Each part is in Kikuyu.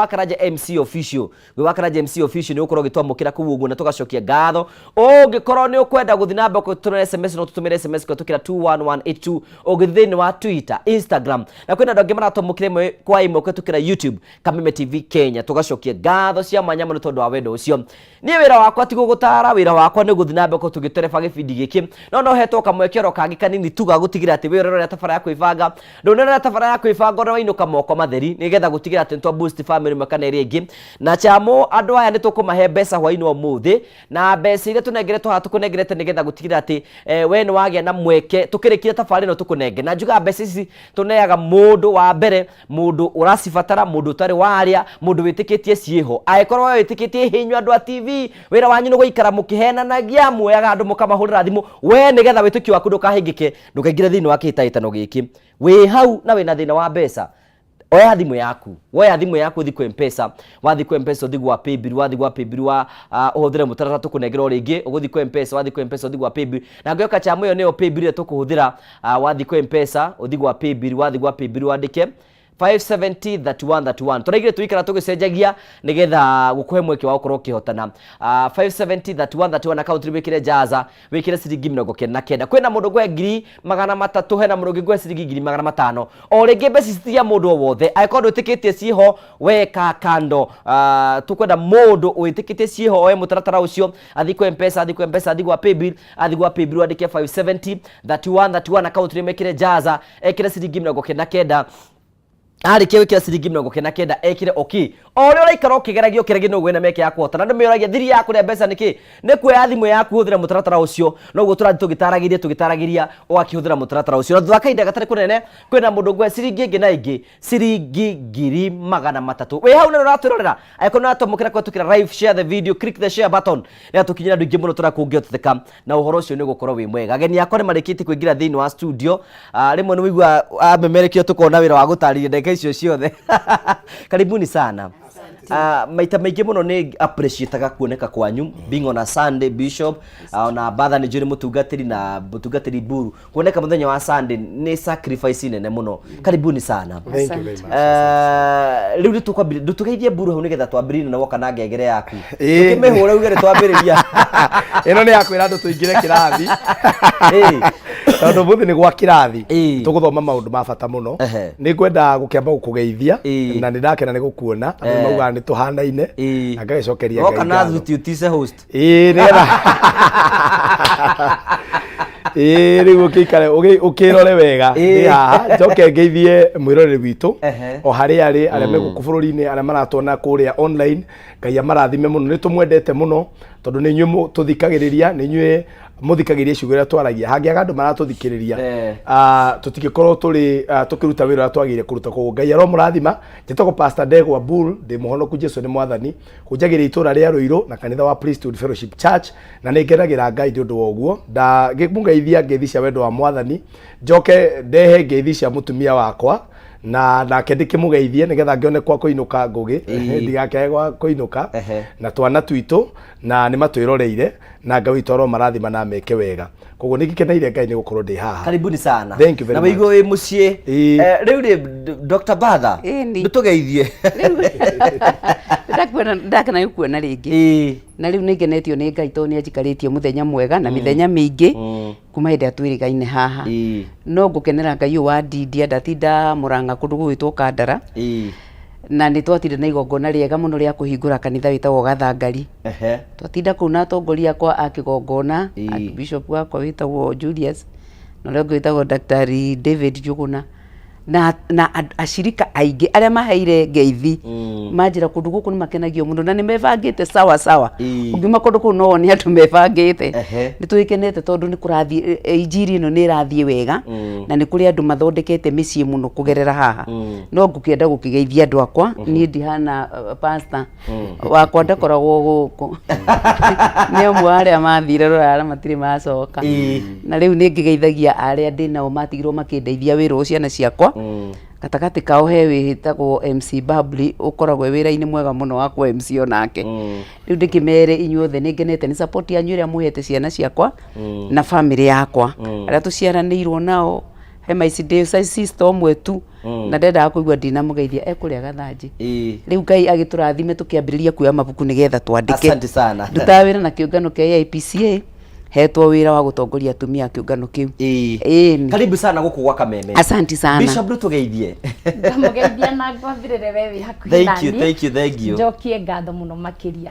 Wa Karanja MC Official, wĩ wa Karanja MC Official nĩ ũgũkorwo ũgĩtwamũkĩra kũu ũguo na tũgacokia ngatho. Ũngĩkorwo nĩ ũkwenda gũthiĩ na mbere kũtũmĩra SMS, no tũtũmĩre SMS kũhetũkĩra 21182. Ũngĩthiĩ thĩinĩ wa Twitter, Instagram, na kwĩna andũ angĩ maratwamũkĩra ĩmwe kwa ĩmwe kũhetũkĩra YouTube, Kameme TV Kenya, tũgacokia ngatho cia mwanya mũno tondũ wa wendo ũcio. Niĩ wĩra wakwa ti gũgũtara, wĩra wakwa nĩ gũthiĩ na mbere gũkorwo tũgĩtereba gĩbindi gĩkĩ, no no hetwo kamweke oro kangĩ kanini tu ga gũtigĩrĩra atĩ we ũrerorera tabara ya kwĩbanga, ndũnerorera tabara ya kwĩbanga ona wainũka moko matheri, nĩgetha gũtigĩrĩra atĩ nĩtwa boost family ĩmwe kana ĩrĩa ĩngĩ. Na chamo andũ aya nĩtũkũmahe mbeca hwainĩ wa ũmũthĩ, na mbeca iria tũnengeretwo haha tũkũnengerete nĩgetha gũtigĩrĩra atĩ we nĩ wagĩa na mweke tũkĩrĩkia tabarĩra ĩno tũkũnenge. Na njugaga mbeca ici tũneaga mũndũ wa mbere Mũndũ ũracibatara, mũndũ ũtarĩ warĩa, mũndũ wĩtĩkĩtie ciĩho. Angĩkorwo we wĩtĩkĩtie ihinyu andũ a TV, wĩra wanyu nĩ gũikara mũkĩhenanagia, muoyaga andũ mũkamahũrĩra thimũ, we nĩgetha wĩtĩkio waku ndũkahĩngĩke, ndũkaingĩre thĩinĩ wa kĩhĩtahĩtano gĩkĩ. Wĩ hau na wĩna thĩna wa mbeca, oya thimũ yaku, woya thimũ yaku ũthiĩ kwĩ Mpesa, wathiĩ kwĩ Mpesa ũthiĩ gwa paybill, wathiĩ gwa paybill wa ũhũthĩre mũtaratara tũkũnengera o rĩngĩ, ũgũthiĩ kwĩ Mpesa, wathiĩ kwĩ Mpesa ũthiĩ gwa paybill, na ngĩoka chama ĩyo nĩyo paybill ĩrĩa tũkũhũthĩra. Wathiĩ kwĩ Mpesa ũthiĩ gwa paybill, wathiĩ gwa paybill wandĩke 570 31 31. Tũraigire tũikara tũgĩcenjagia nĩgetha gũkũhe mweke wa gũkorwo ũkĩhotana. 570 31 31 account wĩkĩre jaza, wĩkĩre ciringi 99. Kwĩna mũndũ ngũhe 300,000, hena mũndũ ũngĩ ngũhe ciringi 500,000. O rĩngĩ mbeca ici ti cia mũndũ o wothe, angĩkorwo ndwĩtĩkĩtie ciĩho weka kando. Tũkwenda mũndũ wĩtĩkĩtie ciĩho oe mũtaratara ũcio, athiĩ kwĩ Mpesa, athiĩ kwĩ Mpesa, athiĩ gwa paybill, athiĩ gwa paybill wandĩke 570 31 31 account name ekĩre jaza, ekĩre ciringi 99. Arĩkia gwĩkĩra ciringi 99 ekĩre okay. O ũrĩa ũraikara ũkĩgeragia ũkĩgeragia noguo wĩna mĩeke ya kũhotana. Andũ meyũragia thiri ya kũrĩa mbeca nĩkĩ? Nĩ kuoya thimũ yaku ũhũthĩre mũtaratara ũcio. Noguo tũrathiĩ tũgĩtaragĩria tũgĩtaragĩria ũgakĩhũthĩra mũtaratara ũcio. Na thutha wa kahinda gatarĩ kũnene kwĩna mũndũ ngũhe ciringi ĩngĩ na ĩngĩ ciringi 300,000. Wĩ hau na nĩũratwĩrorera, angĩkorwo nĩũratwamũkĩra kũhetũkĩra live, share the video, click the share button nĩgetha tũkinyĩre andũ aingĩ mũno tũrĩa kũngĩhotekeka, na ũhoro ũcio nĩ ũgũkorwo wĩ mwega. Ageni akwa nĩ marĩkĩtie kũingĩra thĩinĩ wa studio. Rĩmwe nĩ wĩigua amemerekio tũkona wĩra wa gũtarĩria ndagĩka icio ciothe. Karibuni sana. Maita maingĩ mũno nĩ appreciataga kuoneka kwanyu being on a Sunday, Bishop, ona Batha nĩ njũĩ nĩ mũtungatĩri na mũtungatĩri Mburu, kuoneka mũthenya wa Sunday nĩ sacrifice nene mũno. Karibuni sana. Thank you very much. Rĩu nĩ tũkwambĩrĩria, ndũtũgeithie Mburu hau nĩgetha twambĩrĩrie na woka na ngengere yaku. Ĩĩ. Ũkĩmĩhũra uge nĩ twambĩrĩria. Ĩno nĩ ya kwĩra andũ tũingĩre kĩrathi. Ĩĩ. Tondũ ũmũthĩ nĩ gwa kĩrathi. Ĩĩ. Tũgũthoma maũndũ ma bata mũno. Ehe. Nĩ ngwenda gũkĩamba gũkũgeithia Ĩĩ. na nĩ ndakena nĩ gũkuona. Andũ Eh. maugaga nĩ tũhanaine. Ĩĩ. Na ngagĩcokeria Woka Ngai na ngatho. thuti ũtice host. Ĩĩ nĩgetha ĩĩ rĩu ũkĩikare ũkĩrore wega. Ĩĩ. Ndĩ haha njoke ngeithie mwĩroreri witũ Ehe. o harĩa arĩ, arĩa me gũkũ bũrũri-inĩ, arĩa maratuona kũrĩa online, Ngai amarathime mũno. Nĩ tũmwendete mũno tondũ nĩ inyuĩ tũthikagĩrĩria, nĩ inyuĩ mũthikagĩrĩria ciugo iria twaragia. Hangĩaga andũ maratũthikĩrĩria, tũtingĩkorwo tũrĩ tũkĩruta wĩra ũrĩa twagĩrĩire kũruta. Koguo Ngai aromũrathima. Njĩtagwo Pastor Ndegwa Bull, ndĩ mũhonoku, Jesu nĩ mwathani. Hunjagĩria itũra rĩa Ruiru na kanitha wa Priesthood Fellowship Church, na nĩ ngenagĩra Ngai nĩ ũndũ wa ũguo. Ndangĩmũgeithia ngeithi cia wendo wa mwathani, njoke ndehe ngeithi cia mũtumia wakwa na nake ndĩkĩmũgeithie nĩgetha ngĩone kwa kũinũka ngũgĩ. Ĩĩ. Ndigakĩage gwa kũinũka. Ehe. Na twana twitũ na nĩ matwĩroreire, na Ngai witũ aromarathima na meke wega. Koguo nĩ ngĩkeneire Ngai nĩ gũkorwo ndĩ haha. Karibuni sana. Thank you very na much. wĩigue wĩ mũciĩ. Ĩĩ. Rĩu rĩ Dr. Batha, Ĩni. ndũtũgeithie. Rĩu ndakena nĩ kuona rĩngĩ. Ĩĩ. Na rĩu nĩ ngenetio nĩ Ngai tondũ nĩ anjikarĩtie mũthenya mwega na mĩthenya mĩingĩ kuma hĩndĩ ĩrĩa twĩrĩgaine haha. Ĩĩ. No ngũkenera Ngai ũyũ wa ndindia, ndatinda Mũrang'a kũndũ gũgwĩtwo Kandara. Ĩĩ. Na nĩ twatinda na igongona rĩega mũno rĩa kũhingũra kanitha wĩtagwo Gathangari. Ehe. Twatinda kũu na atongoria akwa a kĩgongona, Ĩĩ. Archbishop wakwa wĩtagwo Julius na ũrĩa ũngĩ wĩtagwo Daktari David Njũgũna na acirika aingĩ arĩa maheire ngeithi. Manjĩra kũndũ gũkũ nĩ makenagio mũno na nĩ mebangĩte sawa sawa. Ĩĩ. Ũngiuma kũndũ kũu no wone andũ mebangĩte. Ehe. Nĩ tũgĩkenete tondũ nĩ kũrathiĩ, injiri ĩno nĩ ĩrathiĩ wega na nĩ kũrĩ andũ mathondekete mĩciĩ mũno kũgerera haha. No ngũkĩenda gũkĩgeithia andũ akwa, niĩ ndihana pastor wakwa ndakoragwo gũkũ, nĩ amwe arĩa mathire rũraya na matirĩ macoka. Ĩĩ. Na rĩu nĩ ngĩgeithagia arĩa ndĩ nao matigirwo makĩndeithia wĩra ũyũ, ciana ciakwa. Gatagatĩ kao he wĩtagwo MC Babli, ũkoragwo e wĩra-inĩ mwega mũno wa kwa MC onake. Rĩu ndĩkĩmere inyuothe nĩ ngenete nĩ support yanyu ĩrĩa mũhete ciana ciakwa na family yakwa, arĩa tũciaranĩirwo nao. He maici ndĩ sister ũmwe tu na ndendaga kũigua ndinamũgeithia ekũrĩa Gathanjĩ. Rĩu Ngai agĩtũrathime tũkĩambĩrĩria kuoya mabuku nĩgetha twandĩke. Asante sana. Ndutaga wĩra na kĩũngano kĩa AIPCA, hetwo wĩra wa gũtongoria atumia a kĩũngano kĩu. Ĩni. Karibu sana gũkũ gwa Kameme. Asante sana. Bishop ndũtũgeithie. Ngamũgeithia na ngwathĩrĩre we wĩ hakuhĩ Thank you, naniĩ. thank you, thank you. Njokie ngatho mũno makĩria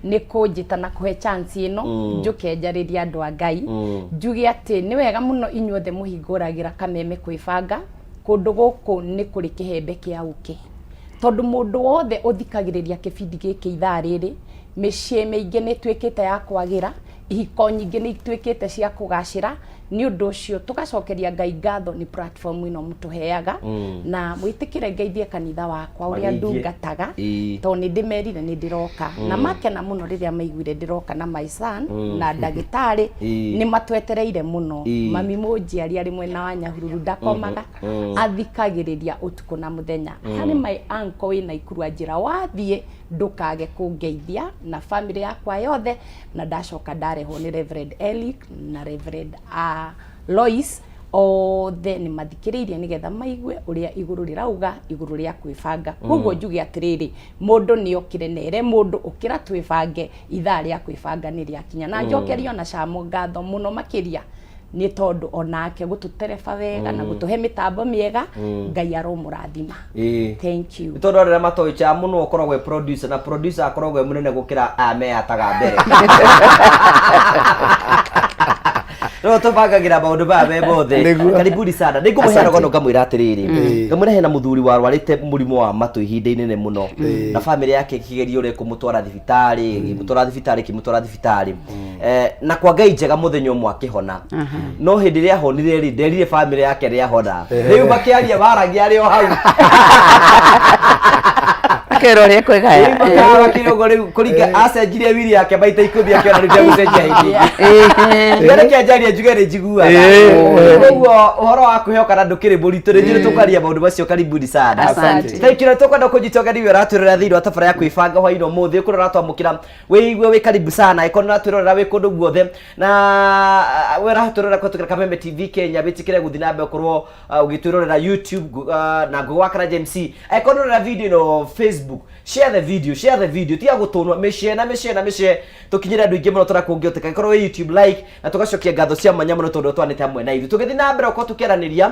nĩ kũnjĩta na kũhe chance ĩno njũke njarĩrie andũ a Ngai. Njuge atĩ nĩ wega mũno inyuothe mũhingũragĩra Kameme kwĩbanga. Kũndũ gũkũ nĩ kũrĩ kĩhembe kĩa ũkĩ. Tondũ mũndũ wothe ũthikagĩrĩria kĩbindi gĩkĩ ithaa rĩrĩ, mĩciĩ mĩingĩ nĩ ĩtuĩkĩte ya kwagĩra, ihiko nyingĩ nĩ ituĩkĩte cia kũgacĩra, nĩ ũndũ ũcio tũgacokeria Ngai ngatho nĩ platform ĩno mũtũheaga, na mwĩtĩkĩre ngeithie kanitha wakwa ũrĩa Mageithie. ndungataga, tondũ nĩ ndĩmerire nĩ ndĩroka, na makena mũno rĩrĩa maiguire ndĩroka na my son na ndagĩtarĩ, nĩ matwetereire mũno. Mami mũnjiari arĩ mwena wa Nyahururu ndakomaga, athikagĩrĩria ũtukũ na mũthenya. Harĩ my uncle wĩ Naikuru anjĩra wathiĩ ndũkage kũngeithia na family yakwa yothe, na ndacoka ndarehwo nĩ Reverend Eric na Reverend Lois, othe nĩ mathikĩrĩirie nĩgetha maigue ũrĩa igũrũ rĩrauga igũrũ rĩa kwĩbanga. Koguo njuge atĩrĩrĩ, mũndũ nĩ okĩre na ere mũndũ ũkĩra twĩbange, ithaa rĩa kwĩbanga nĩ rĩakinya. Na njokerie ona Camo ngatho mũno makĩria nĩ tondũ onake gũtũtereba wega na gũtũhe mĩtambo mĩega, Ngai aromũrathima. Thank you. Nĩ tondũ arĩa matoĩ cha mũno ũkoragwo e producer, na producer akoragwo e mũnene gũkĩra aya meyataga mbere. No tũbangagĩra maũndũ maya me mothe. Nĩguo. Karibuni sana. Nĩ ngũmũhe Asante. rũgano ngamwĩra atĩrĩrĩ. Ngamwĩra hena mũthuri warwarĩte mũrimũ wa matũ ihinda inene mũno. Na famĩlĩ yake ĩkĩgeria ũrĩa ĩkũmũtwara thibitarĩ, ĩkĩmũtwara thibitarĩ, ĩkĩmũtwara thibitarĩ. Na kwa Ngai njega mũthenya ũmwe akĩhona. No hĩndĩ ĩrĩa ahonire rĩ, nderire famĩlĩ yake rĩa hona. Rĩu makĩaria maragia arĩ o hau. Akera ũrĩa ekwĩgaya. Rĩu makara kĩrogo rĩu kũringa acenjirie wiri yake maita ikũmi akĩona rĩu ndegũcenjia hĩndĩ ĩngĩ. Tiga reke njarie njuge nĩ njiguaga. Koguo ũhoro wa kwĩhokana ndũkĩrĩ mũritũ, nĩ njũĩ tũkwaria maũndũ macio. Karibuni sana. Asante. Thank you. Na tũkwenda kũnyita ũgeni we ũratwĩrorera thĩinĩ wa tabara ya kwĩbanga hwainĩ ũmũthĩ, ũkũrĩa ũratwamũkĩra wĩigue wĩ karibu sana, ĩkorwo nĩ ũratwĩrorera wĩ kũndũ guothe na we ũratwĩrorera kũhetũkĩra Kameme TV Kenya, wĩtĩkĩre gũthiĩ na mbere ũkorwo ũgĩtwĩrorera YouTube na Ngũgĩ wa Karanja MC. Angĩkorwo nĩ ũrorera video ĩno Facebook, share the video, share the video, tiga gũtũnwo, mĩshare na mĩshare na mĩshare, tũkinyĩre andũ aingĩ mũno tũrĩa kũngĩhoteka. Angĩkorwo wĩ YouTube, like, na tũgacokia ngatho cia mwanya mũno tondũ twanĩte hamwe na ithuĩ. Tũgĩthiĩ na mbere gũkorwo tũkĩaranĩria,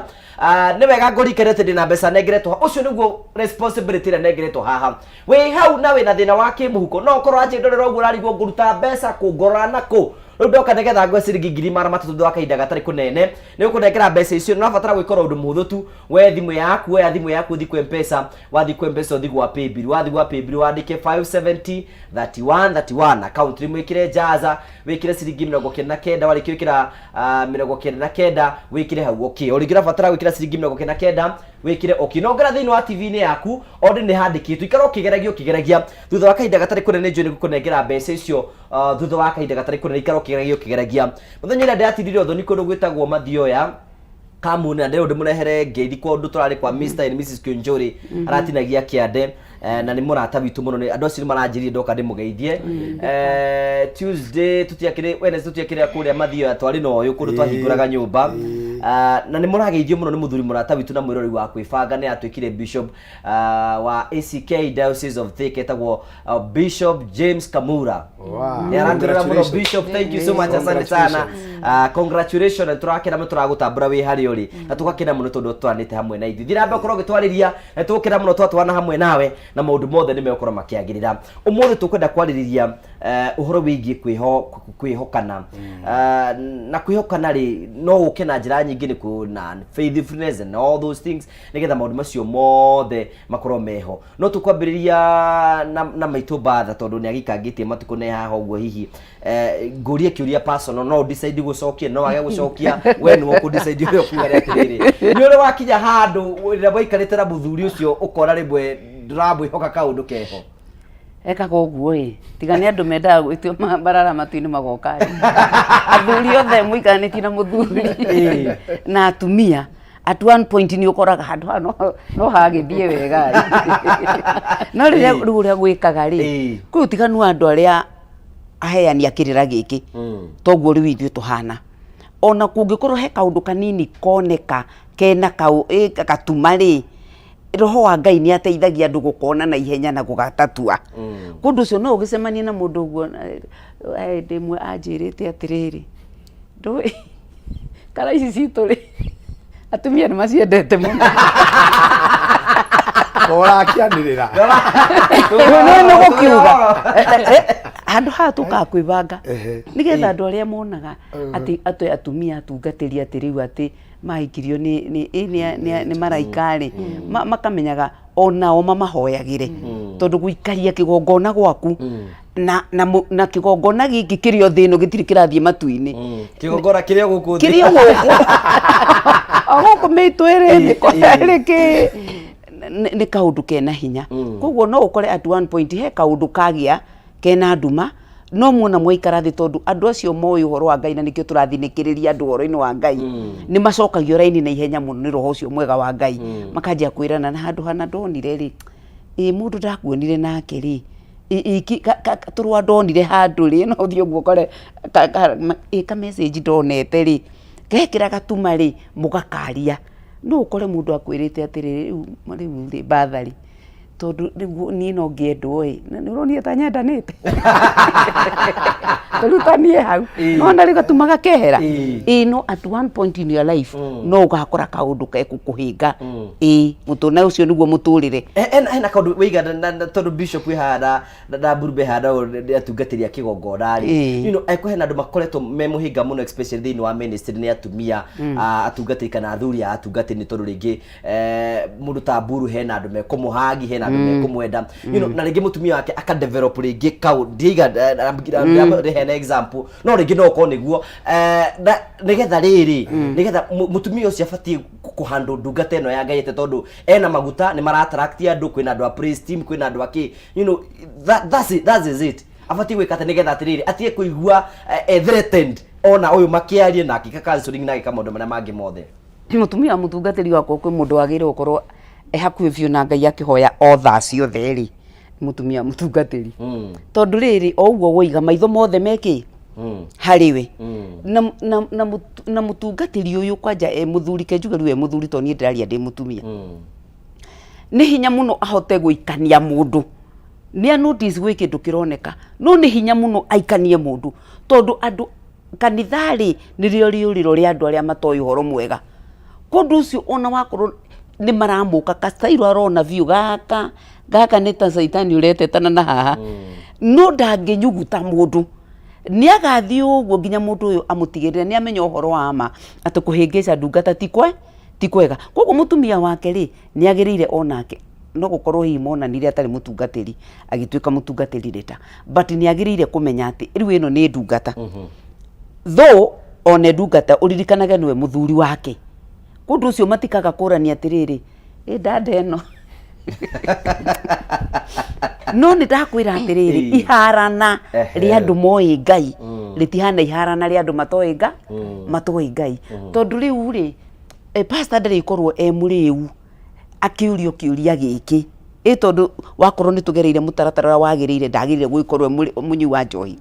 nĩ wega ngũririkane atĩ ndĩna mbeca nengeretwo haha. Ũcio nĩguo responsibility ĩrĩa nengeretwo haha. Wĩ hau na wĩna thĩna wa kĩmũhuko, no ũkorwo wanjĩndorera ũguo ũrarigwo ngũruta mbeca kũ, ngorora na kũ. Rĩu ndoka nĩgetha ngwe ciringi 300,000 thutha wa kahinda gatarĩ kũnene, nĩ ũkũnengera mbeca icio. Nĩ ũrabatara gwĩka ũndũ mũhũthũ tu, we thimũ yaku, oya thimũ yaku ũthiĩ kwĩ M-Pesa, wathiĩ kwĩ M-Pesa ũthiĩ gwa Paybill, wathiĩ gwa Paybill wandĩke 570 31 31 account, rĩmwe wĩkĩre Jaza, wĩkĩre ciringi 99, warĩkia gwĩkĩra 99 wĩkĩre hau okay. O rĩngĩ ũrabatara gwĩkĩra ciringi 99 wĩkĩre okay. Na ũngĩra thĩinĩ wa TV-inĩ yaku already nĩ handĩkĩtwo, ikara ũkĩgeragia ũkĩgeragia, thutha wa kahinda gatarĩ kũnene nĩnjũĩ nĩ ngũkũnengera mbeca icio. Thutha wa kahinda gatarĩ kũnene ikara ũkĩgeragia ũkĩgeragia. Mũthenya ũrĩa ndĩratindire ũthoni kũndũ gwĩtagwo Mathioya Kamuni, na ndĩrĩ ndĩmũrehere ngeithi kũndũ tũrarĩ kwa Mr and Mrs Kionjori, aratinagia kĩande, na nĩ mũrata witũ mũno. Andũ acio nĩ maranjĩrire ndoka ndĩmũgeithie. Tuesday tũtiakĩrĩ, Wednesday tũtiakĩrĩ kũrĩa Mathioya, twarĩ na ũyũ kũndũ twahingũraga nyũmba. Na nĩ mũrageithio mũno nĩ mũthuri mũrata witũ na mwĩroreri wa kwĩbanga, nĩ atuĩkire bishop wa ACK Diocese of Thika, etagwo Bishop James Kamura. Wow. Nĩ aratwĩrora mũno. Congratulations. Bishop, thank you so much, asante sana. Congratulations, na tũrakena mũno tũragũtambũra wĩ harĩa ũrĩ, na tũgakena mũno tondũ twanĩte hamwe na ithuĩ. Thiĩ na mbere ũkorwo ũgĩtwarĩria, na tũgũkena mũno twatwarana hamwe nawe, na maũndũ mothe nĩ megũkorwo makĩagĩrĩra. Ũmũthĩ tũkwenda kwarĩrĩria ũhoro wĩgiĩ kwĩhokana. Na kwĩhokana rĩ, no ũke na njĩra nyingĩ, nĩ kũ na faithfulness and all those things, nĩgetha maũndũ macio mothe makorwo meho. No tũkwambĩrĩria na maitũ Mbatha, tondũ nĩ agĩikangĩtie matukũ ne haha ũguo. Hihi ngũrie kĩũria personal, no decide gũcokia, no wage gũcokia, we nĩwe ũkũ decide ũrĩa ũkuga. Nĩ atĩrĩrĩ, nĩ ũrĩ wakinya handũ rĩrĩa mwaikarĩte na mũthuri ũcio ũkona rĩmwe ndũramwĩhoka kaũndũ keho? Ekaga ũguo ĩ, tiga nĩ andũ mendaga gwĩtio marara matu-inĩ magoka rĩ. Athuri othe mũikaranĩtie na mũthuri na atumia, at one point nĩ ũkoraga handũ haha no hagĩthiĩ wega rĩ. No rĩrĩa rĩu ũrĩa gwĩkaga rĩ, kwĩ ũtiganu wa andũ arĩa aheani a kĩrĩra gĩkĩ, toguo rĩu ithuĩ tũhana. Ona kũngĩkorwo he kaũndũ kanini koneka Kena kau gatuma rĩ, roho wa Ngai nĩ ateithagia andũ gũkona na ihenya na gũgatatua. Kũndũ ũcio no ũgĩcemanie na mũndũ ũguo hĩndĩ ĩmwe anjĩrĩte atĩrĩrĩ, ndũĩ kara ici citũ rĩ, atumia nĩ maciendete mũno. Ũrakĩanĩrĩra. Nĩ nĩ gũkiuga handũ haha tũkaga kwĩbanga nĩgetha andũ arĩa monaga atĩ atĩ atumia atungatĩri atĩ rĩu atĩ mahikirio nĩ nĩ ĩ, nĩ nĩ nĩ maraika rĩ, makamenyaga onao mamahoyagĩre, tondũ gũikaria kĩgongona gwaku na na mũ- na kĩgongona gĩkĩ kĩrĩ o thĩ ĩno gĩtirĩ kĩrathiĩ matu-inĩ. Kĩgongona kĩrĩ o gũkũ thĩ. Kĩrĩ o gũkũ, o gũkũ mĩitũ ĩrĩ thĩ ĩrĩ kĩ nĩ kaũndũ kena hinya. Koguo no ũkore at one point he kaũndũ kagĩa kena nduma, no muona mwaikara thĩ, tondũ andũ acio moĩ ũhoro wa Ngai na nĩkĩo tũrathinĩkĩrĩria andũ ũhoro-inĩ wa Ngai, nĩ macokagio raini na ihenya mũno nĩ roho ũcio mwega wa Ngai. Makanjia kwĩrana na handũ hana ndonire rĩ, ĩ mũndũ ndakuonire nake rĩ, tũrũa ndonire handũ rĩ, no ũthiĩ ũguo ũkore ĩ ka message ndonete rĩ, gekĩra gatuma rĩ, mũgakaria. No ũkore mũndũ akwĩrĩte atĩrĩrĩ, rĩu rĩu rĩ batharĩ, tondũ rĩu niĩ no ngĩendwo ĩ, na nĩ ũronire ta nyendanĩte, tũrutanie hau, nĩwona rĩu gatuma gakehera. Ĩĩ, no at one point in your life no ũgakora kaũndũ gegũkũhĩnga, ĩĩ, na ũcio nĩguo mũtũrĩre. Hena kaũndũ waiga na tondũ bishop wĩ haha na Mburu haha nao nĩ atungatĩri a kĩgongona rĩ, angĩkorwo hena andũ makoretwo me mũhĩnga mũno especially thĩinĩ wa ministry nĩ atumia, atungatĩri kana athuri a atungatĩri, nĩ tondũ rĩngĩ mũndũ ta Mburu hena andũ mekũmũhagi, hena andũ mekũmwenda, na rĩngĩ mũtumia wake aka develop rĩngĩ kau ndiaiga ndĩheana example, no rĩngĩ no ũkorwo nĩguo, na nĩgetha rĩrĩ nĩgetha mũtumia ũcio abatiĩ kũhandwo ndungata ĩno ya Ngai atĩa, tondũ ena maguta nĩ mara attract andũ, kwĩna andũ a praise team, kwĩna andũ a kĩ, that's it, that is it. Abatiĩ gwĩka atĩa nĩgetha atĩrĩrĩ atige kũigua threatened ona ũyũ makĩaria na akĩka counseling na agĩka maũndũ marĩa mangĩ mothe? Mũtumia wa mũtungatĩri wakwa, kwĩ mũndũ wagĩrĩirwo gũkorwo e hakuhĩ biũ na Ngai akĩhoya o thaa ciothe rĩ, nĩ mũtumia wa mũtungatĩri, tondũ rĩrĩ o ũguo woiga maitho mothe mekĩ harĩ we. Na mũtungatĩri ũyũ kwanja e mũthuri, ke njuge rĩu e mũthuri tondũ niĩ ndĩraria ndĩ mũtumia, nĩ hinya mũno ahote gũikania mũndũ. Nĩ a notice gwĩ kĩndũ kĩroneka, no nĩ hinya mũno aikanie mũndũ, tondũ andũ kanitha rĩ nĩrĩo rĩũrĩro rĩa andũ arĩa matoĩ ũhoro mwega. Kũndũ ũcio ona wakorwo nĩ maramũka kastairo arona biũ gaka gaka nĩ ta caitani ũretetana na haha, no ndangĩnyuguta mũndũ. Nĩ agathiĩ ũguo nginya mũndũ ũyũ amũtigĩrĩre nĩ amenya ũhoro wa ma atĩ kũhĩngĩca ndungata ti kwega. Koguo mũtumia wake rĩ, nĩ agĩrĩire onake, no gũkorwo hihi monanire atarĩ mũtungatĩri agĩtuĩka mũtungatĩri later, but nĩ agĩrĩire kũmenya atĩ rĩu ĩno nĩ ndungata. Though one ndungata, ũririkanage nĩwe mũthuri wake. Kũndũ ũcio matikaga kũrania atĩrĩrĩ, ĩ ndanda ĩno, no nĩ ndakwĩra atĩrĩrĩ, iharana rĩa andũ moĩ Ngai rĩtihana iharana rĩa andũ matoĩ Ngai, tondũ rĩu rĩ, pastor ndarĩkorwo e mũrĩu akĩũrio kĩũria gĩkĩ, ĩ tondũ wakorwo nĩ tũgereire mũtaratara ũrĩa wagĩrĩire, ndagĩrĩire gũgĩkorwo e mũnyui wa njohi.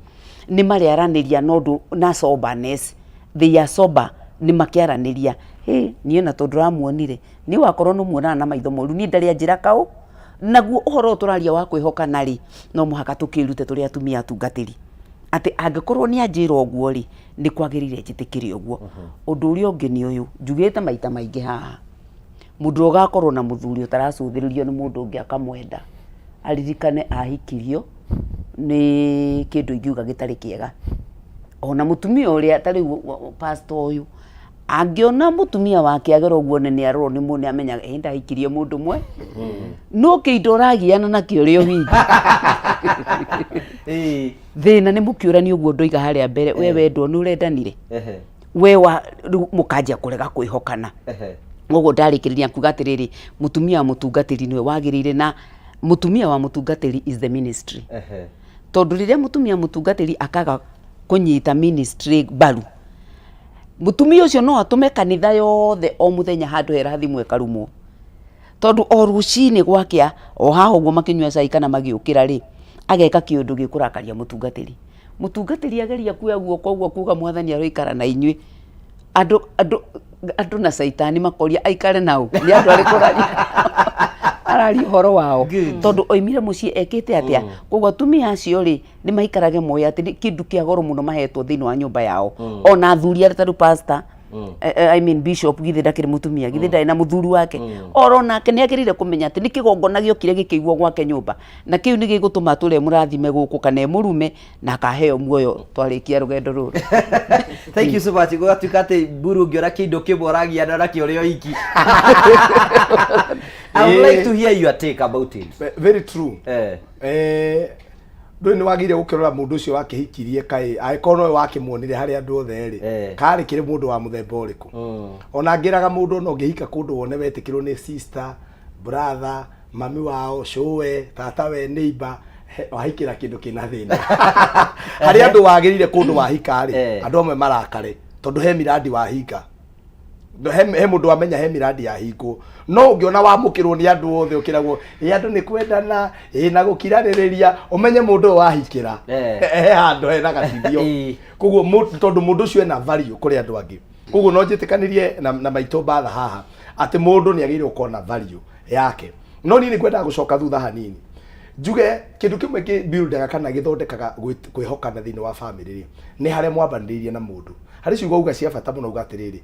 Nĩ marĩaranĩria na ũndũ na soberness, they are sober, nĩ makĩaranĩria, hĩ niĩ na tondũ ndĩramuonire, niĩ wakorwo nĩ ũmuonaga na maitho moru, niĩ ndarĩ anjĩra kaũ. Naguo ũhoro ũyũ tũraria wa kwĩhokana rĩ, no mũhaka tũkĩrute tũrĩ atumia atungatĩri atĩ angĩkorwo nĩ anjĩra ũguo rĩ, nĩ kwagĩrĩire njĩtĩkĩre ũguo. Ũndũ ũrĩa ũngĩ nĩ ũyũ njugĩte maita maingĩ haha, mũndũ ũrĩa ũgakorwo na mũthuri ũtaracũthĩrĩrio nĩ mũndũ ũngĩ akamwenda, aririkane ahikirio nĩ kĩndũ ingiuga gĩtarĩ kĩega. Ona mũtumia ũrĩa ta rĩu pastor ũyũ angĩona mũtumia wake agera ũguo nĩ arorwo nĩ mũndũ, nĩ amenyaga ĩ ndahikirie mũndũ mwe no kĩindo ũragiana nakĩo rĩ ũhingi. Thĩna nĩ mũkĩũrania ũguo ndoiga harĩa mbere, we wendwo nĩ ũrendanire, we wa rĩu mũkanjia kũrega kwĩhokana. Koguo ndarĩkĩrĩria kuga atĩrĩrĩ, mũtumia wa mũtungatĩri nĩwe wagĩrĩire, na mũtumia wa mũtungatĩri is the ministry, tondũ rĩrĩa mũtumia mũtungatĩri akaga kũnyita ministry mbaru, mũtumia ũcio no atũme kanitha yothe o mũthenya handũ hera thimũ ĩkarumwo, tondũ o rũcinĩ gwakĩa o haha ũguo makĩnyua cai kana magĩũkĩra rĩ, ageka kĩũndũ gĩkũrakaria mũtungatĩri. Mũtungatĩri ageria kuoya guoko ũguo kuga Mwathani aroikara na inyuĩ, andũ andũ Andũ na caitani makoria aikare nao nĩ andũ arĩkũ araria ũhoro wao? Good. Tondũ oimire mũciĩ ekĩte atĩa? Koguo atumia acio rĩ, nĩ maikarage moĩ atĩ nĩ kĩndũ kĩa goro mũno mahetwo thĩinĩ wa nyũmba yao. Ona athuri arĩa tarĩu pastor, I mean bishop, githĩ ndakĩrĩ mũtumia? Githĩ ndarĩ na mũthuri wake? Oro nake nĩ agĩrĩire kũmenya atĩ nĩ kĩgongona gĩokire gĩkĩigwo gwake nyũmba, na kĩu nĩ gĩgũtũma atũre mũrathime gũkũ kana emũrume na akaheo muoyo twarĩkia rũgendo rũrũ. Thank you so much. Gũgatuĩka atĩ mburu ũngĩona kĩndũ kĩmwe ũragia na nakĩo ũrĩ o iki. I would like to hear your take about it. Very true. Eh. Ndũĩ nĩ wagĩrĩire gũkĩrora mũndũ ũcio wakĩhikirie, kaĩ angĩkorwo nowe wakĩmuonire harĩ andũ othe rĩ, karĩ kĩrĩ mũndũ wa mũthemba ũrĩkũ. Ona ngĩraga mũndũ, ona ũngĩhika kũndũ wone wetĩkĩrwo nĩ sister, brother, mami wao, cũwe, tata we, neighbor, wahikĩra kĩndũ kĩna thĩna. Harĩ andũ wagĩrĩire kũndũ wahika rĩ, andũ amwe marakare tondũ he miradi wahinga. He mũndũ wamenya he miradi yahingwo, no ũngĩona wamũkĩrwo nĩ andũ othe, ũkĩragwo ĩ andũ nĩ kwendana ĩ na gũkiranĩrĩria, ũmenye mũndũ ũyũ wahikĩra he handũ hena gatithio. Koguo tondũ mũndũ ũcio ena value kũrĩ andũ angĩ. Koguo no njĩtĩkanĩrie na maitũ mbatha haha atĩ mũndũ nĩ agĩrĩirwo gũkorwo na value yake. No niĩ nĩ ngwendaga gũcoka thutha hanini njuge kĩndũ kĩmwe kĩ buildaga kana gĩthondekaga kwĩhokana thĩinĩ wa family rĩ, nĩ harĩa mwambanĩrĩirie na mũndũ. Harĩ ciugo uga cia bata mũno, uga atĩrĩrĩ,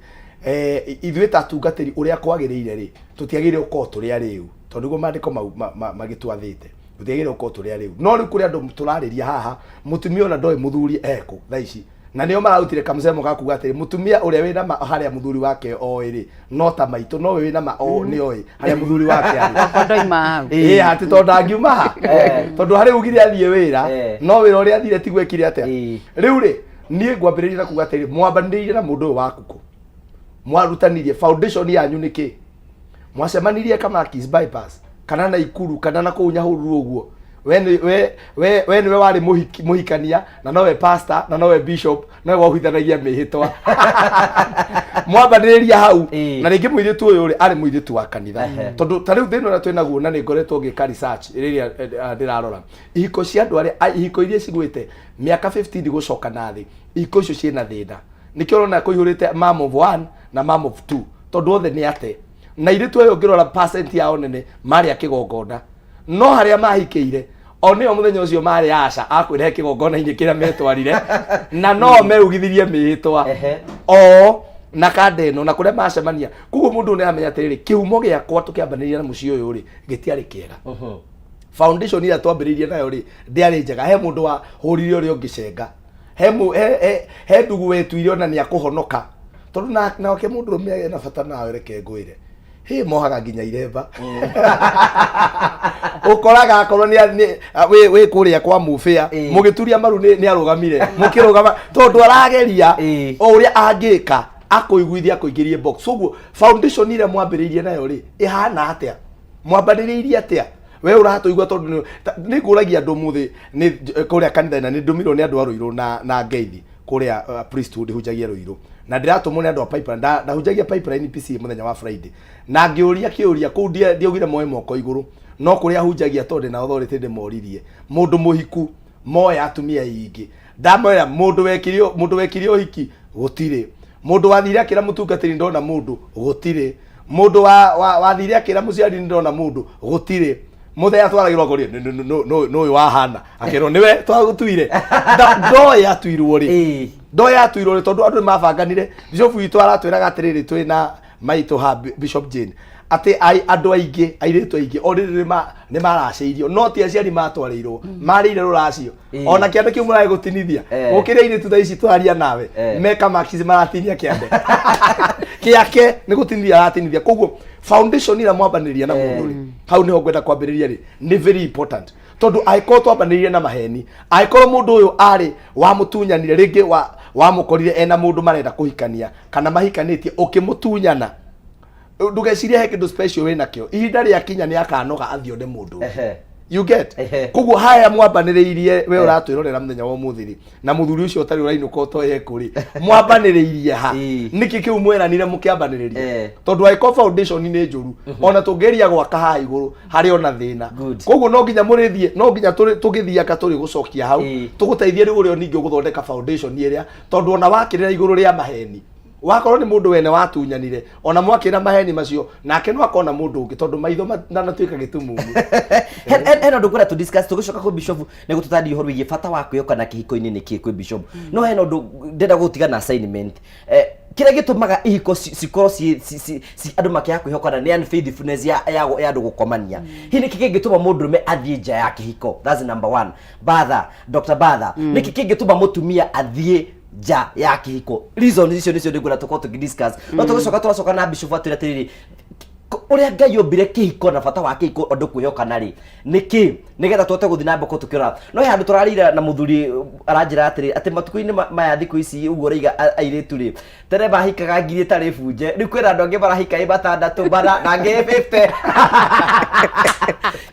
ithuĩ ta atungatĩri ũrĩa kwagĩrĩire rĩ, tũtiagĩrĩire gũkorwo tũrĩ arĩu, tondũ nĩguo maandĩko mau magĩtwathĩte, tũtiagĩrĩire gũkorwo tũrĩ arĩu. No rĩu kũrĩ andũ tũrarĩria haha, mũtumia ona ndoĩ mũthuri ekũ thaa ici, na nĩo mararutire kamũcemo ga kuga atĩrĩ, mũtumia ũrĩa wĩna ma harĩa mũthuri wake oĩ rĩ, no ta maitũ nowe wĩna ma o nĩ oĩ harĩa mũthuri wake arĩ. Wakwa ndoima hau. Ĩĩ, atĩ tondũ ndangiuma ha, tondũ harĩ ugire athiĩ wĩra, no wĩra ũrĩa athire tiguo ekire atĩa. Rĩu rĩ, niĩ ngwambĩrĩria na kuga atĩrĩ, mwambanĩrĩire na mũndũ ũyũ waku kũ? Mwarutanirie foundation yanyu nĩ kĩ? Mwacemanirie Kamakis bypass kana Naikuru kana na kũu Nyahururu ũguo? We nĩ we we we nĩwe warĩ mũhikania, na nowe pastor, na nowe bishop, nowe wauhithanagia mĩhĩtwa. Mwambanĩrĩria hau? Na rĩngĩ mũirĩtu ũyũ rĩ, arĩ mũirĩtu wa kanitha, tondũ ta rĩu thĩna ũrĩa twĩnaguo, na nĩ ngoretwo ngĩka research rĩrĩa ndĩrarora ihiko cia andũ arĩa ihiko iria cigwĩte mĩaka 15 gũcoka na thĩ, ihiko icio ciĩna thĩna. Nĩkĩo ũrona kũihũrĩte mom of one na mom of two, tondũ othe nĩ ate na irĩtu ayo. Ũngĩrora percent yao nene marĩ a kĩgongona, no harĩa mahikĩire o nĩo mũthenya ũcio marĩ aca akwĩrehe kĩgongona-inĩ kĩrĩa metwarire, na no meugithirie mĩhĩtwa o na kanda ĩno na kũrĩa macemania. Koguo mũndũ nĩ amenya atĩrĩrĩ, kĩhumo gĩakwa tũkĩambanĩria na mũciĩ ũyũ rĩ, gĩtiarĩ kĩega. Foundation ĩrĩa twambĩrĩirie nayo rĩ, ndĩarĩ njega. He mũndũ wahũrire ũrĩa ũngĩ cenga, he, mũ- he, he, he ndugu wetuire ona nĩ akũhonoka, tondũ nake mũndũrũme ena bata nawe. Reke ngwĩre, hĩ, mohaga nginya iremba. Ũkoraga akorwo wĩ kũrĩa kwa mũbĩa, mũgĩturia maru nĩ arũgamire, mũkĩrũgama tondũ arageria o ũrĩa angĩka akũiguithia, akũingĩrie box. Ũguo foundation ĩrĩa mwambĩrĩirie nayo rĩ, ĩhana atĩa? Mwambanĩrĩirie atĩa? We ũratũigua, tondũ nĩ ngũragia andũ ũmũthĩ nĩ kũrĩa kanitha, na nĩ ndũmirwo nĩ andũ a Rũirũ na ngeithi kũrĩa priesthood hunjagia Rũirũ, na ndĩratũmwo nĩ andũ a Pipeline. Ndahunjagia Pipeline PCA mũthenya wa Friday, na ngĩũria kĩũria kũu. Ndiaugire moe moko igũrũ, no kũrĩa hunjagia, tondũ ndĩna authority, ndĩmoririe mũndũ mũhiku moya atumia aingĩ. Ndamwĩra mũndũ wekire ũhiki gũtirĩ, mũndũ wathire akĩra mũtungatĩri ndona mũndũ gũtirĩ, mũndũ wathire akĩra mũciari ndona mũndũ gũtirĩ. Mũthee atwaragĩrwo akorio nũyũ wahana, akĩrwo nĩwe twagũtuire. Ndoĩ atuirwo rĩ, ndoĩ atuirwo rĩ, tondũ andũ nĩ mabanganire. Bishop witũ aratwĩraga atĩrĩrĩ, twĩ na maitũ ha Bishop Jane, atĩ andũ aingĩ, airĩtu aingĩ o rĩrĩ nĩ maracĩirio, no ti aciari matwarĩirwo, marĩire rũracio. Ona kĩande kĩu mũragĩ gũtinithia, gũkĩrĩ airĩtu thaa ici twaria nawe meka maxis maratinia kĩande kĩake, nĩ gũtinithia aratinithia. Koguo foundation ĩrĩa mwambanĩrĩria na mũndũ rĩ, hau nĩho ngwenda kwambĩrĩria rĩ, nĩ very important, tondũ angĩkorwo twambanĩrĩrie na maheni, angĩkorwo mũndũ ũyũ arĩ wamũtunyanire, rĩngĩ wamũkorire ena mũndũ marenda kũhikania kana mahikanĩtie, ũkĩmũtunyana, ndũgecirie he kĩndũ special wĩ nakĩo. Ihinda rĩakinya nĩ akanoga athiĩ one mũndũ ũngĩ. You get? Koguo haya mwambanĩrĩirie, we ũratwĩrorera mũthenya wa ũmũthĩ rĩ, na mũthuri ũcio ũtarĩ ũrainũka ũtoĩ kũ rĩ, mwambanĩrĩirie ha? Nĩkĩ kĩu mweranire mũkĩambanĩrĩria? Tondũ angĩkorwo foundation nĩ njũru, ona tũngĩgeria gwaka haha igũrũ harĩ ona thĩna. Koguo no nginya mũrĩthiĩ, no nginya tũgĩthianga tũrĩ gũcokia hau, tũgũteithie rĩu ũrĩa ningĩ ũgũthondeka foundation ĩrĩa, tondũ ona wakĩrĩra igũrũ rĩa maheni. Wakorwo nĩ mũndũ wene watunyanire, ona mwakĩra maheni macio, nake no akona mũndũ ũngĩ, tondũ maitho ndanatuĩka gĩtumumu. Hena ũndũ ngwenda tũ discuss tũgĩcoka kwĩ bishop nĩguo tũtandie ũhoro wĩgiĩ bata wa kwĩhoka na kĩhiko-inĩ nĩkĩ kwĩ bishop. No hena ũndũ ndĩrenda gũtiga na assignment. Kĩrĩa gĩtũmaga ihiko cikorwo andũ makĩaga kwĩhokana nĩ unfaithfulness ya andũ gũkomania. Hihi nĩkĩ kĩngĩtũma mũndũrũme athiĩ nja ya kĩhiko? That's number one. Batha, Dr. Batha, nĩkĩ kĩngĩtũma mũtumia athiĩ nja ya kĩhiko? Reason icio nĩcio ndĩkwenda tũkorwo tũkĩdiscuss. No tũgĩcoka tũracoka na bishop atwĩre atĩrĩrĩ, ũrĩa Ngai ombire kĩhiko na bata wa kĩhiko andũ kwĩhokana rĩ nĩkĩ, nĩgetha tũhote gũthiĩ na mbere tũkĩrora. No he handũ tũrarĩire na mũthuri aranjĩra atĩrĩ, atĩ matukũ-inĩ maya thikũ ici ũguo ũraiga airĩtu rĩ, tene mahikaga ngiri ĩtarĩ bunje, rĩu kwĩna andũ angĩ marahika ĩ matandatũ mana na angĩ ĩ 50.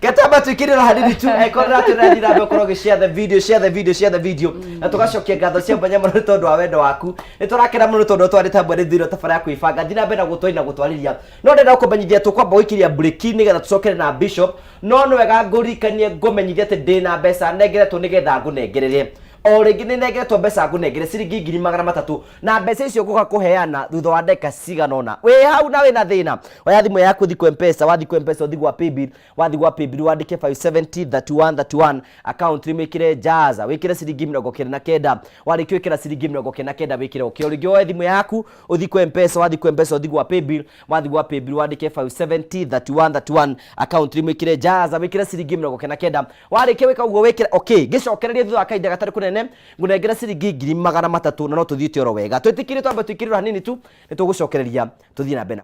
Ketamba tuikirira hanini tu, angĩkorwo ndĩratwĩra thiĩ na mbere ũkorwo ũgĩ share the video, share the video, share the video, na tũgacokia ngatho cia mwanya mũno nĩ tondũ wa wendo waku. Nĩ tũrakena mũno nĩ tondũ twarĩte hamwe nĩ thĩinĩ wa tabarĩra ya kwĩbanga. Thiĩ na mbere na gũtwari na gũtwarĩria, no ndĩrenda gũkũmenyithia tũkwamba gũikĩria breki nĩgetha tũcokere na bishop. No nĩ wega ngũririkanie ngũmenyithie atĩ ndĩna mbeca nengeretwo nĩgetha ngũnengerere. O rĩngĩ nĩ nengeretwo mbeca ngũnengere ciringi 300,000, na mbeca icio ngũka kũheana thutha wa ndagĩka cigana ũna. Wĩ hau na wĩna thĩna, oya thimũ yaku ũthiĩ kwa Mpesa, wathiĩ kwa Mpesa ũthiĩ gwa paybill, wathiĩ gwa paybill wandĩke 570 31 31, account name wĩkĩre Jaza, wĩkĩre ciringi 99. Warĩkia gwĩkĩra ciringi 99 wĩkĩre okay. O rĩngĩ woe thimũ yaku ũthiĩ kwa Mpesa, wathiĩ kwa Mpesa ũthiĩ gwa paybill, wathiĩ gwa paybill wandĩke 570 31 31, account name wĩkĩre Jaza, wĩkĩre ciringi 99. Warĩkia gwĩka ũguo wĩkĩre okay. Ngĩcokererie thutha wa kahinda gatarĩ kũnene ngũnengere ciringi 300,000, na no tũthiĩte oro wega. Twĩtĩkĩrie twambe tũikĩrĩrwo hanini tu, nĩ tũgũcokereria tũthiĩ na mbere na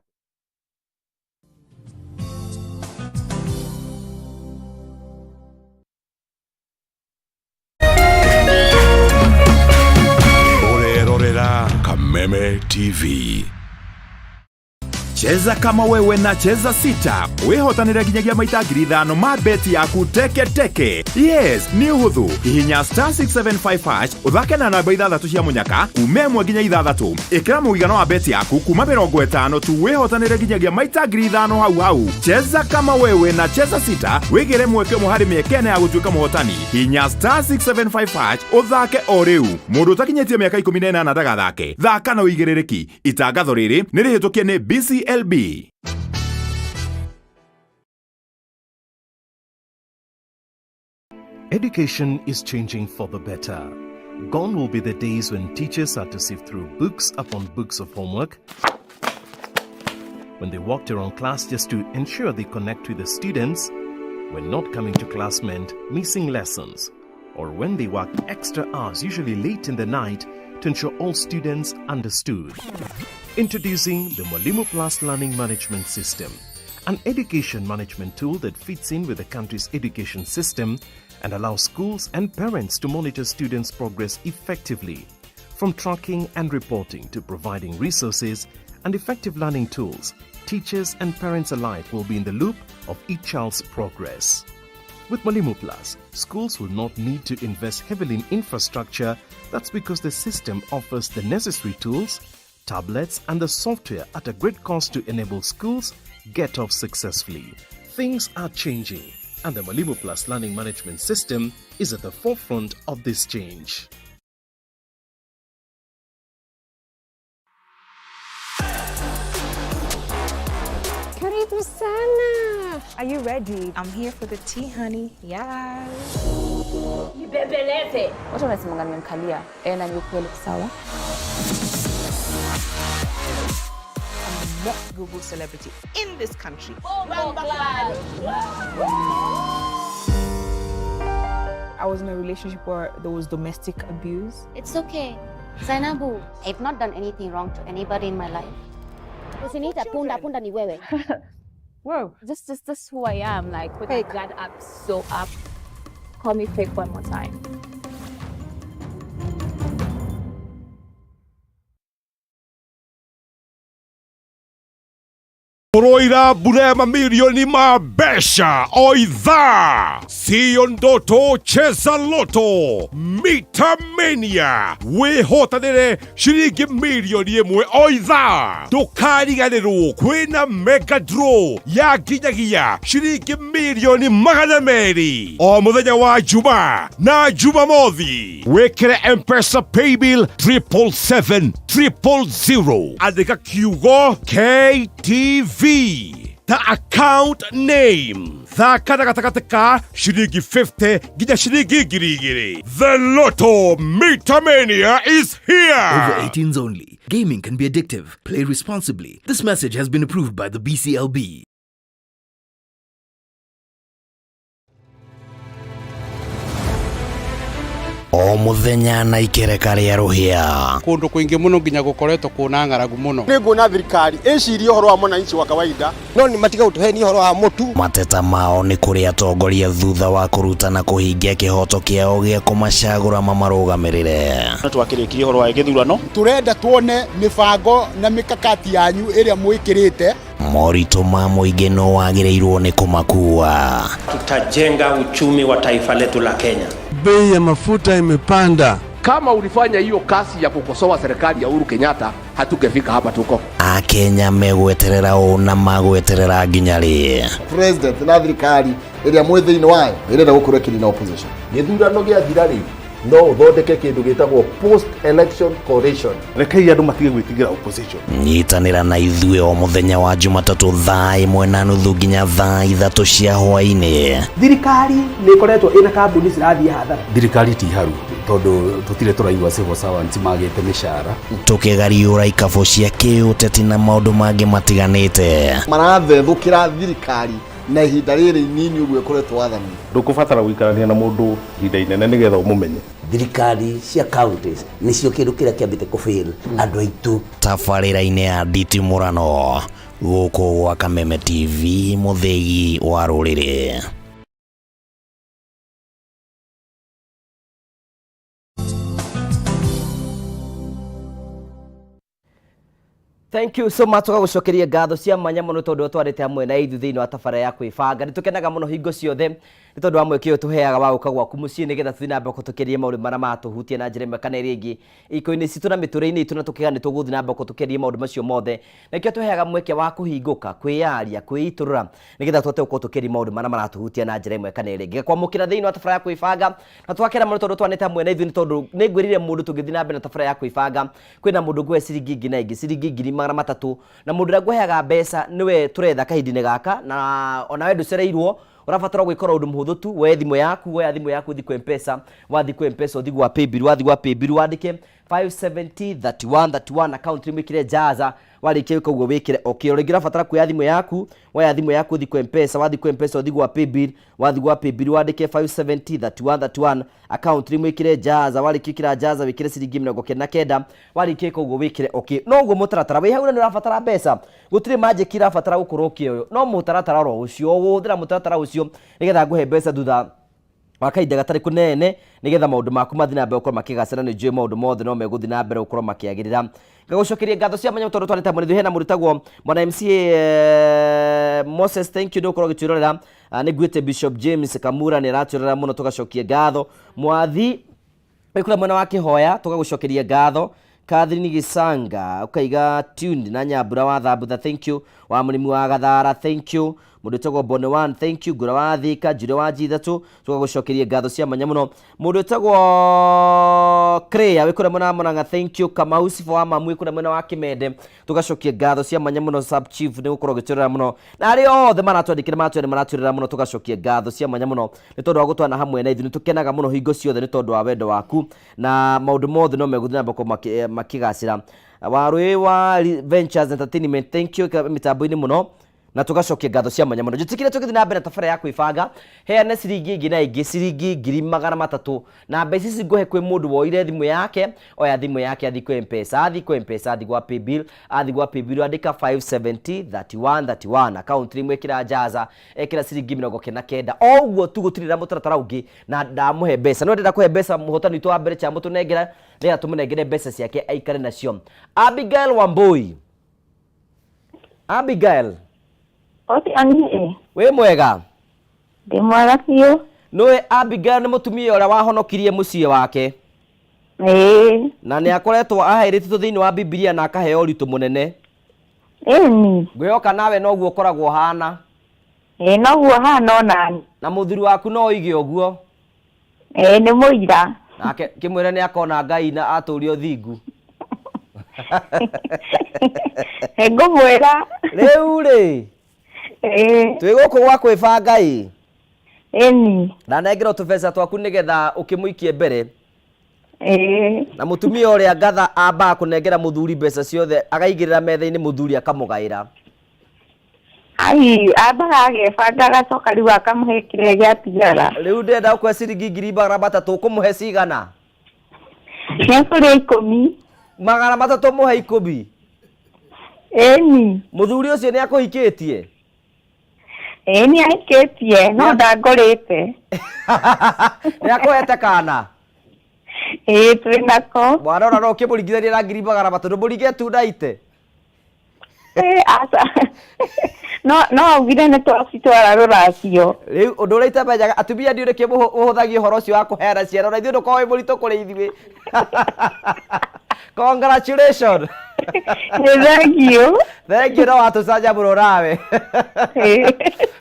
Ũrerorera Kameme TV. Cheza kama wewe na Cheza Sita wihotanire nginyagia maita 5,000 ma beti yaku teke teke. Yes, nĩ ũhũthũ. Hihinya star 675 hash ũthake na namba ithathatũ cia mũnyaka kuma ĩmwe nginya ithathatũ. Ĩkĩra mũigana wa beti yaku kuma 50 tu wihotanire nginyagia maita 5,000 hau hau. Cheza kama wewe na Cheza Sita wĩgĩre mweke ũmwe harĩ mĩeke ĩna ya gũtuĩka mũhotani. Hihinya star 675 hash ũthake o rĩu. Mũndũ ũtakinyĩtie mĩaka 18 ndagathake. Thaka na ũigĩrĩrĩki. Itangatho rĩrĩ nĩ rĩhĩtũkie nĩ BCLB. Education is changing for the better. Gone will be the days when teachers had to sift through books upon books of homework, when they walked around class just to ensure they connect with the students, when not coming to class meant missing lessons, or when they worked extra hours, usually late in the night, to ensure all students understood. Introducing the Mwalimu Plus Learning Management System, an education management tool that fits in with the country's education system and allows schools and parents to monitor students' progress effectively. From tracking and reporting to providing resources and effective learning tools, teachers and parents alike will be in the loop of each child's progress. With Mwalimu Plus, schools will not need to invest heavily in infrastructure. That's because the system offers the necessary tools, tablets, and the software at a great cost to enable schools get off successfully. Things are changing, and the Mwalimu Plus Learning Management System is at the forefront of this change. Karibu sana. Are you ready? I'm here for the tea, honey. Yes. Ibebeleze. Watu wanasemanga nimemkalia. Na ni ukweli sawa. I'm the most Google celebrity in this country. I was in a relationship where there was domestic abuse. It's okay. Zainabu, I've not done anything wrong to anybody in my life. Usiniite punda, punda ni wewe. Whoa. Just who I am, like with my guard up, so up. Call me fake one more time. Tũroira mbura ya mamirioni ma mbeca o ithaa. Siyo ndoto, cheza loto Mita Mania, wĩhotanĩre ciringi 1 mirioni o ithaa. Ndũkariganĩrwo kwĩna mega draw ya nginyagia ciringi 200 mirioni o mũthenya wa Juma na Jumamothi. Wĩkĩre Mpesa paybill 777. 000 andĩka kiugo KTV ta account name thaka na gatagatĩ ka ciringi 50 nginya ciringi 2000. The Lotto Meter Mania is here. Over 18s only. Gaming can be addictive. Play responsibly. This message has been approved by the BCLB. O muthenya na ikereka rĩa rũhĩa. Kũndũ kũingĩ mũno nginya gũkoretwo kwĩna ng'aragu mũno. Nĩ nguona thirikari ĩcirie ũhoro wa mwananchi wa kawaida no nĩ matiga gũtũhenia ũhoro wa mũtu. Mateta mao nĩ kũrĩ atongoria thutha wa kũruta na kũhingia kĩhoto kĩao gĩa kũmacagũra mamarũgamĩrĩre. No twakĩrĩkirie ũhoro wa gĩthurano. Tũrenda tuone mĩbango na mĩkakati yanyu ĩrĩa mwĩkĩrĩte. Moritũ ma mũingĩ no wagĩrĩirwo nĩ kũmakua. Tutajenga uchumi wa taifa letu la Kenya. Bei ya mafuta imepanda. Kama ulifanya hiyo kazi ya kukosoa serikali ya Uhuru Kenyatta, hatungefika hapa tuko. Akenya megweterera ũ na magweterera nginya rĩ? President na thirikari ĩrĩa mwĩ thĩinĩ wayo ĩrenda gũkorwo ĩkĩnina opposition. Gĩthurano gĩathira rĩ, no ũthondeke kĩndũ gĩtagwo post election coalition. Rekei andũ matige gwĩtigĩra opposition. Nyitanĩra na ithuĩ o mũthenya wa Jumatatũ thaa 1:30 nginya thaa 3 cia hwaĩ-inĩ. Thirikari nĩ ĩkoretwo ĩna kambuni cirathiĩ hathara. Thirikari ti haru tondũ tũtirĩ tũraigua civil servants magĩte mĩcara. Tũkĩgariũra ikabũ cia kĩũteti na maũndũ mangĩ matiganĩte. Marathethũkĩra thirikari na ihinda rĩrĩ inini ũguo ĩkoretwo wathani. Ndũkũbatara gũikarania na mũndũ ihinda inene nĩgetha ũmũmenye. Thirikari cia counties nĩcio kĩndũ kĩrĩa kĩambĩte kũfail andũ aitũ. Tabarĩra-inĩ ya nditimũrano gũkũ gwa Kameme TV mũthĩgi wa rũrĩrĩ. Thank you so much tũgagũcokeria ngatho cia mwanya mũno tondũ twarĩte hamwe na ithuĩ thĩinĩ wa tabarĩra ya kwĩbanga. Nĩ tũkenaga mũno hingo ciothe nĩ tondũ wa mweke ũyũ tũheaga wa gũka gwaku mũciĩ nĩgetha tũthiĩ na mbere kũtũkĩria maũndũ marĩa matũhutia na njĩra ĩmwe kana ĩrĩa ĩngĩ iko-inĩ citũ na mĩtũrĩre-inĩ itũ, na tũkĩga nĩ tũgũthiĩ na mbere kũtũkĩria maũndũ macio mothe. Na nĩkĩo tũheaga mweke wa kũhingũka, kwĩyaria, kwĩitũrũra nĩgetha tũhote gũkorwo tũkĩria maũndũ marĩa maratũhutia na njĩra ĩmwe kana ĩrĩa ĩngĩ. Kwamũkĩra thĩinĩ wa tabarĩra ya kwĩbanga na twakena mũno tondũ twanĩte hamwe na ithuĩ nĩ tondũ nĩ ngwĩrire mũndũ tũngĩthiĩ na mbere na tabarĩra ya kwĩbanga kwĩna mũndũ ngũhe ciringi ngiri na ingĩ ciringi 300,000 na mũndũ ũrĩa ngũheaga mbeca nĩwe tũretha kahinda-inĩ gaka, na onawe ndũcereirwo, ũrabatara gwĩkora ũndũ mũhũthũ tu, woe thimũ yaku, woya thimũ yaku ũthiĩ kwĩ M-Pesa, wathiĩ kwĩ M-Pesa ũthiĩ gwa paybill, wathiĩ gwa paybill wandĩke 570 31 31 account name wĩkĩre Jaza, warĩkia gwĩka ũguo wĩkĩre okay. O rĩngĩ ũrabatara kuoya thimũ yaku, woya thimũ yaku ũthiĩ kwĩ M-Pesa, wathiĩ kwĩ M-Pesa ũthiĩ gwa paybill, wathiĩ gwa paybill wandĩke 570 31 31 account name wĩkĩre Jaza, warĩkia gwĩkĩra Jaza wĩkĩre ciringi 99, warĩkia gwĩka ũguo wĩkĩre okay. No ũguo mũtaratara wĩ hau na nĩ ũrabatara mbeca, gũtirĩ magic irabatara gũkorwo ũkĩoywo, no mũtaratara oro ũcio, ũgũhũthĩra mũtaratara ũcio nĩgetha ngũhe mbeca thutha wa kahinda gatarĩ kũnene nĩgetha maũndũ maku mathiĩ na mbere gũkorwo makĩgacĩra. Nĩ njũĩ maũndũ mothe no megũthiĩ na mbere gũkorwo makĩagĩrĩra. Ngagũcokeria ngatho cia mwanya tondũ twarĩte hamwe na ithuĩ. Hena mũndũ wĩtagwo mwana MCA Moses, thank you nĩ gũkorwo ũgĩtwĩrorera. Nĩ nguĩte Bishop James Kamura nĩ aratwĩrorera mũno, tũgacokia ngatho. Mwathi wĩ kũrĩa mwena wa Kĩhoya, tũgagũcokeria ngatho. Catherine Gisanga ukaiga tuned na Nyambura wa Thambutha, thank you. Wa mũrĩmi wa Gathara, thank you. Mũndũ wĩtagwo Bone One, thank you. Ngũra wa Thika, Njure wa G3, tũgagũcokeria ngatho cia mwanya mũno. Mũndũ wĩtagwo Crea wĩ kũrĩa mwena wa Murang'a, thank you. Kamau Cibũ wa Mamu wĩ kũrĩa mwena wa Kĩmende, tũgacokia ngatho cia mwanya mũno. Sub Chief nĩ gũkorwo ũgĩtwĩrora mũno, na arĩa othe maratwandĩkĩra maratwĩra nĩ maratwĩrora mũno, tũgacokia ngatho cia mwanya mũno nĩ tondũ wa gũtwana hamwe na ithuĩ. Nĩ tũkenaga mũno hingo ciothe nĩ tondũ wa wendo waku, na maũndũ mothe no megũthiĩ na mbere gũkorwo makĩgacĩra. Warũĩ wa Ventures Entertainment, thank you mĩtambo-inĩ mũno, na tũgacokia ngatho cia mwanya mũno. Njĩtĩkĩre tũgĩthiĩ na mbere na tabarĩra ya kwĩbanga, heane ciringi ĩngĩ na ĩngĩ ciringi 300,000, na mbeca ici ngũhe kwĩ mũndũ woire thimũ yake, oya thimũ yake athiĩ kwĩ M-Pesa, athiĩ kwĩ M-Pesa, athiĩ gwa paybill, athiĩ gwa paybill andĩka 570 31 31 account name ĩkĩra Jaza, ekĩra ciringi 99, o ũguo tu, gũtirĩ na mũtaratara ũngĩ, na ndamũhe mbeca. No ndĩrenda kũhe mbeca mũhotani witũ wa mbere, chamũtũnengera nĩgetha tũmũnengere mbeca ciake aikare nacio. Abigail Wambui, Abigail. Oti angie. Wĩ mwega? Ndĩ mwega biũ. Nĩũĩ Abigail nĩ mũtumia ũrĩa wahonokirie mũciĩ wake. Ĩĩ. Na nĩ akoretwo aherĩtwo thĩinĩ wa Bibilia na akaheo ũritũ mũnene. Ĩni. Ngwĩhoka nawe noguo ũkoragwo ũhana. Ĩĩ noguo hana onani. Na mũthuri waku no oige ũguo. Ĩĩ nĩ mũira. Nake kĩmwĩre nĩ akona Ngai na atũrie ũthingu. Ngũmwĩra. Rĩu rĩ, twĩ gũkũ gwa kwĩbanga ĩ. Ĩni. Ndanengerwo tũbeca twaku nĩgetha ũkĩmũikie mbere. Ĩĩ. Na mũtumia ũrĩa ngatha ambaga kũnengera mũthuri mbeca ciothe akaigĩrĩra metha-inĩ mũthuri akamũgaĩra. Ai, ambaga agebanga agacoka rĩu akamũhe kĩrĩa gĩatigara. Rĩu ndĩrenda gũkũhe ciringi 300,000, ũkũmũhe cigana? Nĩekũrĩa 10. 300 mũhe 10? Ĩni. Mũthuri ũcio nĩ akũhikĩtie? Ĩĩ nĩ ahikĩtie, no ndangorĩte. Nĩ akũhete kana? Ĩĩ twĩ nako. Mwana ũrĩa no ũkĩmũringithanie na 300,000, ndũmũringe tu naite. Aca. No augire nĩ twacitwara rũracio. Rĩu ũndũ ũrĩa itamenyaga atumia ndiũ nĩkĩ mũhũthagia ũhoro ũcio wa kũheana ciana, ona ithuĩ ndũkoragwo wĩ mũritũ kũrĩ ithuĩ. Congratulations. Nĩ thank you. Thank you, no watũcanjamũra nawe.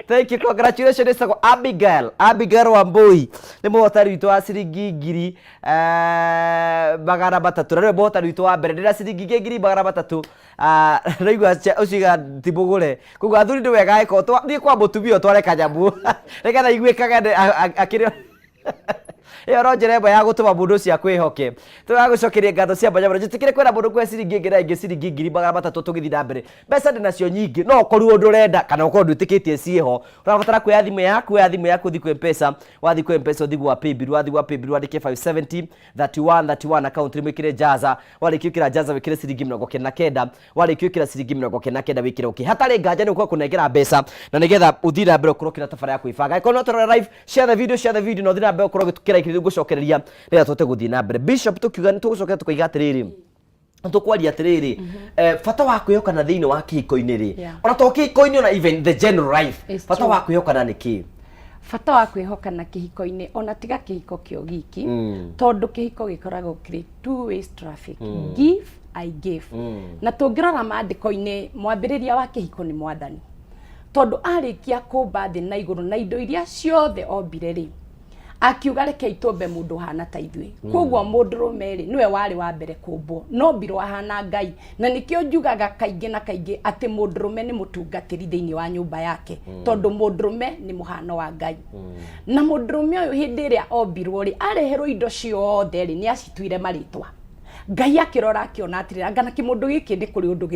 Thank you, congratulations. Ĩtagwo Abigail, Abigail Wambui nĩ mũhotani witũ wa ciringi 300,000, na nĩwe mũhotani witũ wa mbere. Ndĩna ciringi ingĩ 300,000. Naigua ũcio ti mũgũre, koguo athuri nĩ wega angĩkorwo thiĩ kwa mũtumia ũtware kanyamũ nĩgetha iguĩkage akĩrĩ ĩyo no njĩra ĩmwe ya gũtũma mũndũ ũcio akwĩhoke. Tũragũcokeria ngatho cia mwanya mũno. Njĩtĩkĩre kwĩra mũndũ kũhe ciringi ĩngĩ na ĩngĩ ciringi 300,000 tũgĩthiĩ na mbere. Mbeca ndĩ nacio nyingĩ, no ũkorirwo ndũrenda kana ũkorwo ndwĩtĩkĩtie ciĩho. Ũrabatara kuoya thimũ yaku, oya thimũ yaku ũthiĩ kwĩ M-Pesa, wathiĩ kwĩ M-Pesa ũthiĩ gwa Paybill, wathiĩ gwa Paybill wandĩke 570 31 31 account name wĩkĩre Jaza, warĩkia gwĩkĩra Jaza wĩkĩre ciringi 99, warĩkia gwĩkĩra ciringi 99 wĩkĩre okay. Hatarĩ nganja nĩ ũkũhota kũnengera mbeca na nĩgetha ũthiĩ na mbere ũkorwo ũkĩona tabara ya kwĩbanga. Angĩkorwo no tũrore live, share the video, share the video na ũthiĩ na mbere ũkorwo ũgĩtũkĩra like ngũcokereria nĩgetha tũhote gũthiĩ na mbere. Bishop, tũkiuga nĩ tũgũcokera tũkoiga atĩrĩrĩ, tũkwaria atĩrĩrĩ, bata wa kwĩhokana thĩinĩ wa kĩhiko-inĩ rĩ, ona to kĩhiko-inĩ, ona even the general life, It's bata true. wa kwĩhokana nĩ kĩ? Bata wa kwĩhokana kĩhiko-inĩ, ona tiga kĩhiko kĩo giki, tondũ kĩhiko gĩkoragwo kĩrĩ two ways traffic. Give, I give. Na tũngĩrora maandĩko-inĩ, mwambĩrĩria wa kĩhiko nĩ Mwathani, tondũ arĩkia kũmba thĩ na igũrũ na indo iria ciothe ombire rĩ, akiuga rekei tũmbe mũndũ ũhana ta ithuĩ. Koguo mũndũrũme rĩ, nĩwe warĩ wa mbere kũmbwo, no mbirwo ahana Ngai. Na nĩkĩo njugaga kaingĩ na kaingĩ atĩ mũndũrũme nĩ mũtungatĩri thĩinĩ wa nyũmba yake, tondũ mũndũrũme nĩ mũhano wa Ngai. Na mũndũrũme ũyũ hĩndĩ ĩrĩa ombirwo rĩ, areherwo indo ciothe rĩ, nĩ acituire marĩtwa. Ngai akĩrora akĩona atĩrĩrĩ, anga na kĩmũndũ gĩkĩ nĩ kũrĩ ũndũ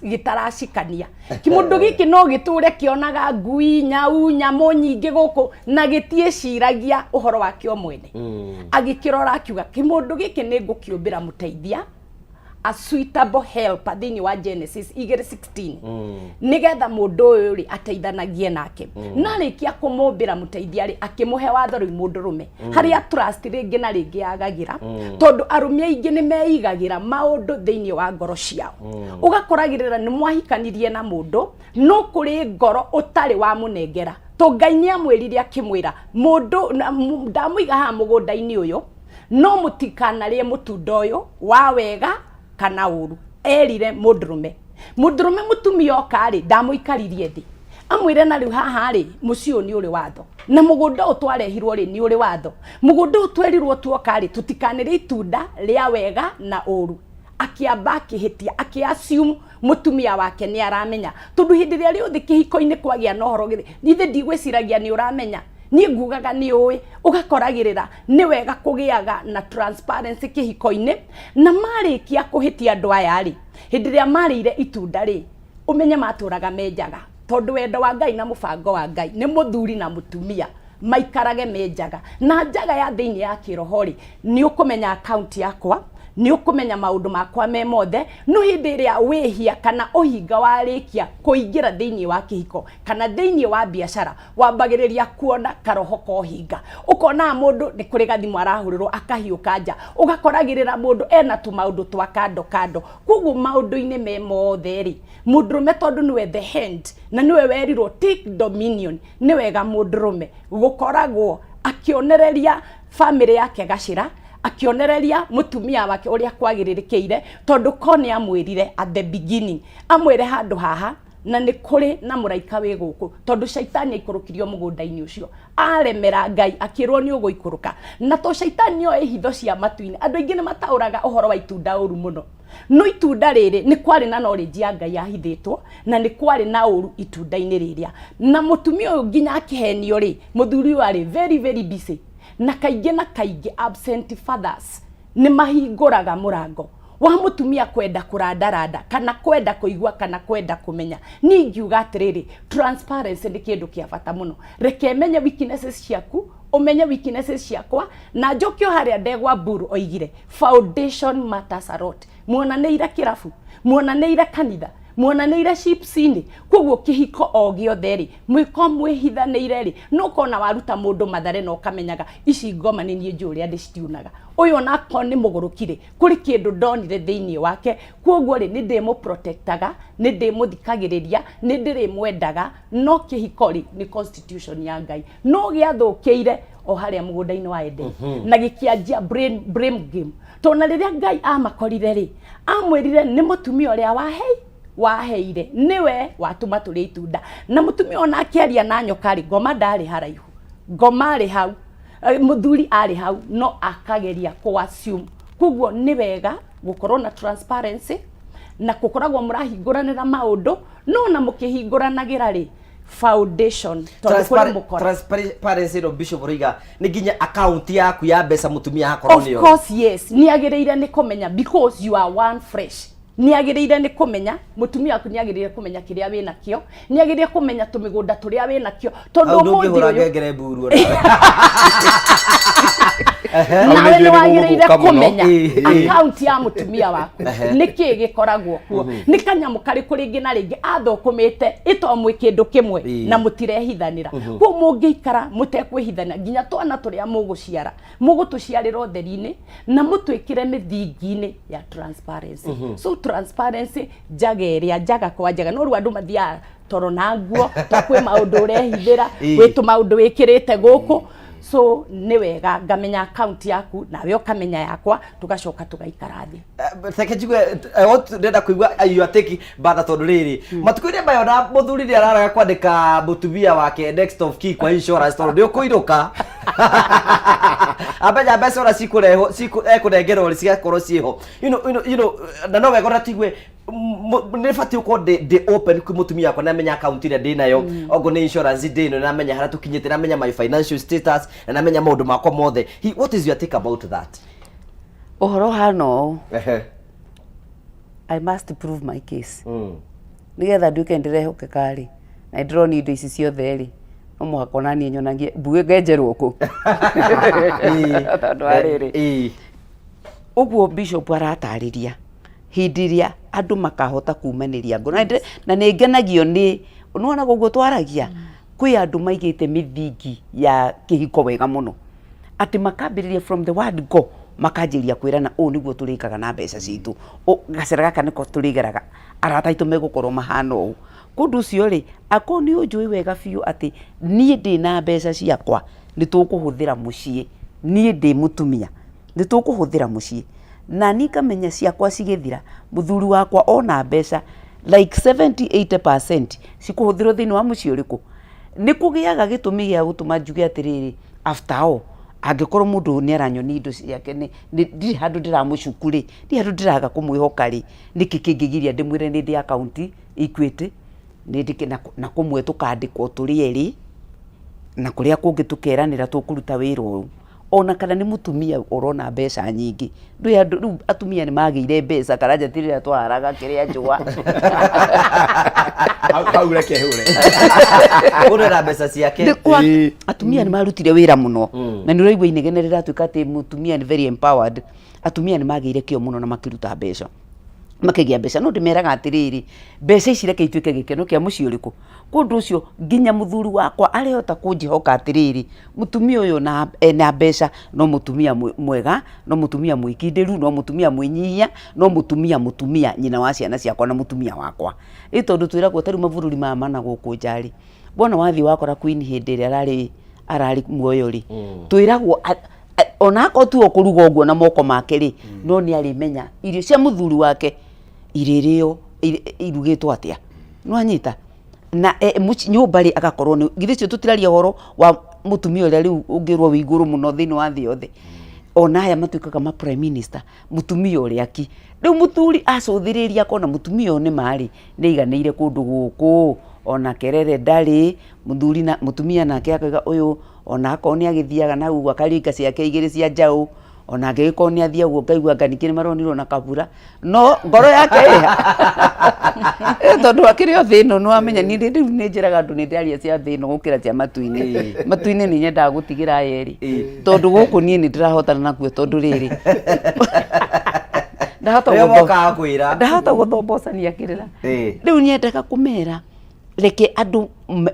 gĩtaracikania. Kĩmũndũ gĩkĩ no gĩtũre kĩonaga ngui, nyau, nyamũ nyingĩ gũkũ na gĩtiĩciragia ũhoro wakĩo mwene. Agĩkĩrora akiuga kĩmũndũ gĩkĩ nĩ ngũkĩũmbĩra mũteithia, a suitable helper, thĩinĩ wa Genesis 2:16, nĩgetha mũndũ ũyũ rĩ ateithanagie nake. Na arĩkia kũmũmbĩra mũteithia rĩ, akĩmũhe watho rĩu mũndũrũme, harĩa trust rĩngĩ na rĩngĩ yagagĩra, tondũ arũme aingĩ nĩ meigagĩra maũndũ thĩinĩ wa ngoro ciao. Ũgakoragĩrĩra nĩ mwahikanirie na mũndũ, no kũrĩ ngoro ũtarĩ wamũnengera. To Ngai nĩ amwĩrire akĩmwĩra mũndũ ndamũiga haha mũgũnda-inĩ ũyũ, no mũtikanarĩe mũtunda ũyũ wa wega kana ũru. Erire mũndũrũme, mũndũrũme mũtumia oka rĩ, ndamũikaririe thĩ amwĩre na rĩu haha rĩ, mũciĩ ũyũ nĩ ũrĩ watho, na mũgũnda ũyũ twarehirwo rĩ, nĩ ũrĩ watho. Mũgũnda ũyũ twerirwo tuoka rĩ, tũtikanĩrĩe itunda rĩa wega na ũru. Akĩamba akĩhĩtia, akĩ-assume mũtumia wake nĩ aramenya, tondũ hĩndĩ ĩrĩa rĩothe kĩhiko-inĩ kwagĩa na ũhoro gĩthĩ, ithe ndigwĩciragia nĩ ũramenya, niĩ ngugaga nĩ ũĩ. Ũgakoragĩrĩra nĩ wega kũgĩaga na transparency kĩhiko-inĩ. Na marĩkia kũhĩtia andũ aya rĩ, hĩndĩ ĩrĩa marĩire itunda rĩ, ũmenye matũraga menjaga, tondũ wendo wa Ngai na mũbango wa Ngai nĩ mũthuri na mũtumia maikarage menjaga. Na njaga ya thĩinĩ ya kĩroho rĩ, nĩ ũkũmenya account yakwa, nĩ ũkũmenya maũndũ makwa me mothe. No hĩndĩ ĩrĩa wĩhia kana ũhinga warĩkia kũingĩra thĩinĩ wa kĩhiko kana thĩinĩ wa biacara, wambagĩrĩria kuona karoho ka ũhinga. Ũkonaga mũndũ nĩ kũrĩ gathimũ arahũrĩrwo akahiũka nja, ũgakoragĩrĩra mũndũ ena tũmaũndũ twa kando kando. Koguo maũndũ-inĩ me mothe rĩ, mũndũrũme tondũ nĩwe the hand na nĩwe werirwo take dominion, nĩ wega mũndũrũme gũkoragwo akĩonereria famĩlĩ yake gacĩra, akĩonereria mũtumia wake ũrĩa kwagĩrĩrĩkĩire, tondũ ko nĩ amwĩrire at the beginning, amwĩre handũ haha Na nĩ kũrĩ na mũraika wĩ gũkũ, tondũ caitani aikũrũkirio mũgũnda-inĩ ũcio aremera Ngai, akĩrwo nĩ ũgũikũrũka. Na to caitani oĩ hitho cia matu-inĩ, andũ aingĩ nĩ mataũraga ũhoro wa itunda ũru mũno. No itunda rĩrĩ nĩ kwarĩ na knowledge ya Ngai yahithĩtwo, na nĩ kwarĩ na ũru itunda-inĩ rĩrĩa. Na mũtumia ũyũ nginya akĩhenio rĩ, mũthuri ũyũ arĩ very very busy. Na kaingĩ na kaingĩ absent fathers nĩ mahingũraga mũrango wa mũtumia kwenda kũrandaranda kana kwenda kũigua kana kwenda kũmenya. Niĩ ingiuga atĩrĩrĩ, transparency nĩ kĩndũ kĩa bata mũno. Reke menye weaknesses ciaku, ũmenye weaknesses ciakwa, na njoke o harĩa ndegwa Mburu oigire, foundation matters a lot. Muonanĩire kĩrabu, muonanĩire kanitha, muonanĩire chips-inĩ. Koguo kĩhiko o gĩothe rĩ, mwĩko mwĩhithanĩire rĩ, no ũkona waruta mũndũ mathare na ũkamenyaga ici ngoma nĩ niĩ njũĩ ũrĩa ndĩcitiunaga. Ũyũ onakorwo nĩ mũgũrũki rĩ, kũrĩ kĩndũ ndonire thĩinĩ wake. Koguo rĩ, nĩ ndĩmũprotectaga, nĩ ndĩmũthikagĩrĩria, nĩ ndĩrĩmwendaga, no kĩhiko rĩ, nĩ constitution ya Ngai. No gĩathũkĩire o harĩa mũgũnda-inĩ wa Edeni. Na gĩkĩanjia blame game. Tondũ na rĩrĩa Ngai amakorire rĩ, amwĩrire nĩ mũtumia ũrĩa waheire nĩwe watũma tũrĩe itunda. Na mũtumia ona akĩaria na nyoka rĩ, ngoma ndarĩ haraihu, ngoma arĩ hau, mũthuri arĩ hau, no akageria kũ assume. Koguo nĩ wega gũkorwo na transparency na gũkoragwo mũrahingũranĩra maũndũ, no na mũkĩhingũranagĩra rĩ, foundation, tondũ kũrĩ mũkora. Transparency ĩno Bishop ũroiga nĩ nginya account yaku ya mbeca mũtumia akorwo Of nĩyo. course, yes, nĩ agĩrĩire nĩ kũmenya, because you are one fresh. Nĩ agĩrĩire nĩ kũmenya, mũtumia waku nĩ agĩrĩire kũmenya kĩrĩa wĩ nakĩo, nĩ agĩrĩire kũmenya tũmĩgũnda tũrĩa wĩ nakĩo, tondũ Hau ũmũthĩ ndũngĩhũra ũyũ ngengere mburu ona. Nawe nĩ wagĩrĩire kũmenya akaunti ya mũtumia waku, nĩ kĩĩ gĩkoragwo kuo, nĩ kanyamũ karĩkũ rĩngĩ na rĩngĩ athũkũmĩte ĩtomwĩ kĩndũ kĩmwe na mũtirehithanĩra. Koguo mũngĩikara mũtekwĩhithana, nginya twana tũrĩa mũgũciara mũgũtũciarĩra ũtheri-inĩ na mũtwĩkĩre mĩthingi-inĩ ya transparency. So transparency njaga ĩrĩa njaga kwa njaga, no rĩu andũ mathiaga toro na nguo, to kwĩ maũndũ ũrehithĩra, gwĩ tũmaũndũ wĩkĩrĩte gũkũ. So nĩ wega ngamenya account yaku, nawe ũkamenya yakwa, tũgacoka tũgaikara thĩ. Reke njigue, I want ndĩrenda kũigua you are taking batha, tondũ rĩrĩ matukũ-inĩ maya ona mũthuri nĩ araraga kwandĩka mũtumia wake next of kin kwa insurance, tondũ nĩ ũkũinũka amenya mbeca ũrĩa cikũrehwo ekũnengerwo rĩ cigakorwo ciĩho, na no wega ona tuigue nĩ batiĩ gũkorwo ndĩ open kwĩ mũtumia wakwa, namenya account ĩrĩa ndĩ nayo, okorwo nĩ insurance ndĩ nayo, namenya harĩa tũkinyĩte, namenya my financial status, na namenya maũndũ makwa mothe. What is your take about that? Ũhoro hana ũũ, I must prove my case. Nĩgetha nduĩke ndĩrehokeka rĩ, na ndĩrona indo ici ciothe rĩ, no mũhaka ona niĩ nyonagie mbuĩ ngenjerwo kũ, tondũ wa rĩrĩ ũguo bishop aratarĩria, hĩndĩ ĩrĩa andũ makahota kumanĩria ngoro. Na nĩ ngenagio nĩ nĩwonaga ũguo twaragia, kwĩ andũ maigĩte mĩthingi ya kĩhiko wega mũno, atĩ makambĩrĩria from the word go, makanjĩrĩria kwĩrana ũũ nĩguo tũrĩkaga na mbeca citũ, gacĩra gaka nĩko tũrĩgeraga, arata aitũ megũkorwo mahana ũũ. Kũndũ ũcio rĩ, akorwo nĩ ũnjũĩ wega biũ atĩ niĩ ndĩna mbeca ciakwa nĩ tũkũhũthĩra mũciĩ, niĩ ndĩ mũtumia nĩ tũkũhũthĩra mũciĩ, na niĩ ngamenya ciakwa cigĩthira mũthuri wakwa ona mbeca like 70 80% cikũhũthĩrwo thĩinĩ wa mũciĩ ũrĩkũ, nĩ kũgĩaga gĩtũmi gĩa gũtũma njuge atĩrĩrĩ, after all, angĩkorwo mũndũ nĩ aranyonia indo ciake, nĩ ndirĩ handũ ndĩramũcuku rĩ, ndirĩ handũ ndĩraga kũmwĩhoka rĩ, nĩkĩ kĩngĩgiria ndĩmwĩre nĩ ndĩ account Equity, nĩ ndĩ na kũmwe tũkandĩkwo tũrĩ erĩ, na kũrĩa kũngĩ tũkeranĩra tũkũruta wĩra ũyũ. Ona kana nĩ mũtumia ũrona mbeca nyingĩ, ndũĩ andũ rĩu atumia nĩ magĩire mbeca, Karanja ti rĩrĩa twaharaga kĩrĩa njũa. Hau reke hũre. Mũndũ ena mbeca ciake. Nĩ kwa atumia nĩ marutire wĩra mũno, na nĩ ũraigua inegene rĩratuĩka atĩ mũtumia nĩ very empowered. Atumia nĩ magĩire kĩo mũno na makĩruta mbeca, makĩgĩa mbeca. No ndĩmeraga atĩrĩrĩ, mbeca ici reke ituĩke gĩkeno kĩa mũciĩ ũrĩkũ. Kũndũ ũcio nginya mũthuri wakwa arĩhota kũnjĩhoka atĩrĩrĩ, mũtumia ũyũ na ena mbeca no mũtumia mwega, no mũtumia mwĩkindĩru, no mũtumia mwĩnyihia, no mũtumia nyina wa ciana ciakwa na mũtumia wakwa. Ĩ tondũ twĩragwo ta rĩu mabũrũri maya mana gũkũ nja rĩ, wona wathiĩ wakora queen hĩndĩ ĩrĩa ararĩ muoyo rĩ, twĩragwo ona akorwo tiwe ũkũruga ũguo na moko make rĩ, no nĩ arĩmenya irio cia mũthuri wake irĩrĩo irugĩtwo atĩa. Nĩwanyita? Na e, nyũmba rĩ agakorwo nĩ githĩ cio tũtiraria ũhoro wa mũtumia ũrĩa rĩu ũngĩrwo wĩ igũrũ mũno thĩinĩ wa thĩ yothe. Ona aya matuĩkaga ma prime minister, mũtumia ũrĩa ki. Rĩu mũthuri acũthĩrĩria akona mũtumia ũyũ nĩ ma rĩ, nĩ aiganĩire kũndũ gũkũ, ona kerere ndarĩ, mũthuri na mũtumia nake akauga ũyũ ona akorwo nĩ agĩthiaga na hau akaringa ciake igĩrĩ cia njaũ, ona angĩgĩkorwo nĩ athiĩ ũguo ngaigua anga ningĩ nĩ maronirwo na kabura, no ngoro yake ĩha tondũ akĩrĩ o thĩ ĩno nĩ wamenya niĩ rĩu nĩ njĩraga andũ nĩ ndĩraria cia thĩ ĩno gũkĩra cia matu-inĩ. Matu-inĩ nĩ nyendaga gũtigĩra aya erĩ, tondũ gũkũ niĩ nĩ ndĩrahotana nakuo tondũ rĩrĩ ndahota Rĩrĩa mokaga kwĩra. ndahota gũthombocania kĩrĩra. Rĩu nyendaga kũmera reke andũ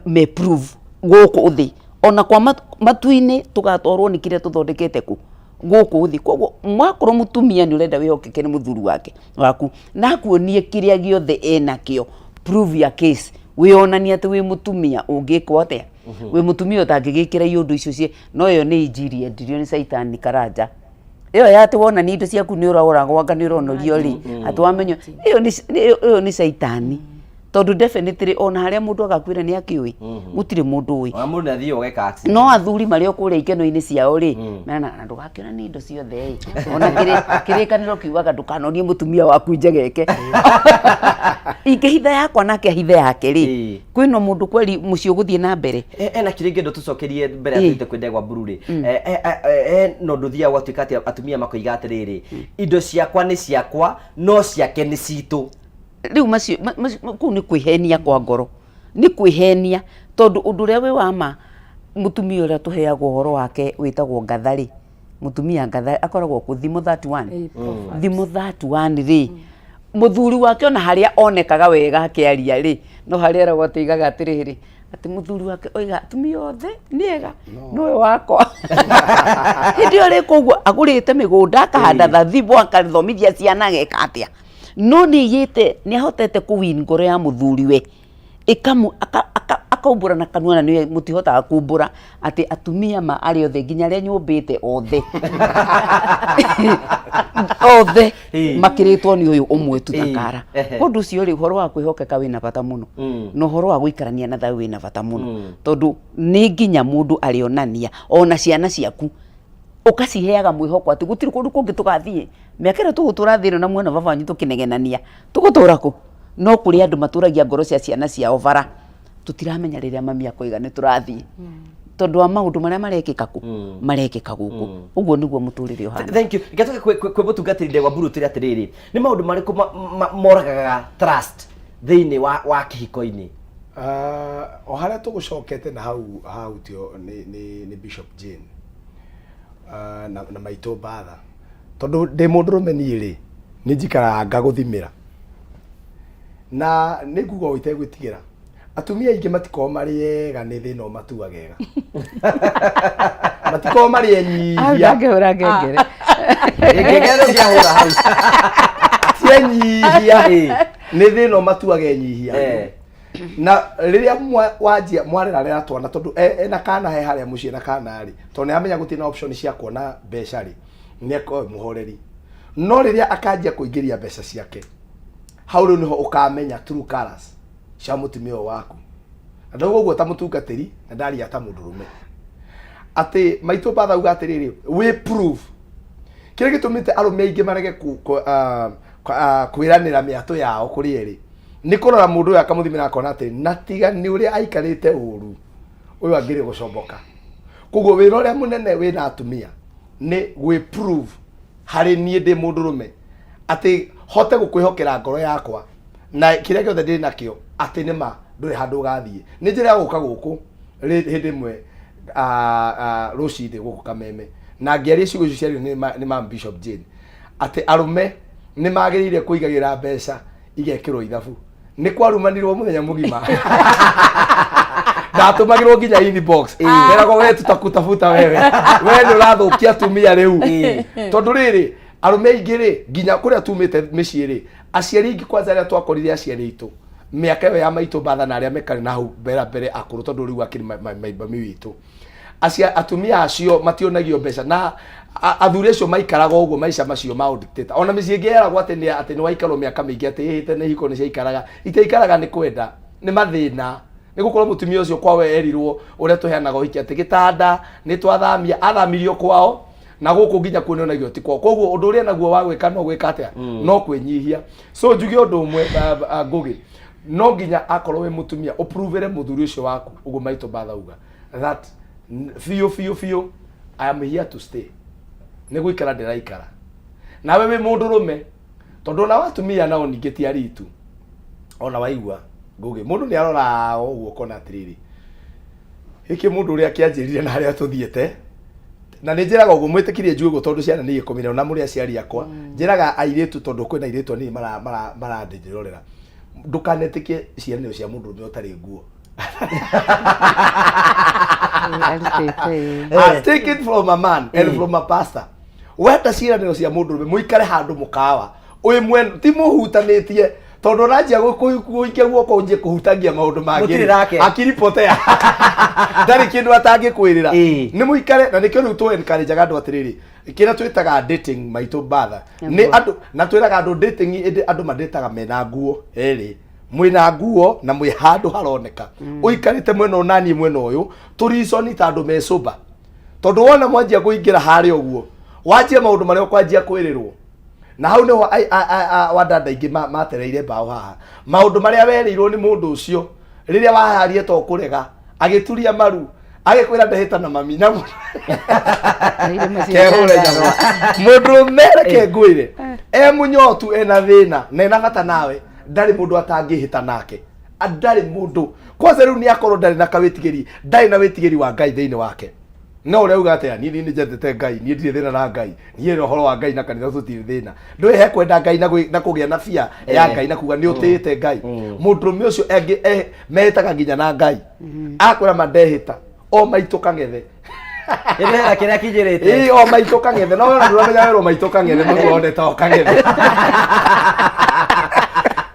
me prove gũkũ thĩ ona kwa matu-inĩ tũgatwarwo nĩ kĩrĩa tũthondekete kũ gũkũ thĩ. Koguo mwakorwo mũtumia nĩ ũrenda wĩhokeke nĩ mũthuri wake waku na akuonie kĩrĩa gĩothe enakĩo, prove your case, wĩonanie atĩ wĩ mũtumia ũngĩkwo atĩa, wĩ mũtumia ũtangĩgĩkĩra iũndũ icio cie, no ĩyo nĩ injiri yendirio nĩ caitani karanja ĩyo ya atĩ wonania indo ciaku nĩ ũroragwo anga nĩ ũronorio rĩ, atĩ wamenywo, ĩyo nĩ caitani. Tondũ definitely ona harĩa mũndũ agakuĩra nĩ akĩũĩ, gũtirĩ mũndũ ũĩ. Ona mũndũ nĩ athiaga ũgeka accident. No athuri marĩ o kũrĩa ikeno-inĩ ciao rĩ, meranaga na ndũgakĩona nĩ indo ciothe ĩ, ona kĩrĩkanĩro kiugaga ndũkanonie mũtumia waku njegeke. Ingĩhitha yakwa nake ahithe yake rĩ, kwĩna mũndũ kweli mũciĩ ũgũthiĩ na mbere. Ena kĩrĩa ingĩenda tũcokerie mbere ya tũthiĩte kwĩ ndegwa mburu rĩ, na ũndũ ũthiaga gwatuĩka atĩ atumia makoiga atĩrĩrĩ, indo ciakwa nĩ ciakwa no ciake nĩ citũ. Rĩu macio kũu nĩ kwĩhenia kwa ngoro, nĩ kwĩhenia tondũ ũndũ ũrĩa wĩ wa ma mũtumia ũrĩa tũheagwo ũhoro wake wĩtagwo ngatha rĩ, mũtumia ngatha akoragwo kũ Thimo 31. Thimo 31 rĩ, mũthuri wake ona harĩa onekaga wega akĩaria rĩ, no harĩa eragwo atĩ oigaga atĩrĩrĩ, atĩ mũthuri wake oiga atumia othe nĩ ega no ũyũ wakwa. Hĩndĩ ĩyo rĩ koguo agũrĩte mĩgũnda akahanda thathibũ akathomithia ciana ageka atĩa, no nĩ aiyĩte, nĩ ahotete kũ win ngoro ya mũthuriwe ĩkamũ akaumbũra na kanua na nĩwe mũtihotaga kumbũra atĩ atumia ma arĩa othe nginya arĩa nyũmbĩte othe othe makĩrĩtwo nĩ ũyũ ũmwe tu thakara. Ũndũ ũcio rĩ, ũhoro wa kwĩhokeka wĩna bata mũno na ũhoro wa gũikarania na thayũ wĩna bata mũno tondũ nĩ nginya mũndũ arĩonania ona ciana ciaku ũkaciheaga mwĩhoko atĩ gũtirĩ kũndũ kũngĩ tũgathiĩ. Mĩaka ĩrĩa tũgũtũra thĩ ĩno na muona baba wanyu tũkĩnegenania, tũgũtũra kũ? No kũrĩ andũ matũragia ngoro cia ciana ciao bara. Tũtiramenya rĩrĩa mami akoiga nĩ tũrathiĩ. Tondũ wa maũndũ marĩa marekĩka kũ? Marekĩka gũkũ. Ũguo nĩguo mũtũrĩre ũhana. Thank you. Reke tũke kwĩ mũtungatĩri Ndegwa Mburu twĩre atĩrĩrĩ, nĩ maũndũ marĩkũ moragaga trust thĩinĩ wa kĩhiko-inĩ? O harĩa tũgũcokete na hau hahutio nĩ Bishop Jane na maitũ Mbatha. Tondũ ndĩ mũndũrũme niĩ rĩ, nĩ njikaraga ngagũthimĩra. Na nĩ nguga ũũ itegwĩtigĩra, atumia aingĩ matikoragwo marĩ ega nĩ thĩna ũmatuaga ega. Matikoragwo marĩ enyihia. Hau ndangĩhũra ngengere. Ngengere ndũngĩahũra hau. Ti enyihia. Nĩ thĩna ũmatuaga enyihia. Na rĩrĩa wanjia mwarerarera twana tondũ ena kana he harĩa mũciĩ na kana rĩ, tondũ nĩ amenya gũtirĩ na option cia kuona mbeca rĩ, nĩ akoragwo mũhoreri. No rĩrĩa akanjia kũingĩria mbeca ciake, hau rĩu nĩho ũkamenya true colors cia mũtumia ũyũ waku. Na ndauga ũguo ta mũtungatĩri na ndaria ta mũndũrũme. Atĩ maitũ Mbatha auga atĩrĩrĩ, wĩ proof. Kĩrĩa gĩtũmĩte arũme aingĩ marege kwĩranĩra mĩatũ yao kũrĩ erĩ, nĩ kũrora mũndũ ũyũ akamũthimĩra akona atĩ na tiga nĩ ũrĩa aikarĩte ũru, ũyũ angĩrĩ gũcomboka. Koguo wĩra ũrĩa mũnene wĩna atumia nĩ gwĩ prove harĩ niĩ ndĩ mũndũrũme atĩ hote gũkwĩhokera ngoro yakwa na kĩrĩa gĩothe ndĩ nakĩo atĩ nĩ ma ndũrĩ handũ ũgathiĩ. Nĩ njĩra ya gũka gũkũ hĩndĩ ĩmwe rũcinĩ gũkũ Kameme na ngĩaria ciugo icio ciario nĩ ma Bishop Jane atĩ arũme nĩ magĩrĩire kũigagĩra mbeca igekĩrwo ithabu. Nĩ kwarumanirwo mũthenya mũgima. Ndatũmagĩrwo nginya inbox. Meragwo we tutakutafuta wewe. We nĩ ũrathũkia atumia rĩu. Tondũ rĩrĩ, arũme aingĩ rĩ, nginya kũrĩa tumĩte mĩciĩ rĩ, aciari aingĩ kwanza arĩa twakorire aciari aitũ, mĩaka ĩyo ya maitũ mbatha na arĩa mekarĩ na hau mbere mbere akũrũ tondũ rĩu akĩrĩ mami witũ. Acia atumia acio mationagio mbeca na athuri acio maikaraga ũguo maica macio ma dictator. Ona mĩciĩ ĩngĩ yeragwo atĩ nĩ atĩ nĩ waikarwo mĩaka mĩingĩ atĩ ĩhĩte na ihiko nĩ ciaikaraga. Itiaikaraga nĩ kwenda. Nĩ mathĩna nĩ gũkorwo mũtumia ũcio kwao erirwo ũrĩa tũheanaga ũhiki atĩ gĩtanda nĩ twathamia, athamirio kwao na gũkũ nginya kuonanagio ti kwao. Koguo ũndũ ũrĩa naguo wa gwĩka no gwĩka atĩa? No kwĩnyihia. So njuge ũndũ ũmwe, Ngũgĩ, no nginya akorwo wĩ mũtumia ũpruvĩre mũthuri ũcio waku ũguo maitũ bathauga that biũ biũ biũ, I am here to stay, nĩ gũikara ndĩraikara nawe wĩ mũndũrũme, tondũ ona watumia nao ningĩ ti aritu. Ona waigua Ngũgĩ, mũndũ nĩ aroraga ũguo ũkona atĩrĩrĩ, gĩkĩ mũndũ ũrĩa akĩanjĩrire na harĩa tũthiĩte. Na nĩ njĩraga ũguo, mwĩtĩkirie njuge ũguo tondũ ciana nĩ igĩkomire ona mũrĩ aciari akwa. Njĩraga airĩtu, tondũ kwĩna airĩtu anini marandĩrorera, ndũkanetĩkie ciĩranĩro cia mũndũrũme ũtarĩ nguo. Arutĩte. I take it from a man and from a pastor. Wenda ciĩranĩro cia mũndũrũme, mũikare handũ mũkawa wĩ mwena, ti mũhutanĩtie, tondũ ũranjia gũikia guoko njie kũhutagia maũndũ mangĩ. Mũtirĩ nake. Akili potea, ndarĩ kĩndũ atangĩkwĩrĩra. Nĩ mũikare na nĩkĩo rĩu tũ encourage andũ atĩrĩrĩ, kĩrĩa twĩtaga dating, maitũ batha nĩ andũ na twĩraga andũ dating, ĩndĩ andũ madĩtaga mena nguo erĩ, mwĩna nguo na mwĩ handũ haroneka, ũikarĩte mwena ũyũ naniĩ mwena ũyũ, tũriconi ta andũ me sober, tondũ wona mwanjia kũingĩra harĩa ũguo, wanjie maũndũ marĩa ũkwanjia kwĩrĩrwo, na hau nĩho wadada aingĩ matereire mbaũ haha. Maũndũ marĩa werĩirwo nĩ mũndũ ũcio rĩrĩa waharie to kũrega, agĩturia maru, agĩkwĩra ndehĩta na mami na kehũre nyama. Mũndũ mereke ngwĩre, e mũnyotu, ena thĩna na ena bata nawe, ndarĩ mũndũ atangĩhĩta nake. Ndarĩ mũndũ kwanza rĩu nĩ akorwo ndarĩ na kawĩtigĩri, ndarĩ na wĩtigĩri wa Ngai thĩinĩ wake. No ũrĩa uga atĩa, niĩ nĩ njendete Ngai, niĩ ndirĩ thĩna na Ngai, niĩ na ũhoro wa Ngai na kanitha tũtirĩ thĩna. Ndũĩ he kwenda Ngai na kũgĩa na bia ya Ngai na kuga nĩ ũtĩĩte Ngai. Mũndũrũme ũcio engĩ mehĩtaga nginya na Ngai, akwĩra ma ndehĩta o maitũ kang'ethe. Ĩrĩa kĩrĩa kinyĩrĩte. Ĩĩ, o maitũ kang'ethe. No we ndũramenya werwo maitũ kang'ethe, mũndũ wonete o kang'ethe.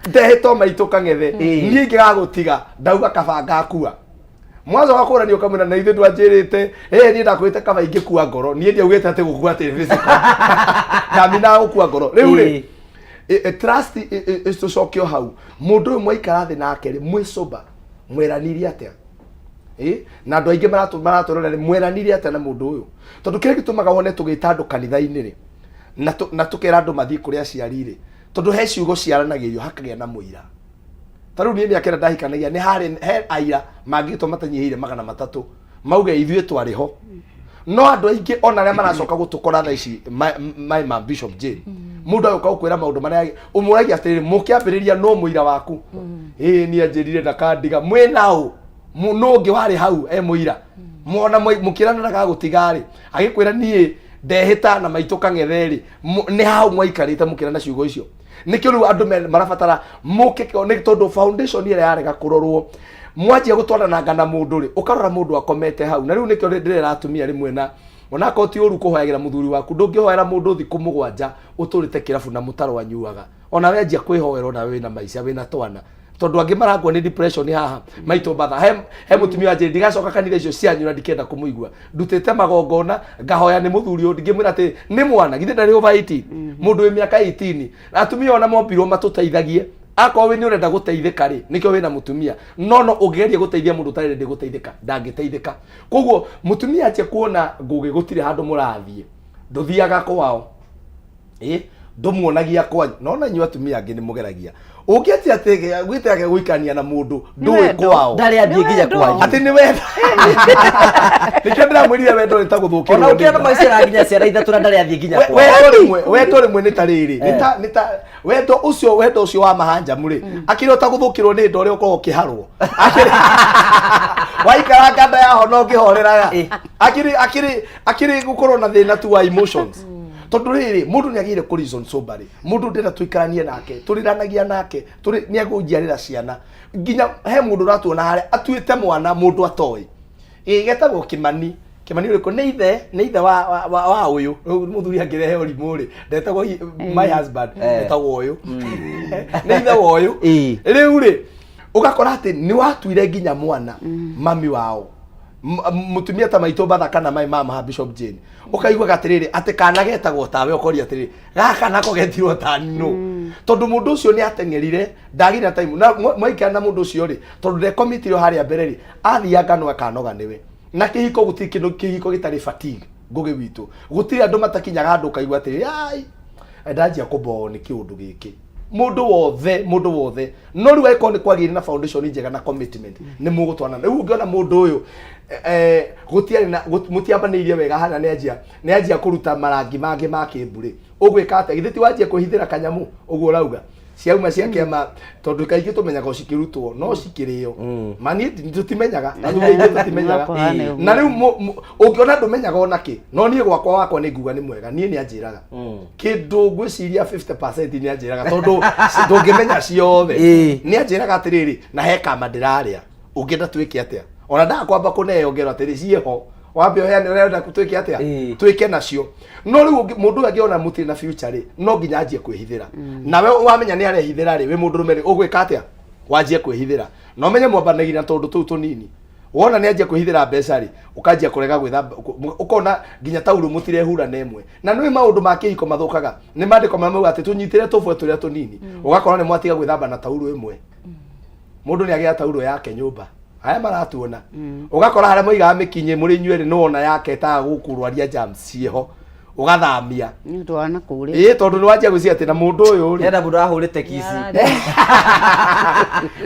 Ndehĩta o maitũ kang'ethe, niĩ ingĩgagũtiga ndauga kaba ngakua. Mwacoka kũrania ũkamwĩra na ithuĩ ndwanjĩrĩte, ĩ niĩ ndakwĩrĩte kaba ingĩkua ngoro, niĩ ndiaugĩte atĩ gũkua atĩ physical, ndaminaga gũkua ngoro rĩu rĩ. Trust tũcokio hau, mũndũ ũyũ mwaikara thĩ nake rĩ, mwĩ sober, mweranire atĩa? Ĩ, na andũ aingĩ maratũrora rĩ, mweranire atĩa na mũndũ ũyũ? Tondũ kĩrĩa gĩtũmaga wone tũgĩta andũ kanitha-inĩ rĩ, na tũkera andũ mathiĩ kũrĩ aciari rĩ, tondũ he ciugo ciaranagĩrio hakagĩa na mũira. Ta rĩu niĩ mĩaka ĩrĩa ndahikanagia nĩ harĩ he aira mangĩtwo matanyihĩire 300 mauge ithuĩ twarĩ ho. No andũ aingĩ ona arĩa maracoka gũtũkora thaa ici, my ma Bishop Jane, mũndũ agũka gũkwĩra maũndũ marĩa ũmũragia atĩrĩrĩ, mũkĩambĩrĩria no mũira waku, ĩĩ niĩ anjĩrire ndakandiga, mwĩ naũ nũ ũngĩ warĩ hau e mũira? Mwona mũkĩrana ndagagũtiga rĩ, agĩkwĩra niĩ ndehĩta na maitũ kang'ethe rĩ, nĩ hau mwaikarĩte mũkĩrana ciugo icio? Nĩkĩo rĩu andũ marabatara mũke, nĩ tondũ foundation ĩrĩa yarega kũrorwo, mwanjia gũtwarananga na mũndũ rĩ, ũkarora mũndũ akomete hau. Na rĩu nĩkĩo ndĩrera atumia rĩmwe, na onakorwo ti ũru kũhoyagĩra mũthuri waku, ndũngĩhoera mũndũ thikũ 7 ũtũrĩte kĩrabu na mũtaro anyuaga. Ona we anjia kwĩhoera, ona we wĩna maica, wĩna twana, tondũ angĩ marakua nĩ depression haha maitũ mbatha. He mũtumia wanjĩrire ndigacoka kanitha icio cianyu na ndikenda kũmũigua, ndutĩte magongona ngahoya nĩ mũthuri ũyũ, ndingĩmwĩra atĩ nĩ mwana, githĩ ndarĩ over 18, mũndũ wĩ mĩaka 18. Atumia ona mombirwo matũteithagie. Akorwo wĩ nĩ ũrenda gũteithĩka rĩ, nĩkĩo wĩna mũtumia. No ũngĩgeria gũteithia mũndũ ũtarĩ ready gũteithĩka, ndangĩteithĩka. Koguo mũtumia anjia kuona Ngũgĩ gũtirĩ handũ mũrathiĩ, ndũthiaga kwao, ĩ ndũmuonagia kwanyu. No na inyuĩ atumia angĩ nĩ mũgeragia, ũngĩatia atĩ gwĩtĩage gũikania na mũndũ ndũĩ wendo. Kwao. Ndarĩ athiĩ nginya kwanyu. Atĩ nĩ wendo, nĩkĩo ndĩramwĩrire wendo nĩ ta gũthũkĩrwo Ona nĩ ũkĩona nda. maicera nginya ciana 3 na ndarĩ athiĩ nginya kwao. Wendo rĩmwe nĩ ta rĩrĩ, nĩ ta wendo ũcio wa mahanjamu rĩ, akĩrĩ ota gũthũkĩrwo nĩ nda ũrĩa ũkoragwo ũkĩharwo. Waikaranga nda yaho no ngĩhoreraga, akĩrĩ gũkorwo na thĩna tu wa emotions, tondũ rĩrĩ, mũndũ nĩ agĩrĩire kũ reason soberly. Mũndũ ndĩrenda tũikaranie nake, tũrĩranagia nake, tũrĩ nĩ egũnjiarĩra ciana. Nginya he mũndũ ũratuona harĩa atuĩte mwana mũndũ atoĩ, ĩ getagwo Kĩmani. Kĩmani ũrĩkũ? Nĩ ithe wa ũyũ. Rĩu mũthuri angĩrehe ũrimũ rĩ, ndetagwo my husband, etagwo ũyũ, nĩ ithe wa ũyũ. Rĩu rĩ, ũgakora atĩ nĩ watuire nginya mwana mami wao. Mũtumia ta maitũ mbatha kana my mama ha Bishop Jane, ũkaiguaga atĩrĩrĩ atĩ kana getagwo tawe, ũkoria atĩrĩrĩ, gaka nako getirwo tani no tondũ mũndũ ũcio nĩ ateng'erire, ndagire na time na mwaikara na mũndũ ũcio rĩ, tondũ ndekomitire harĩa mbere rĩ, athianga no akanoga nĩwe. Na kĩhiko gũtirĩ kĩndũ kĩhiko gĩtarĩ fatigue. Ngũgĩ witũ, gũtirĩ andũ matakinyaga andũ ũkaigua atĩrĩrĩ, ai, ndanjia kũboo nĩ kĩũndũ gĩkĩ. Mũndũ wothe, mũndũ wothe, no rĩu angĩkorwo nĩ kwagĩire na foundation njega na commitment, nĩ mũgũtwana. Rĩu ũngĩona mũndũ ũyũ gũtiarĩ na mũtiambanĩirie wega harĩa, nĩ anjia kũruta marangi mangĩ ma kĩmbu rĩ, ũgwĩka atĩa? Githĩ ti wanjia kwĩhithĩra kanyamũ ũguo ũrauga ciauma cia kĩama? Tondũ kaingĩ tũmenyaga o cikĩrutwo no cikĩrĩo mani, tũtimenyaga, athuri aingĩ tũtimenyaga. Kũhana ũguo. Na rĩu ũngĩona ndũmenyaga ona kĩ, no niĩ gwakwa wakwa nĩ nguga nĩ mwega. Niĩ nĩ anjĩraga kĩndũ, ngwĩciria 50% nĩ anjĩraga, tondũ ndũngĩmenya ciothe. Nĩ anjĩraga atĩrĩrĩ, na he kama ndĩrarĩa, ũngĩenda twĩke atĩa? Ona ndakwamba kũneo ngero atĩrĩ, ciĩho wambe ũheane, ũrenda twĩke atĩa, twĩke nacio. No rĩu mũndũ ũyũ angĩona mũtirĩ na future rĩ, no nginya anjie kwĩhithĩra. Nawe wamenya nĩ arehithĩra rĩ, wĩ mũndũrũme rĩ, ũgwĩka atĩa? Wanjie kwĩhithĩra na ũmenye mwambanagia na tũndũ tũu tũnini. Wona nĩ anjia kwĩhithĩra mbeca rĩ, ũkanjia kũrega gwĩthamba, ũkona nginya taurũ mũtirehura na ĩmwe. Na nĩ maũndũ ma kĩhiko mathũkaga nĩ maandĩko marĩa mauga atĩ tũnyitĩre tũbwe tũrĩa tũnini. Ũgakora nĩ mwatiga gwĩthamba na taurũ ĩmwe, mũndũ nĩ agĩa taurũ yake nyũmba, aya maratuona. Ũgakora harĩa moigaga mĩkinyĩ mũrĩ inyuerĩ, nĩ wona yake ĩtaga gũkũrwaria germs ciĩho, ũgathamia. Nĩ ũndũ wa na kũrĩa. Ĩĩ, tondũ nĩ wanjia gwĩciria atĩ na mũndũ ũyũ rĩ, hena mũndũ ahũrĩte kici.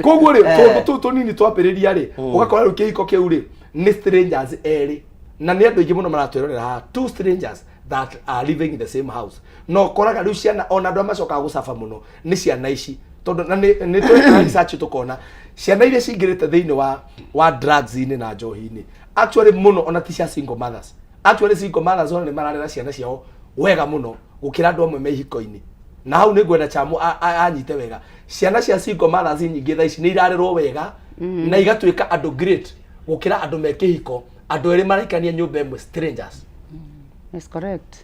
Koguo rĩ, tũndũ tũu tũnini twambĩrĩria rĩ, ũgakora rĩu kĩhiko kĩu rĩ nĩ strangers erĩ, na nĩ andũ aingĩ mũno maratwĩrorera haha, two strangers that are living in the same house. Na ũkoraga rĩu ciana, ona andũ arĩa macokaga gũcaba mũno nĩ ciana ici, tondũ na nĩ twekaga research tũkona ciana iria cingĩrĩte thĩinĩ wa drugs-inĩ na njohi-inĩ actually mũno ona ti cia single mothers. Actually single mothers ona nĩ mararera ciana ciao wega mũno gũkĩra andũ amwe me ihiko-inĩ. Na hau nĩ ngwenda chamu anyite wega, ciana cia single mothers nyingĩ thaa ici nĩ irarerwo wega na igatuĩka andũ great gũkĩra andũ me kĩhiko, andũ erĩ maraikania nyũmba ĩmwe, strangers. That's correct.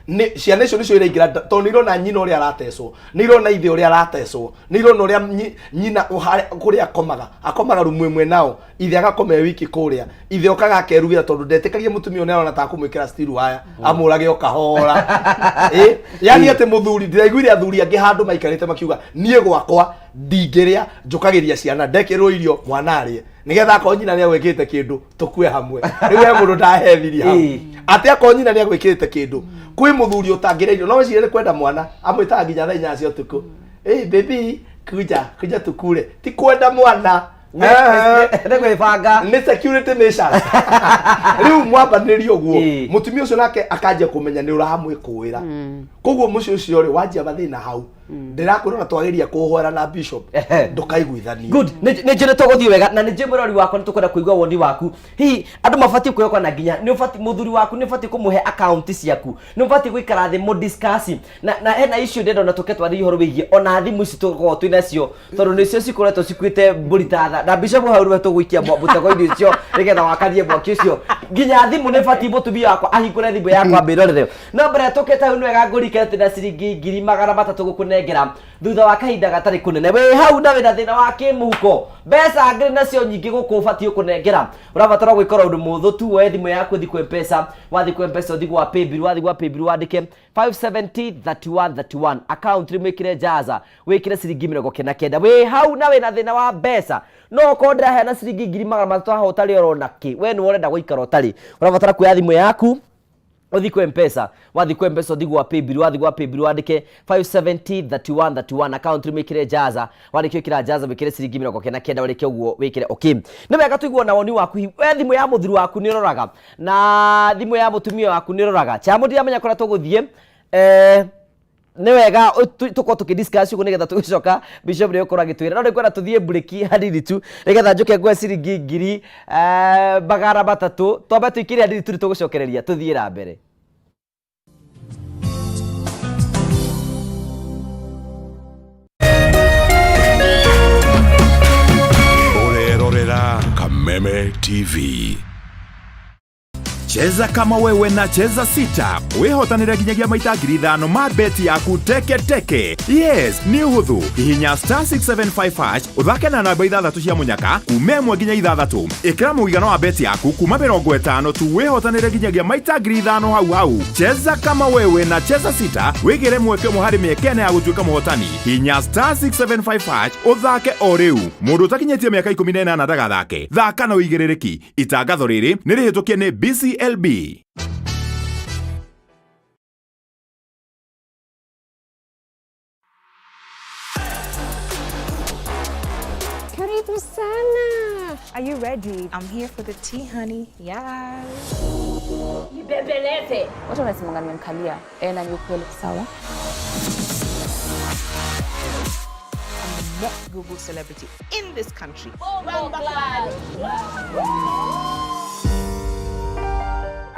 Nĩ ciana icio nĩcio iraingĩra tondũ nĩ irona nyina ũrĩa aratecwo, nĩ irona ithe ũrĩa aratecwo, nĩ irona ũrĩa nyina kũrĩa akomaga, akomaga rumu ĩmwe nao, ithe agakoma e wiki kũrĩa, ithe okaga akerugĩra tondũ ndetĩkagia mũtumia ũyũ nĩ arona ta kũmwĩkĩra stiru waya amũrage o kahora. Ĩ yani atĩ mũthuri, ndĩraiguire athuri angĩ handũ maikarĩte makiuga, niĩ gwakwa ndingĩrĩa, njũkagĩria ciana, ndekĩrwo irio mwana arĩe, nĩgetha akorwo nyina nĩ agwĩkĩte kĩndũ tũkue hamwe. Rĩu he mũndũ ndahethirie hau atĩ akorwo nyina nĩ agwĩkĩte kĩndũ, kwĩ mũthuri ũtangĩrĩa irio, no wĩcirie nĩ kwenda mwana, amwĩtaga nginya thaa 8 cia ũtukũ, "Hey, baby, kuja kuja tukule." Ti kwenda mwana. Nĩ gwĩbanga. Nĩ security measures. Rĩu mwambanĩria ũguo, mũtumia ũcio nake akanjia kũmenya nĩ ũramwĩkũĩra, koguo mũciĩ ũcio rĩ wanjia mathĩna hau. Ndĩrakwĩra ona twageria kũhoera na bishop, ndũkaiguithanie. Good, nĩ njũĩ nĩ tũgũthiĩ wega, na nĩ njũĩ mũrori wakwa nĩ tũkwenda kũigua woni waku. Hihi andũ mabatiĩ kwĩhoka, na nginya nĩ ũbatiĩ mũthuri waku nĩ ũbatiĩ kũmũhe akaunti ciaku, nĩ ũbatiĩ gũikara thĩ mũdiscuss na hena issue ndĩrenda ona tũke twarĩrie ũhoro wĩgiĩ ona thimũ ici tũkoragwo twĩ nacio, tondũ nĩcio cikoretwo cikuĩte mbũri ta tha. Na bishop hau nĩwe tũgũikia mũtego-inĩ ũcio nĩgetha wakanie mwaki ũcio. Nginya thimũ nĩ batiĩ mũtumia wakwa ahingũre thimũ yakwa mbĩrorere? No mbere tũkĩte hau, nĩ wega ngũrike atĩ na ciringi 300,000 gũkũnengera thutha wa kahinda gatarĩ kũnene. Wĩ hau na wĩna thĩna wa kĩmũhuko, mbeca ngĩrĩ nacio nyingĩ gũkũ ũbatiĩ ũkũnengera, ũrabatara gwĩkora ũndũ mũhũthũ tu: woe thimũ yaku, ũthiĩ kwĩ Mpesa. Wathiĩ kwĩ Mpesa, ũthiĩ gwa paybill. Wathiĩ gwa paybill, wandĩke 570 31 31, account rĩ mwĩkĩre jaza, wĩkĩre ciringi 99. Wĩ hau na wĩna thĩna wa mbeca, no okorwo ndĩraheana ciringi 300,000 haha ũtarĩ orona kĩ, we nĩwe ũrenda gũikara ũtarĩ, ũrabatara kuoya thimũ yaku, ũthiĩ kwĩ Mpesa. Wathiĩ kwĩ Mpesa, ũthiĩ gwa paybill. Wathiĩ gwa paybill, wandĩke 570 31 31, account rĩ mwĩkĩre jaza. Warĩkia gwĩkĩra jaza, wĩkĩre ciringi 99. Warĩkia ũguo, wĩkĩre okay. Nĩ wega tũigue na woni waku. Hihi we thimũ ya mũthuri waku nĩ ũroraga, na thimũ ya mũtumia waku nĩ ũroraga? Chamu, ndiramenya kũrĩa tũgũthiĩ. Nĩ wega tũkorwo tũkĩ discuss ũguo nĩgetha tũgĩcoka bishop nĩ ũkorwo agĩtwĩra. No nĩngwenda tũthiĩ break hanini tu nĩgetha njũke ngwe ciringi 300,000. Twambe tũikĩre hanini tu, nĩ tũgũcokereria tũthiĩ na mbere. Ũrerorera Kameme TV. Cheza kama wewe na cheza sita wĩhotanĩre nginyagia maita 5,000 ma beti yaku teke teke. Yes, nĩ ũhũthũ. Hihinya star 675 hash ũthake na namba ithathatũ cia mũnyaka kuma ĩmwe nginya ithathatũ. Ĩkĩra mũigana wa beti yaku kuma 50 tu wĩhotanĩre nginyagia maita 5,000 hau hau. Cheza kama wewe na cheza sita wĩgĩre mweke ũmwe harĩ mĩeke ĩna ya gũtuĩka mũhotani. Hihinya star 675 hash ũthake o rĩu. Mũndũ ũtakinyĩtie mĩaka 18 ndagathake. Thaka na ũigĩrĩrĩki. Itangatho rĩrĩ nĩ rĩhĩtũkie nĩ BCLB. Karibu sana. Are you ready? I'm here for the tea, honey. Yes. Nibembeleze. Watu wanasemanga nimemkalia. Eh, na ni ukweli sawa. I'm the most Googled celebrity in this country.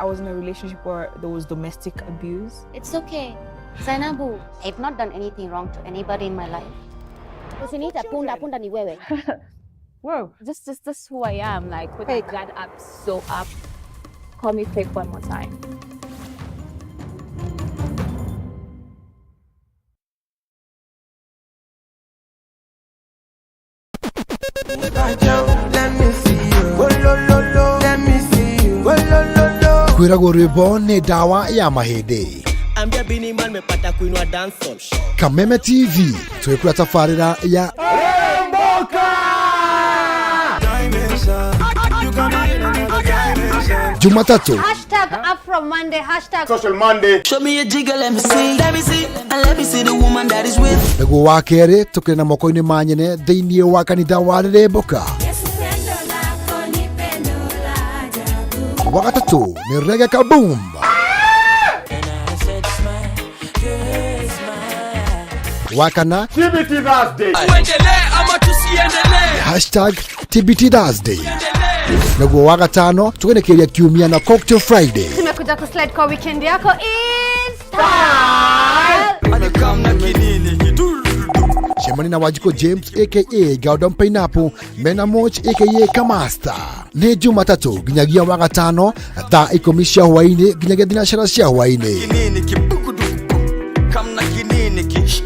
I was in a relationship where there was domestic abuse. It's okay. Zainabu, I've not done anything wrong to anybody in my life. Usiniita punda, punda ni wewe. Whoa. Just who I am, like with my guard up, so up. Call me fake one more time. Kwĩragwo rwĩmbo nĩ ndawa ya mahĩndĩ. Ambia Bini Man mepata kuinua dancehall. Kameme TV twĩkũra tabarĩra ya Jumatatu Hashtag Afro Monday, hashtag Social Monday. Show me a jigger, let me see. Let me see. And let me see the woman that is with. Nĩguo wa kerĩ tũkĩrĩ na moko-inĩ ma nyene thĩinĩ wa kanitha wa Rĩrĩmbũka. Wa gatatũ nĩ Reggae Kaboom. Wa kana TBT Thursday. Tuendelee ama tusiendelee? hashtag TBT Thursday. Nĩguo wa gatano tũgenekeria kiumia na Cocktail Friday. Tumekuja kuslide kwa weekend yako is style. Cemania na Wanjikũ James aka Gordon Pineapple mena Moch aka Kamasta nĩ Jumatatũ nginyagia wa gatano thaa 10 cia hwaĩ-inĩ nginyagia thinacara cia hwaĩ-inĩ. Kinini kibukuduku. Kamna kinini ki.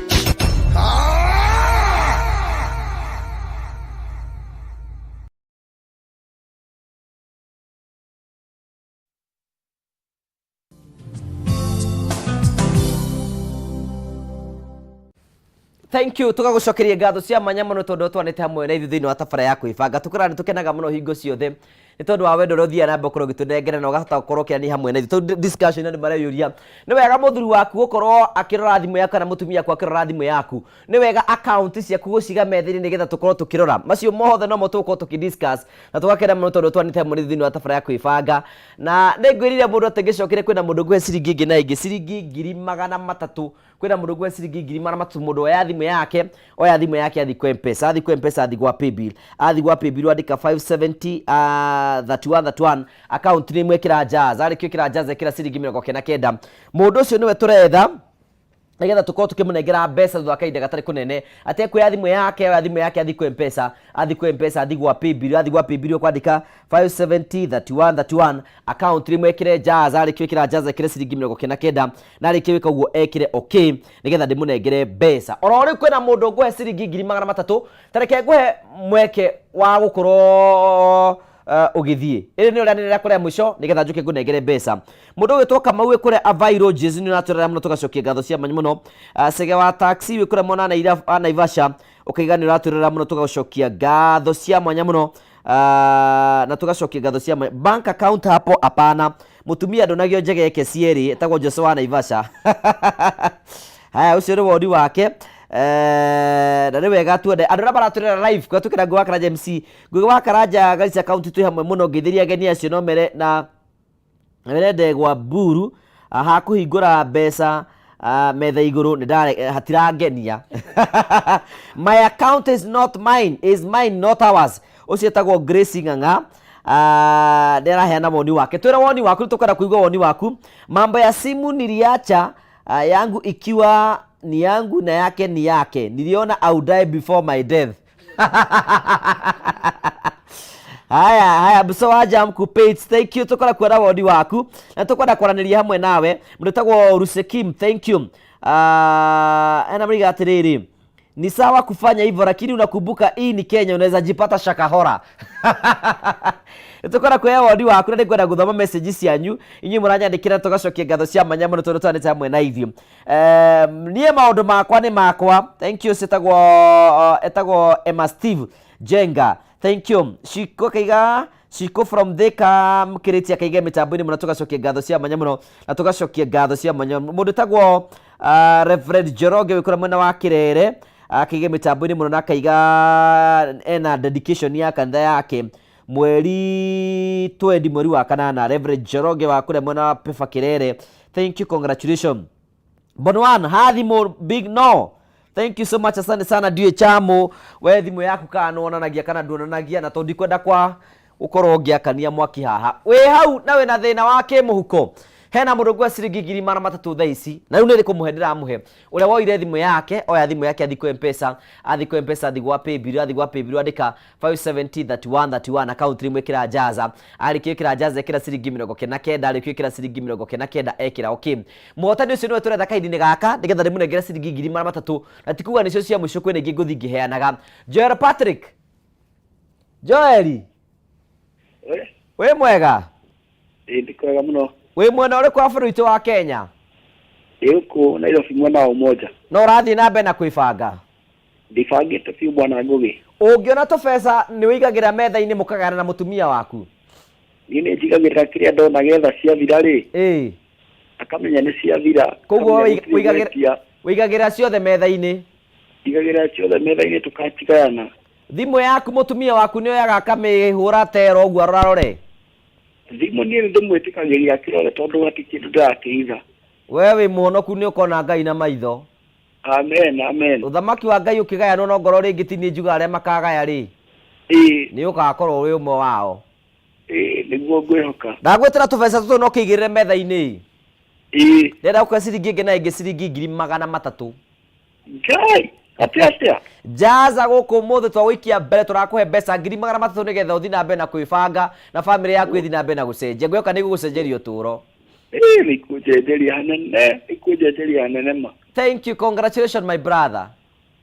Thank you tugagucokeria ngatho cia mwanya muno tondu twanite hamwe na ithuĩ thĩinĩ wa tabara ya kwĩbanga. Tũkoraga nĩ tũkenaga mũno hingo ciothe nĩ tondũ wa wendo ũrĩa ũthiaga na mbere gũkorwo ũgĩtũnengera na ũgahota gũkorwo ũkĩaranĩria hamwe na ithuĩ. Tondũ discussion andũ mareyũria nĩ wega mũthuri waku gũkorwo akĩrora thimũ yaku kana mũtumia waku akĩrora thimũ yaku, nĩ wega account ciaku gũciga metha-inĩ nĩgetha tũkorwo tũkĩrora macio mothe nomo tũgũkorwo tũkĩ discuss na tũgakena mũno tondũ twanĩte hamwe na ithuĩ thĩinĩ wa tabara ya kwĩbanga. Na nĩ ngwĩrire mũndũ atĩ ngĩcokere kwĩna mũndũ ngũhe ciringi ĩngĩ na ĩngĩ ciringi 300,000 kwĩna mũndũ ngũhe ciringi 300,000 mũndũ oya thimũ yake, oya thimũ yake athi kwa M-Pesa, athi kwa M-Pesa, athi gwa Paybill, athi gwa Paybill andĩka 570, 31 31 account nĩ ĩmwe ĩkĩra Jazz, arĩkia ĩkĩra Jazz ĩkĩra ciringi 99. Mũndũ ũcio nĩwe tũretha nĩgetha tũkorwo tũkĩmũnengera mbeca thutha wa kahinda gatarĩ kũnene. Atekuoya thimũ yake, oya thimũ yake athi kwa M-Pesa, athi kwa M-Pesa, athi gwa Paybill, athi gwa Paybill ũkwandĩka 570 31 31 account rimwe ĩkĩre Jazz, arĩkia ĩkĩra Jazz ĩkĩre ciringi 99 na arĩkia gwĩka ũguo ekĩre okay nĩgetha ndĩmũnengere mbeca. Oro rĩu kwĩna mũndũ ngũhe ciringi 300,000, ta reke ngũhe mweke wa gũkorwo ũgĩthiĩ. Ĩrĩ nĩ ũrĩa nĩrĩa kũrĩa mũico nĩgetha njũke ngũnengere mbeca. Mũndũ ũgwĩtwo Kamau wĩ kũrĩa Avairo Jesu nĩ ũratwĩrora mũno tũgacokia ngatho cia mwanya mũno. Cege wa taxi wĩ kũrĩa mwena wa Naivasha ũkaiga nĩ ũratwĩrora mũno tũgacokia ngatho cia mwanya mũno. Na tũgacokia ngatho cia mwanya. Bank account hapo hapana. Mũtumia ndonagio njegeke cierĩ etagwo Jose wa Naivasha. Haya, ũcio nĩ woni wake. Na nĩ wega tuone andũ arĩa maratwĩrora live kũhetũkĩra Ngũgĩ wa Karanja MC. Ngũgĩ wa Karanja Garissa County twĩ hamwe mũno ngĩthĩria ageni acio no mere na mere ndegwa mburu ha kũhingũra mbeca metha igũrũ nĩ ndare hatirangenia. My account is not mine, is mine not ours. Ũcio etagwo Grace Ng'ang'a. Nĩ araheana woni wake. Twĩre woni waku, tũkwenda kũigua woni waku. Mambo ya simu niliacha, yangu ikiwa ni yangu na yake ni yake. Niliona I would die before my death. Haya haya, Mbuso wa Jam Kupate, thank you, tukora kuona woni waku na tukwenda kwaranĩria hamwe nawe. Mũndũ wĩtagwo Rusekim, thank you. Ena mriga atĩrĩrĩ, ni sawa kufanya hivyo lakini unakumbuka hii ni Kenya, unaweza jipata Shakahora. Nĩtũkwenda kuoya woni waku na nĩngwenda gũthoma message cianyu inyuĩ mũranyandĩkĩra, tũgacokia ngatho cia mwanya mũno tondũ twanĩte hamwe na ithuĩ. Niĩ maũndũ makwa nĩ makwa, thank you. Cĩtagwo etagwo Emma Steve Jenga, thank you. Shiko kaiga Shiko from Thika mkĩrĩtie akaiga mĩtambo-inĩ mũno, tũgacokia ngatho cia mwanya mũno na tũgacokia ngatho cia mwanya. Mũndũ tagwo Reverend Njoroge wĩ kũrĩa mwena wa Kĩrere akaiga mĩtambo-inĩ mũno na akaiga ena dedication ya kanitha yake mweri 20 mweri wa kanana. Reverend Njoroge wa kũrĩa mwena wa Pefa Kĩrere, thank you, congratulations. Bonwan hathimũ big no, thank you so much, asante sana. Ndiũĩ chamo we thimũ yaku kana nĩwonanagia kana nduonanagia, na tondũ ndikwenda kwa gũkorwo ngĩakania mwaki haha wĩ hau na wĩna thĩna wa kĩmũhuko. Hena mũndũ ngua ciringi 300,000 thaa ici, na rĩu nĩ kũmũhe ndĩramũhe. Ũrĩa woire thimũ yake, oya thimũ yake, athiĩ kwĩ Mpesa, athiĩ kwĩ Mpesa, athiĩ gwa paybill, athiĩ gwa paybill, andĩka 570 31 31, account rimwe ĩkĩra jaza, arĩkia ĩkĩra jaza ĩkĩra ciringi 99, arĩkia ĩkĩra ciringi 99 ekĩra okay. Mũhotani ũcio nĩwe tũretha kahinda-inĩ gaka nĩgetha ndĩmũnengere ciringi 300,000, na ti kuga nĩcio cia mũico, kwĩna ingĩ ngũthiĩ ngĩheanaga. Joel Patrick, Joeli, wĩ mwega? Ĩ, ndĩ kwega mũno. Wĩ mwena ũrĩkũ wa bũrũri witũ wa Kenya? Ĩ, gũkũ Nairobi mwena wa Umoja. No ũrathiĩ na mbere na kwĩbanga? Ndĩbangĩte biũ, bwana Ngũgĩ. Ũngĩona tũbeca nĩ ũigagĩra metha-inĩ mũkagayana na mũtumia waku? Niĩ nĩ njigagĩrĩra kĩrĩa ndona getha ciathira rĩ, akamenya nĩ ciathira. Koguo akamenya gũtirĩ gwĩtia. Wĩigagĩra ciothe metha-inĩ? Njigagĩrĩra ciothe metha-inĩ, tũkacigayana. Thimũ yaku mũtumia waku nĩ oyaga akamĩhũra tero ũguo arorarore? Thimũ niĩ nĩ ndĩmwĩtĩkagĩria akĩrore tondũ hatirĩ kĩndũ ndĩrakĩhitha. We wĩ mũhonoku, nĩ ũkona Ngai na maitho. Amen, amen. Ũthamaki wa Ngai ũkĩgayanwo no ngorwo rĩngĩ ti niĩ njugaga arĩa makagaya rĩ, nĩ ũgakorwo wĩ ũmwe wao. Ĩĩ, nĩguo ngwĩhoka. Ndagwĩtĩra tũbeca tũtũ no kĩigĩrĩre metha-inĩ. Ndĩrenda gũkũhe ciringi ĩngĩ na ĩngĩ, ciringi 300,000. Ngai, atĩa atĩa? Jaza gũkũ ũmũthĩ twagũikia mbere, tũrakũhe mbeca 300,000 nĩgetha ũthiĩ na mbere na kwĩbanga na bamĩrĩ yaku ĩthiĩ na mbere na gũcenjia. Ngwĩhoka nĩ igũgũcenjeria ũtũũro. Ĩĩ, nĩ ikũnjenjeria hanene, nĩ ikũnjenjeria hanene ma. Thank you, congratulations, my brother.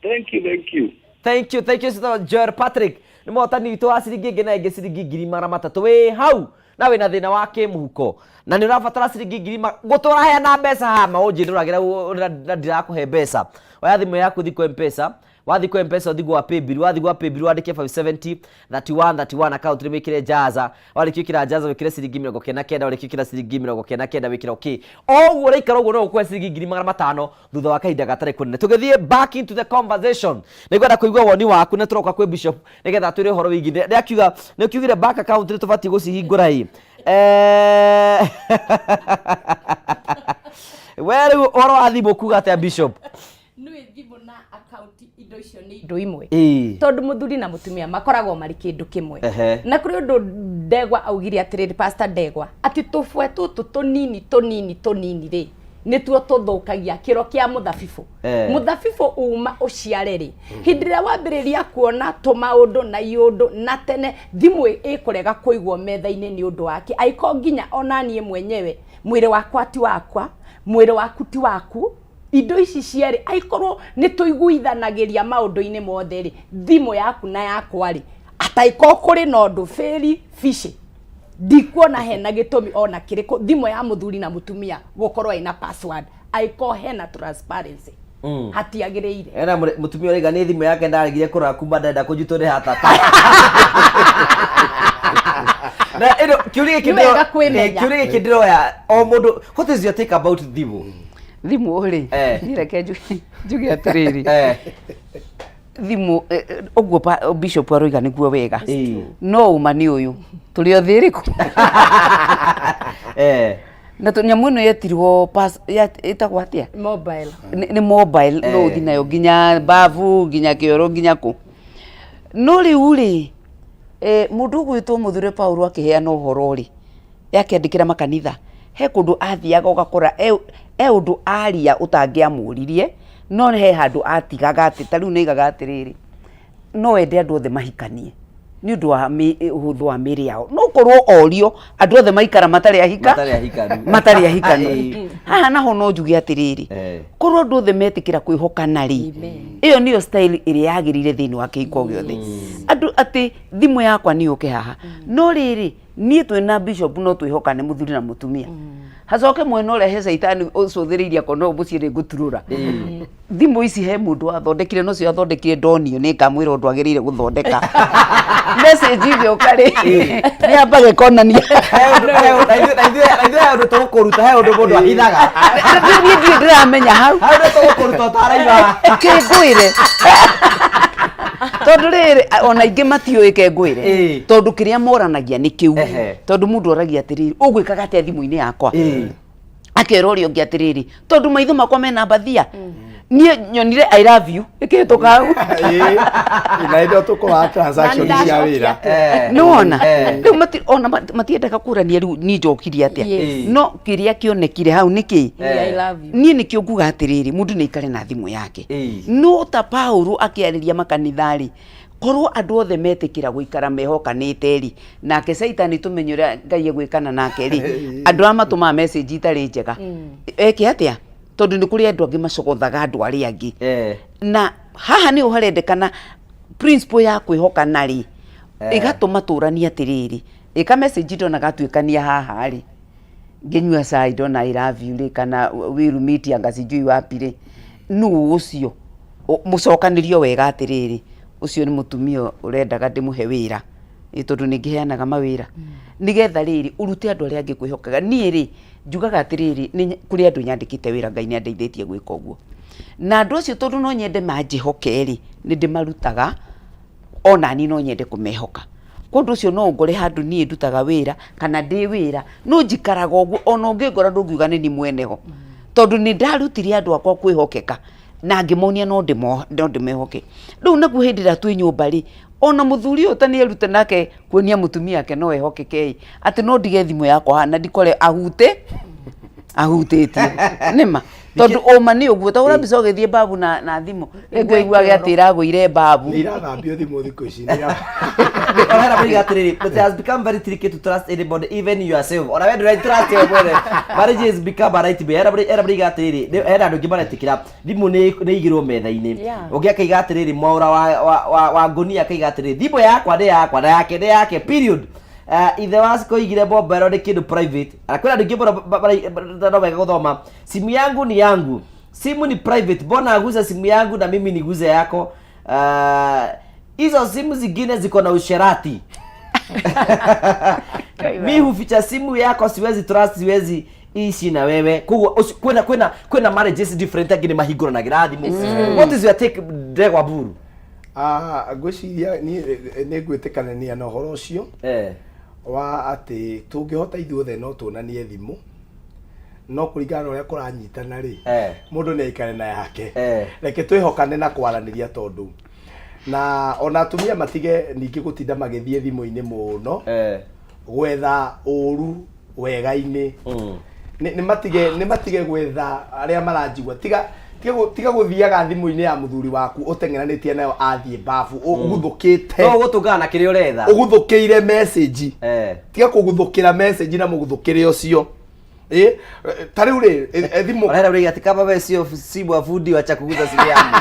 Thank you, thank you. Thank you, thank you. Sir Joel Patrick nĩ mũhotani witũ wa ciringi ĩngĩ na ĩngĩ, ciringi 300,000. Wĩ hau na wĩna thĩna wa kĩmũhuko na nĩ ũrabatara ciringi ngiri ngũtũra heana mbeca haha maũnjĩndũragĩra na ndirakũhe mbeca. Oya thimũ yaku, thiĩ kwĩ Mpesa, wathiĩ kwĩ Mpesa ũthiĩ gwa paybill, wathiĩ gwa paybill wandĩke 570 31 31, account nĩ wĩkĩre jaza, warĩkia ĩkĩra jaza wĩkĩre ciringi 99, warĩkia ĩkĩra ciringi 99 wĩkĩre okay. O ũguo ũraikara ũguo no ũkũhe ciringi 500,000 thutha wa kahinda gatarĩ kũnene. Tũgĩthiĩ back into the conversation, nĩngwenda kũigua woni waku na tũroka kwĩ bishop nĩgetha atwĩre ũhoro wĩgiĩ nĩ akiuga nĩ kiugire bank account nĩ tũbatiĩ gũcihingũra ĩ. We rĩu ũhoro wa thimũ kuga atĩa, bishop? Nĩ thimũ na akaunti, indo icio nĩ indo imwe, tondũ mũthuri na mũtumia makoragwo marĩ kĩndũ kĩmwe. Na kũrĩ ũndũ Ndegwa augire atĩrĩrĩ, Pastor Ndegwa, atĩ tũbwe tũtũ tũnini tũnini tũnini rĩ, nĩtuo tũthũkagia kĩro kĩa mũthabibũ. Mũthabibũ uma ũciare rĩ, hĩndĩ ĩrĩa wambĩrĩria kuona tũmaũndũ na iũndũ na tene, thimũ ĩkũrega kũigwo metha-inĩ nĩ ũndũ wake angĩkorwo nginya ona niĩ mwenyewe mwĩrĩ wakwa ti wakwa, mwĩrĩ waku ti waku, indo ici cierĩ angĩkorwo nĩ tũiguithanagĩria maũndũ-inĩ mothe rĩ, thimũ yaku na yakwa rĩ, atangĩkorwo kũrĩ na ũndũ very fishy, ndikuona hena gĩtũmi ona kĩrĩkũ thimũ ya mũthuri na mũtumia gũkorwo ĩna password angĩkorwo hena transparency. Hatiagĩrĩire. Ena mũtumia ũraiga nĩ thimũ yake ndaregire kũrora kuma ndenda kũnjitwo nĩ hatata na ĩno kĩũria gĩkĩ. Nĩ wega kwĩmenya. Kĩũria gĩkĩ ndĩroya o mũndũ, what is your take about thimũ? Thimũ rĩ, niĩ reke njuge atĩrĩrĩ, thimũ ũguo bishop aroiga nĩguo wega, no ũma nĩ ũyũ tũrĩ o thĩ ĩrĩkũ na nyamũ ĩno yetirwo ĩtagwo atĩa? Mobile. Nĩ mobile, no ũthi nayo nginya babu, nginya kĩoro, nginya kũ. No rĩu rĩ, mũndũ ũgwĩtwo mũthure Paulo akĩheana ũhoro rĩ, yakĩandĩkĩra makanitha, he kũndũ athiaga ũgakora e ũndũ aria ũtangĩamũririe, no he handũ atigaga atĩ ta rĩu nĩaigaga atĩrĩrĩ, no ende andũ othe mahikanie. Nĩ ũndũ wa ũhũthũ wa mĩĩrĩ yao, no korwo orio andũ othe maikara matarĩ ahika, Matarĩ ahikanu. Matarĩ ahikanu. Haha naho no njuge atĩrĩrĩ, korwo andũ othe metĩkĩra kwĩhokana rĩ, ĩyo nĩyo style ĩrĩa yagĩrĩire thĩinĩ wa kĩhiko gĩothe. Andũ atĩ thimũ yakwa nĩ yũke haha, no rĩrĩ, niĩ twĩna bishop no twĩhokane mũthuri na mũtumia, hacoke mwena ũrĩa he caitani ũcũthĩrĩirie akona ũyũ mũciĩ nĩ ngũturũra thimũ ici. He mũndũ wathondekire, no cio athondekire ndonio, nĩ ngamwĩra ũndũ agĩrĩire gũthondeka. Message igĩũka rĩ, nĩ yambaga ĩkonania. Na ithuĩ he ũndũ tũgũkũruta, he ũndũ mũndũ ahithaga. Niĩ ndirĩ ndĩramenya hau. He ũndũ tũgũkũruta ũtaraima. Kĩngwĩre, tondũ rĩrĩ, ona aingĩ matiũĩ. Kengwĩre, tondũ kĩrĩa moranagia nĩ kĩu, tondũ mũndũ oragia atĩrĩrĩ, ũgwĩkaga atĩa thimũ-inĩ yakwa? Akera ũrĩa ũngĩ atĩrĩrĩ, tondũ maitho makwa mena mbathia, niĩ nyonire "I love you" ĩkĩhĩtũka hau. Na hĩndĩ ĩyo tũkoraga transaction cia wĩra. Nĩwona rĩu ona matiendaga kũrania rĩu niĩ njokirie atĩa. No kĩrĩa kĩonekire hau nĩ kĩ? "I love you." Niĩ nĩkĩo nguga atĩrĩrĩ, mũndũ nĩ aikare na thimũ yake, no ta Paulo akĩarĩria makanitha rĩ, korwo andũ othe metĩkĩra gũikara mehokanĩte rĩ, nake Caitani tũmenye ũrĩa Ngai egwĩkana nake rĩ, andũ arĩa matũmaga message itarĩ njega eke atĩa? Tondũ nĩ kũrĩ andũ angĩ macogothaga andũ arĩa angĩ, na haha nĩho harendekana principle ya kwĩhokana rĩ, ĩgatũma tũranie atĩrĩrĩ, ĩka message ndonaga atuĩkania haha rĩ, ngĩnyua cai ndona "I love you" rĩ, kana wĩrumĩtie anga sijui wapi rĩ, nũ ũcio? Mũcokanĩrio wega atĩrĩrĩ, ũcio nĩ mũtumia ũrendaga ndĩmũhe wĩra. Ĩ tondũ nĩ ngĩheanaga mawĩra nĩgetha rĩrĩ ũrute andũ arĩa angĩ kwĩhokaga. Niĩ rĩ, njugaga atĩrĩrĩ, nĩ kũrĩ andũ nyandĩkĩte wĩra, Ngai nĩ andeithĩtie gwĩka ũguo, na andũ acio tondũ no nyende manjĩhoke rĩ, nĩ ndĩmarutaga, ona niĩ no nyende kũmehoka. Kwa ũndũ ũcio no ũngore handũ niĩ ndutaga wĩra kana ndĩ wĩra, no njikaraga ũguo, ona ũngĩngora ndũngiuga nĩ niĩ mwene ho, tondũ nĩ ndarutire andũ akwa kwĩhokeka na ngĩmonia no ndĩmehoke. Rĩu naguo hĩndĩ ĩrĩa twĩ nyũmba rĩ, ona mũthuri ũyũ ta nĩ erute nake kuonia mũtumia wake no ehokeke ĩ, atĩ no ndige thimũ yakwa haha na ndikore ahutĩtie nĩma, tondũ ũma nĩ ũguo ta ũra mbica ũgĩthiĩ babu na thimũ, rĩngĩ ũiguage atĩ ĩragũire babu. Nĩ irathambio thimũ thikũ ici, nĩ Ona hena atĩrĩrĩ, it has become very tricky to trust anybody, even yourself. Ona we ndũre trust we mwene. Marriage has become a nightmare. Hena mũiga atĩrĩrĩ, hena andũ angĩ maretĩkĩra thimũ nĩ igĩrwo metha-inĩ. Ũngĩ akaiga atĩrĩrĩ, mwaũra wa ngũnia akaiga atĩrĩrĩ, thimũ yakwa nĩ yakwa na yake nĩ yake, period. Ithe wa koigire mobile nĩ kĩndũ private. Na kwĩna andũ aingĩ mũno no wega gũthoma. Simu yangu ni yangu. Simu ni private. Mbona aguze simu yangu na mimi niguze yako? Hizo simu zingine ziko na usherati. Mi huficha simu yako, siwezi trust, siwezi ishi na wewe. Koguo kwĩna marriages different, angĩ nĩ mahingũranagĩra thimũ. What is your take, Ndegwa Mburu? Ah, ngwĩciria niĩ nĩ ngwĩtĩkanania na ũhoro ũcio wa atĩ tũngĩhota ithuothe no tuonanie thimũ, no kũringana na ũrĩa kũranyitana rĩ, mũndũ nĩ aikare na yake. Reke twĩhokane na kwaranĩria, tondũ na ona atumia matige ningĩ gũtinda magĩthiĩ thimũ-inĩ mũno gwetha ũru wega-inĩ. Nĩ matige gwetha arĩa maranjigua, tiga gũthiaga thimũ-inĩ ya mũthuri waku ũteng'eranĩtie nayo athiĩ babu ũguthũkĩte. No ũgũtũngana na kĩrĩa ũretha. Ũguthũkĩire message. Tiga kũguthũkĩra message na mũguthũkĩre ũcio. Ĩ ta rĩu rĩ, thimũ Ona hena ũrĩa ati kama wewe sio simu wa fundi, wacha kuguza simu yangu.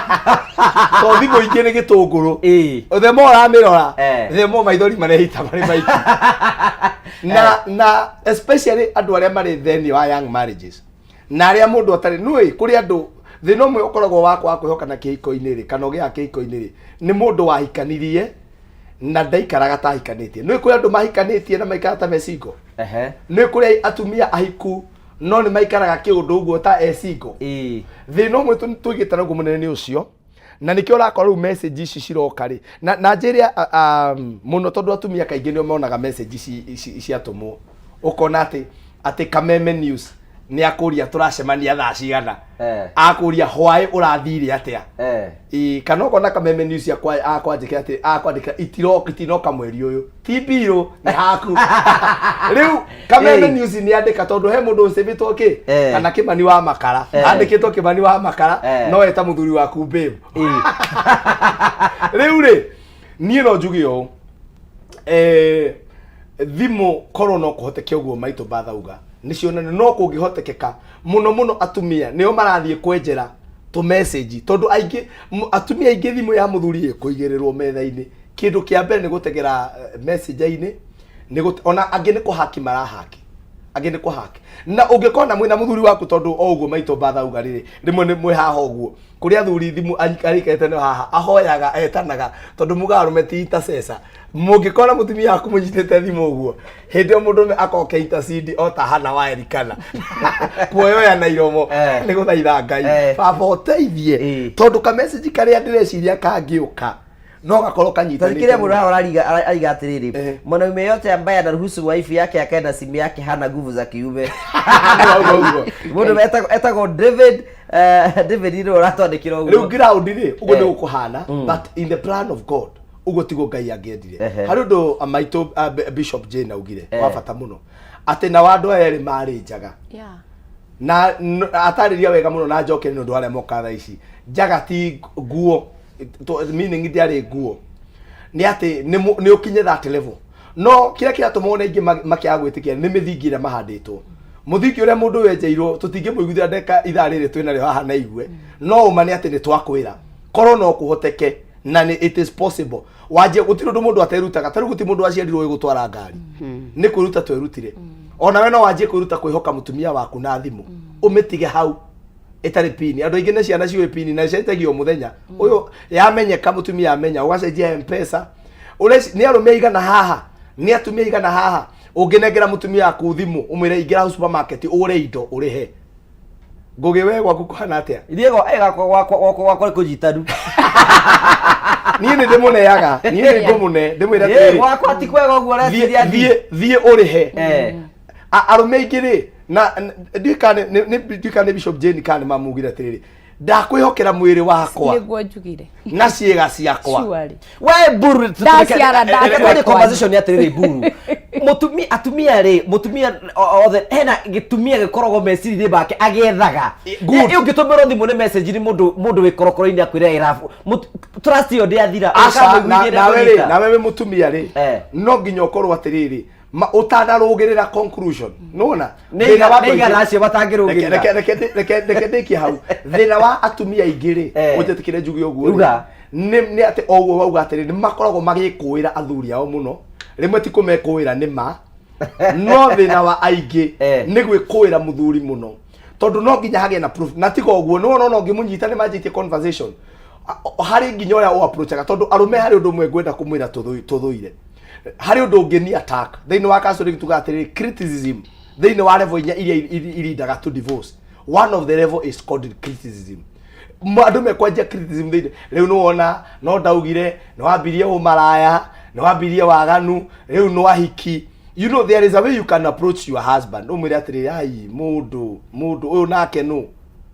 To thimũ ingĩ nĩ gĩtũngũrũ, the more ũramĩrora, the more maithori mareita marĩ maingĩ, na especially andũ arĩa marĩ thĩinĩ wa young marriages na arĩa mũndũ atarĩ nũĩ. Kũrĩ andũ thĩna ũmwe ũkoragwo wakwa wa kwĩhokana kĩhiko-inĩ rĩ, kana ũgĩaga kĩhiko-inĩ rĩ, nĩ mũndũ wahikanirie na ndaikaraga ta ahikanĩtie. Nũĩ kũrĩ andũ mahikanĩtie na maikaraga ta me single. Nĩ kũrĩ atumia ahiku no nĩ maikaraga kĩũndũ ũguo ta e single. Thĩna ũmwe tũigĩte naguo mũnene nĩ ũcio, na nĩkĩo ũrakora rĩu message ici ciroka rĩ, na njĩre mũno, tondũ atumia kaingĩ nĩo monaga message ici ciatũmwo, ũkona atĩ Kameme News nĩ akũria tũracemania thaa cigana, akũria hwaĩ ũrathire atĩa. Ĩ, kana ũkona Kameme News akwandĩkĩra atĩ akwandĩkĩra itiroka, itinoka mweri ũyũ, ti mbirũ nĩ haku. Rĩu Kameme News nĩ andĩka tondũ he mũndũ ũcĩbĩtwo kĩ kana Kĩmani wa Makara, andĩkĩtwo Kĩmani wa Makara, no eta mũthuri waku babe. Rĩu rĩ, niĩ no njuge ũũ. Eh, thimũ korwo no kũhoteke ũguo maitũ bathauga nĩ cionanio no kũngĩhotekeka mũno mũno atumia nĩo marathiĩ kwenjera tũ message tondũ aingĩ atumia aingĩ thimũ ya mũthuri ĩkũigĩrĩrwo metha-inĩ kĩndũ kĩa mbere nĩ gũtegera messenger-inĩ nĩ gũte ona angĩ nĩ kũhaki marahaki angĩ nĩ kũhaki na ũngĩkona mwĩna mũthuri waku tondũ o ũguo maitũ bathauga rĩrĩ rĩmwe nĩ mwĩ haha ũguo kũrĩ athuri thimũ aikarĩte nayo haha ahoyaga etanaga tondũ mugaga arũme ti intercessor mũngĩkora mũtumia waku mũnyitĩte thimũ ũguo hĩndĩ ĩyo mũndũrũme akoke intercede o ta Hana wa Elikana kuoyoya na iromo nĩ gũthaitha Ngai baba ũteithie tondũ ka message karĩa ndĩreciria kangĩũka no gakorwo kanyitanĩte Kile mũndũ haha arariga araiga atĩrĩrĩ mwanaume yote ambaye anaruhusu wife yake akae na simu yake hana nguvu za kiume mũndũ etagwo etagwo David eh, David nĩwe ũratwandĩkĩra ũguo rĩu ground rĩ ũguo Eh. nĩ gũkũhana but in the plan of god ũguo tiguo ngai angĩendire harĩ ũndũ ah, maitũ ah, bishop jane augire wa bata mũno atĩ nao andũ aya erĩ marĩ njaga Yeah. na atarĩria wega mũno na njoke nĩ ũndũ wa arĩa moka thaa ici njaga ti nguo meaning ndĩarĩ nguo nĩ atĩ nĩ nĩ ũkinye that level no kĩrĩa kĩratũma ona aingĩ makĩaga gwĩtĩkia nĩ mĩthingi ĩrĩa mahandĩtwo mũthingi ũrĩa mũndũ wenjeirwo tũtingĩmũiguithia ndeka ithaa rĩrĩ twĩ narĩo haha na igue no ũma nĩ atĩ nĩ twakwĩra korwo no kũhoteke na nĩ it is possible wanjie gũtirĩ ũndũ mũndũ aterutaga tarĩu gũtirĩ mũndũ waciarirwo ũĩ gũtwara ngari nĩ kwĩruta twerutire ona we no wanjie kwĩruta kwĩhoka mũtumia waku na thimũ ũmĩtige hau ĩtarĩ pini andũ aingĩ nĩ ciana ciũĩ pini na cenjagio o mũthenya ũyũ yamenyeka mũtumia amenya ũgacenjia mpesa Ũreci- nĩ arũme aigana haha nĩ atumia aigana haha ũngĩnengera mũtumia waku thimũ ũmwĩre ingĩra hau supermarket ũgũre indo ũrĩhe ngũgĩ we gwaku kũhana atĩa ithiĩ gwa eh, gwakwa gwakwa gwakwa gwakwa nĩ kũnyitanu niĩ nĩ ndĩmũneaga niĩ nĩ ngũmũne ndĩmwĩre Ĩ, atĩrĩrĩ, gwakwa ti kwega ũguo ũreciria thiĩ thiĩ ũrĩhe arũme aingĩ rĩ na ndiũĩ kana ndiũĩ kana nĩ bishop jane kana nĩ mamugire atĩrĩrĩ ndakwĩhokera mwĩrĩ wakwa nĩguo njugire na ciĩga ciakwa Surely. we mburu Ndaciara, ndaciara. conversation nĩ atĩrĩrĩ mburu mũtumia atumia rĩ mũtumia othe hena gĩtumia gĩkoragwo meciria-inĩ make agĩethaga Good. Ĩ, ũngĩtũmĩrwo thimũ nĩ message nĩ mũndũ mũndũ wĩ korokoro-inĩ akwĩra ĩrabu trust ĩyo ndĩathira Aca, nawe rĩ nawe wĩ mũtumia rĩ no nginya ũkorwo atĩrĩrĩ ũtanarũgĩrĩra conclusion nona Nĩ igana acio matangĩrũgĩrĩra. reke ndĩkie hau thĩna wa atumia aingĩ rĩ ũnjĩtĩkĩre njuge ũguo rĩ, Uga. nĩ atĩ o ũguo wauga atĩrĩ nĩ makoragwo magĩkũĩra athuri ao mũno rĩmwe ti kũmekũĩra nĩ ma no thĩna wa aingĩ nĩ gwĩkũĩra mũthuri mũno tondũ no nginya hagĩe na proof na tiga ũguo nĩ wona ona ũngĩmũnyita nĩ manjĩtie conversation harĩ nginya ũrĩa ũ-approachaga tondũ arũme harĩ ũndũ ũmwe ngwenda kũmwĩra tũthũire harĩ ũndũ ũngĩ ni attack thĩinĩ wa counseling tugaga atĩrĩrĩ criticism thĩinĩ wa level inya iria irindaga to divorce one of the level is called criticism andũ mekwanjia criticism thĩinĩ rĩu nĩ wona no ndaugire nĩ wambirie ũmaraya nĩ wambirie waganu rĩu nĩ wahiki you know there is a way you can approach your husband ũmwĩre atĩrĩrĩ ai mũndũ mũndũ ũyũ nake nũ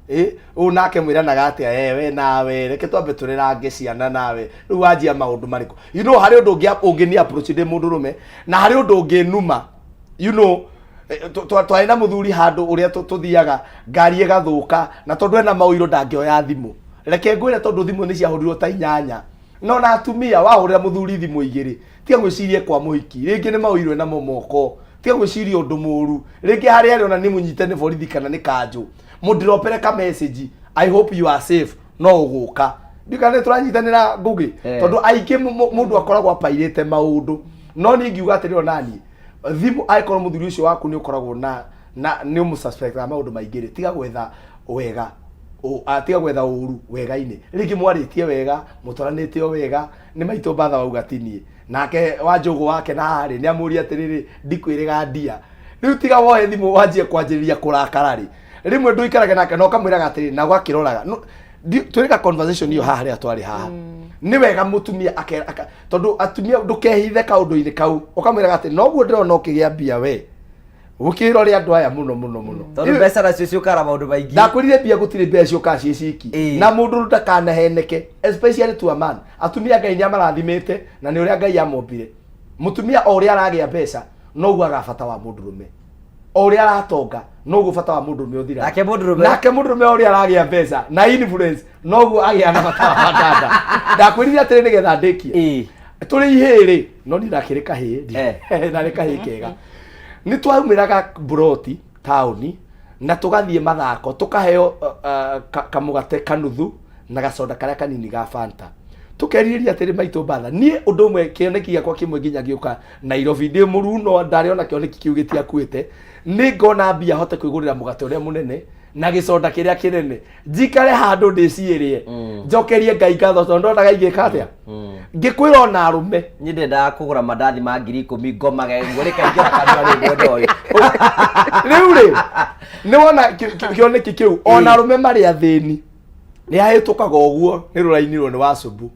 ĩ ũyũ nake mwĩranaga atĩa eh we nawe reke twambe tũrerange ciana nawe rĩu wanjia maũndũ marĩkũ you know harĩ ũndũ ũngĩ ũngĩ ni approach ndĩ mũndũrũme na harĩ ũndũ ũngĩ numa you know eh, twarĩ na mũthuri handũ ũrĩa tũthiaga ngari ĩgathũka na tondũ ena maũiro ndangĩoya thimũ reke ngwĩre tondũ thimũ nĩ ciahũrirwo ta inyanya no na atumia wahũrĩra mũthuri thimũ igĩrĩ tiga gwĩciria kwa mũhiki rĩngĩ nĩ maũiro namo moko tiga gwĩciria ũndũ mũru rĩngĩ harĩa arĩ ona nĩ mũnyite nĩ borithi kana nĩ kanjũ mũndĩropere ka message i hope you are safe no ũgũka ndikana nĩ tũranyitanĩra ngũgĩ Eh. tondũ aingĩ mũndũ akoragwo apairĩte maũndũ no niĩ ngiuga atĩrĩ onaniĩ thimũ angĩkorwo mũthuri ũcio waku nĩ ũkoragwo na na nĩ ũmũsuspectaga maũndũ maingĩ rĩ tiga gwetha wega tiga gwetha ũru wega-inĩ rĩngĩ mwarĩtie wega mũtwaranĩte o wega nĩ maitũ mbatha wauga ti niĩ nake wa njũgũ wake na haha rĩ nĩ amũria atĩrĩrĩ ndikwĩrĩga ndia rĩu tiga woe thimũ wanjie kwanjĩrĩria kũrakara rĩ rĩmwe ndũikarage nake na ũkamwĩraga atĩrĩrĩ na ũgakĩroraga No, twĩrĩka conversation ĩyo haha rĩrĩa twarĩ haha nĩ wega mũtumia tondũ atumia ndũkehithe kaũndũ-inĩ kau ũkamwĩraga atĩ noguo ndĩrona ũkĩgĩa mbia we gũkĩrore andũ aya mũno mũno mũno Tondũ mbeca nacio ciũkaga na maũndũ maingĩ. Ndakwĩrire mbia gũtirĩ mbeca ciũkaga ciĩ ciki na mũndũ ndakanaheneke especially to a man atumia Ngai nĩ amarathimĩte na nĩ ũrĩa Ngai amombire mũtumia o ũrĩa aragĩa mbeca noguo aga bata wa mũndũrũme o ũrĩa aratonga noguo bata wa mũndũrũme ũthiraga Nake mũndũrũme? nake mũndũrũme o ũrĩa aragĩa mbeca na influence noguo agĩa na bata wa dada ndakwĩrire atĩrĩ nĩgetha ndĩkie Tũrĩ ihĩĩ rĩ, no niĩ ndakĩrĩ kahĩĩ narĩ kahĩĩ kega, nĩ twaumĩraga mburoti taũni na tũgathiĩ mathako, tũkaheo kamũgate kanuthu na gacoda karĩa kanini ga Fanta, tũkerirĩria atĩrĩ maitũ mbatha. Niĩ ũndũ ũmwe, kĩoneki gĩakwa kĩmwe nginya gĩũka Nairobi ndĩ mũruno, ndarĩ ona kĩoneki kĩu gĩtiakuĩte, nĩ ngona mbia hote kwĩgũrĩra mũgate ũrĩa mũnene na gĩconda kĩrĩa kĩnene, njikare handũ ndĩciĩrĩe, njokerie Ngai ngatho tondũ ndonaga ingĩka atĩa ngĩkwĩra ona arũme. Niĩ ndendaga kũgũra mandathi ma 10,000 ngomage nguo rĩkaingĩra kanua rĩu mwena ũyũ. Rĩu rĩ, nĩ wona kĩoneki kĩu, ona arũme marĩ athĩni nĩ ahĩtũkaga ũguo nĩ rũraini rwo nĩ wacubu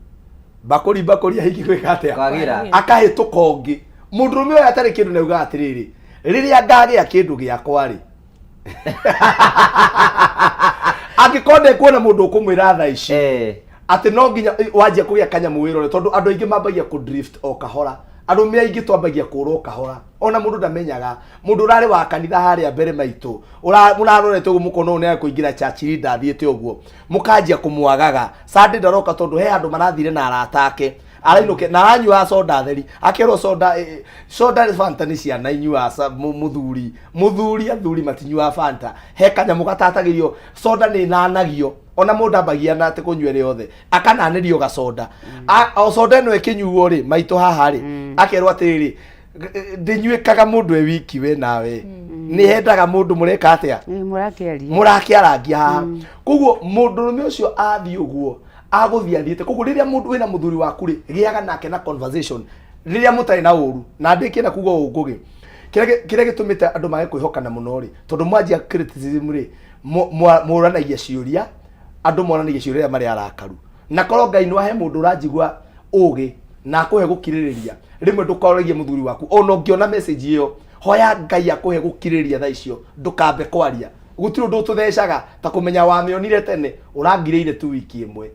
mbakũri mbakũri ahiki gwĩka atĩa? Kwagĩra. Akahĩtũka ũngĩ mũndũrũme ũyũ atarĩ kĩndũ, na ugaga atĩrĩrĩ, rĩrĩa ngagĩa kĩndũ gĩakwa rĩ, angĩkorwo ndekuona mũndũ ũkũmwĩra thaa ici atĩ no nginya wanjia kũgĩa kanyamũ wĩrore, tondũ andũ aingĩ mambagia kũ drift o kahora. Arũme aingĩ twambagia kũra o kahora, ona mũndũ ndamenyaga. Mũndũ ũrarĩ wa kanitha harĩa mbere maitũ, mũrarorete ũguo mũkona ũyũ nĩekũingĩra church leader athiĩte ũguo, mũkanjia kũmwagaga. Sunday ndaroka tondũ he handũ marathire na arata ake, arainũke na aranyuaga soda theri, akerwo soda soda Fanta nĩ ciana inyuaga, mũthuri mũthuri athuri matinyuaga Fanta. He kanyamũ gatatagĩrio soda, nĩ nanagio, ona mũndũ ambagia na atĩ kũnyua ĩrĩ yothe, akananĩrio gacoda. O soda ĩno ĩkĩnyuo rĩ maitũ haha rĩ, akerwo atĩrĩrĩ, ndĩnyuĩkaga mũndũ e wiki, we nawe nĩ hendaga mũndũ mũreka atĩa? Mũrakĩaria. Mũrakĩarangia haha. Koguo mũndũrũme ũcio athiĩ ũguo agũthiĩ athiĩte. Koguo rĩrĩa mũndũ wĩna mũthuri waku rĩ, gĩaga nake na conversation rĩrĩa mũtarĩ na ũru. Na ndĩkie na kuga ũũ, Ngũgĩ, kĩrĩa gĩtũmĩte andũ mage kwĩhokana mũno rĩ, tondũ mwanjia criticism rĩ, mũranagia ciũria, andũ moranagia ciũria rĩrĩa marĩ arakaru. Na korwo Ngai no ahe mũndũ ũranjigua ũgĩ na akũhe gũkirĩrĩria, rĩmwe ndũkoragie mũthuri waku. Ona ũngĩona message ĩyo, hoya Ngai akũhe gũkirĩrĩria thaa icio, ndũkambe kwaria. Gũtirĩ ũndũ ũtũthecaga ta kũmenya wamĩonire tene, ũrangirĩire tu wiki ĩmwe,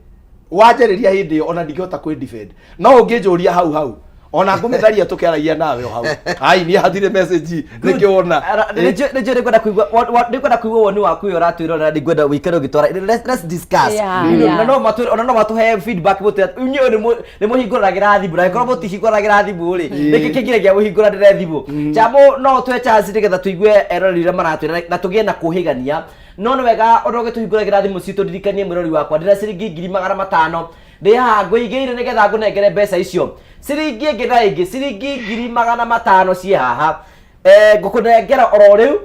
wanjarĩria hĩndĩ ĩyo ona ndingĩhota kwĩ defend. No ũngĩnjũria hau hau, ona ngũmĩtharia tũkĩaragia nawe o hau, ai niĩ hatirĩ message nĩkĩwona. Nĩnjũĩ nĩngwenda kũigua woni waku ũyũ ũratwĩrorera, nĩngwenda ũikare ũgĩtwara. Let's discuss. Na no matwĩre, ona no matũhe feedback, mũtwĩre inyuĩ nĩ mũhingũragĩra thimũ, na angĩkorwo mũtihingũragĩra thimũ rĩ, nĩkĩ kĩngiragia mũhingũranĩre thimũ? Jamũ no ũtũhe chance nĩgetha tũigue eroreri ũrĩa maratwĩra na tũgĩe na kũhĩgania. No nĩ wega ona ũgĩtũhingũragĩra thimũ citũ. Ndirikanie mwĩrori wakwa, ndĩna ciringi 500,000 ndĩ haha ngũigĩire nĩgetha ngũnengere mbeca icio. Ciringi ĩngĩ na ĩngĩ, ciringi 500,000 ciĩ haha. Ngũkũnengera oro rĩu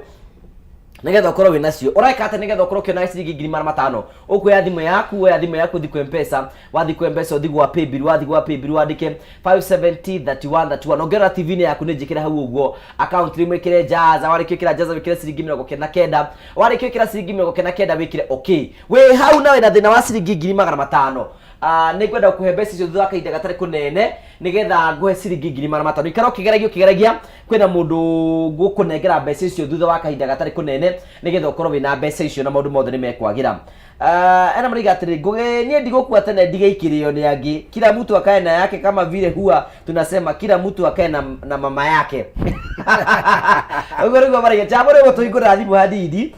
nĩgetha ũkorwo wĩ nacio. Ũreka atĩa nĩgetha ũkorwo ũkĩona ciringi 500,000? Ũkuoya thimũ yaku, woya thimũ yaku, ũthiĩ kwĩ Mpesa. Wathiĩ kwĩ Mpesa, ũthiĩ gwa paybill. Wathiĩ gwa paybill, wandĩke 5703131. Ũngĩrora TV-inĩ yaku nĩ njĩkĩre hau ũguo account rĩmwe, ĩkĩre jaza. Warĩkia ĩkĩra jaza, wĩkĩre ciringi 99. Warĩkia ĩkĩra ciringi 99, wĩkĩre okay. Wĩ hau na wĩna thĩna wa ciringi 500,000. Nĩ ngwenda gũkũhe mbeca icio thutha wa kahinda gatarĩ kũnene, nĩgetha ngũhe ciringi 500,000. Ikara ũkĩgeragia ũkĩgeragia, kwĩna mũndũ ngũkũnengera mbeca icio thutha wa kahinda gatarĩ kũnene, nĩgetha ũkorwo wĩna mbeca icio na maũndũ mothe nĩ mekwagĩra. Ena marauga atĩrĩ, Ngũgĩ, niĩ ndigũkua tene ndigĩikĩrĩo nĩ angĩ. Kila mtu akae na yake, kama vile huwa tunasema kila mtu akae na mama yake. Ũguo nĩguo marauga. Jambo rĩu tũhingũrĩra thimũ hanini.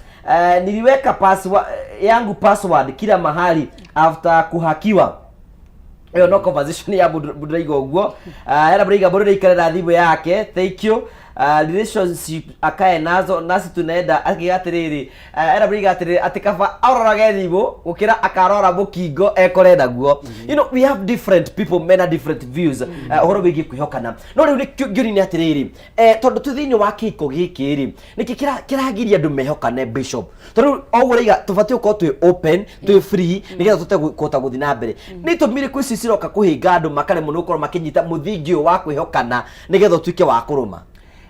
Niliweka password yangu, password kila mahali after kuhakiwa. Ĩyo no conversation ya mũndũ mũndũ ũraiga ũguo. Ena mũraiga mũndũ nĩaikare na thimũ yake. Thank you. Relationship akae nazo nasi tunaenda akiuga atĩrĩrĩ, ena mũraiga atĩrĩrĩ, atĩ kaba arorage thimũ gũkĩra akarora mũkingo ekore naguo. We have different people mena different views ũhoro wĩgiĩ kwĩhokana. No rĩu ngĩũria nĩ atĩrĩrĩ, tondũ twĩ thĩinĩ wa kĩhiko gĩkĩ rĩ, nĩkĩ kĩragiria andũ mehokane, bishop? Tondũ o ũguo ũraiga tũbatiĩ gũkorwo twĩ open, twĩ free, nĩgetha tũhote kũhota gũthiĩ na mbere. Nĩ itũmi irĩkũ ici ciroka kũhĩnga andũ makaremwo nĩ gũkorwo makĩnyita mũthingi ũyũ wa kwĩhokana nĩgetha ũtuĩke wa kũrũma?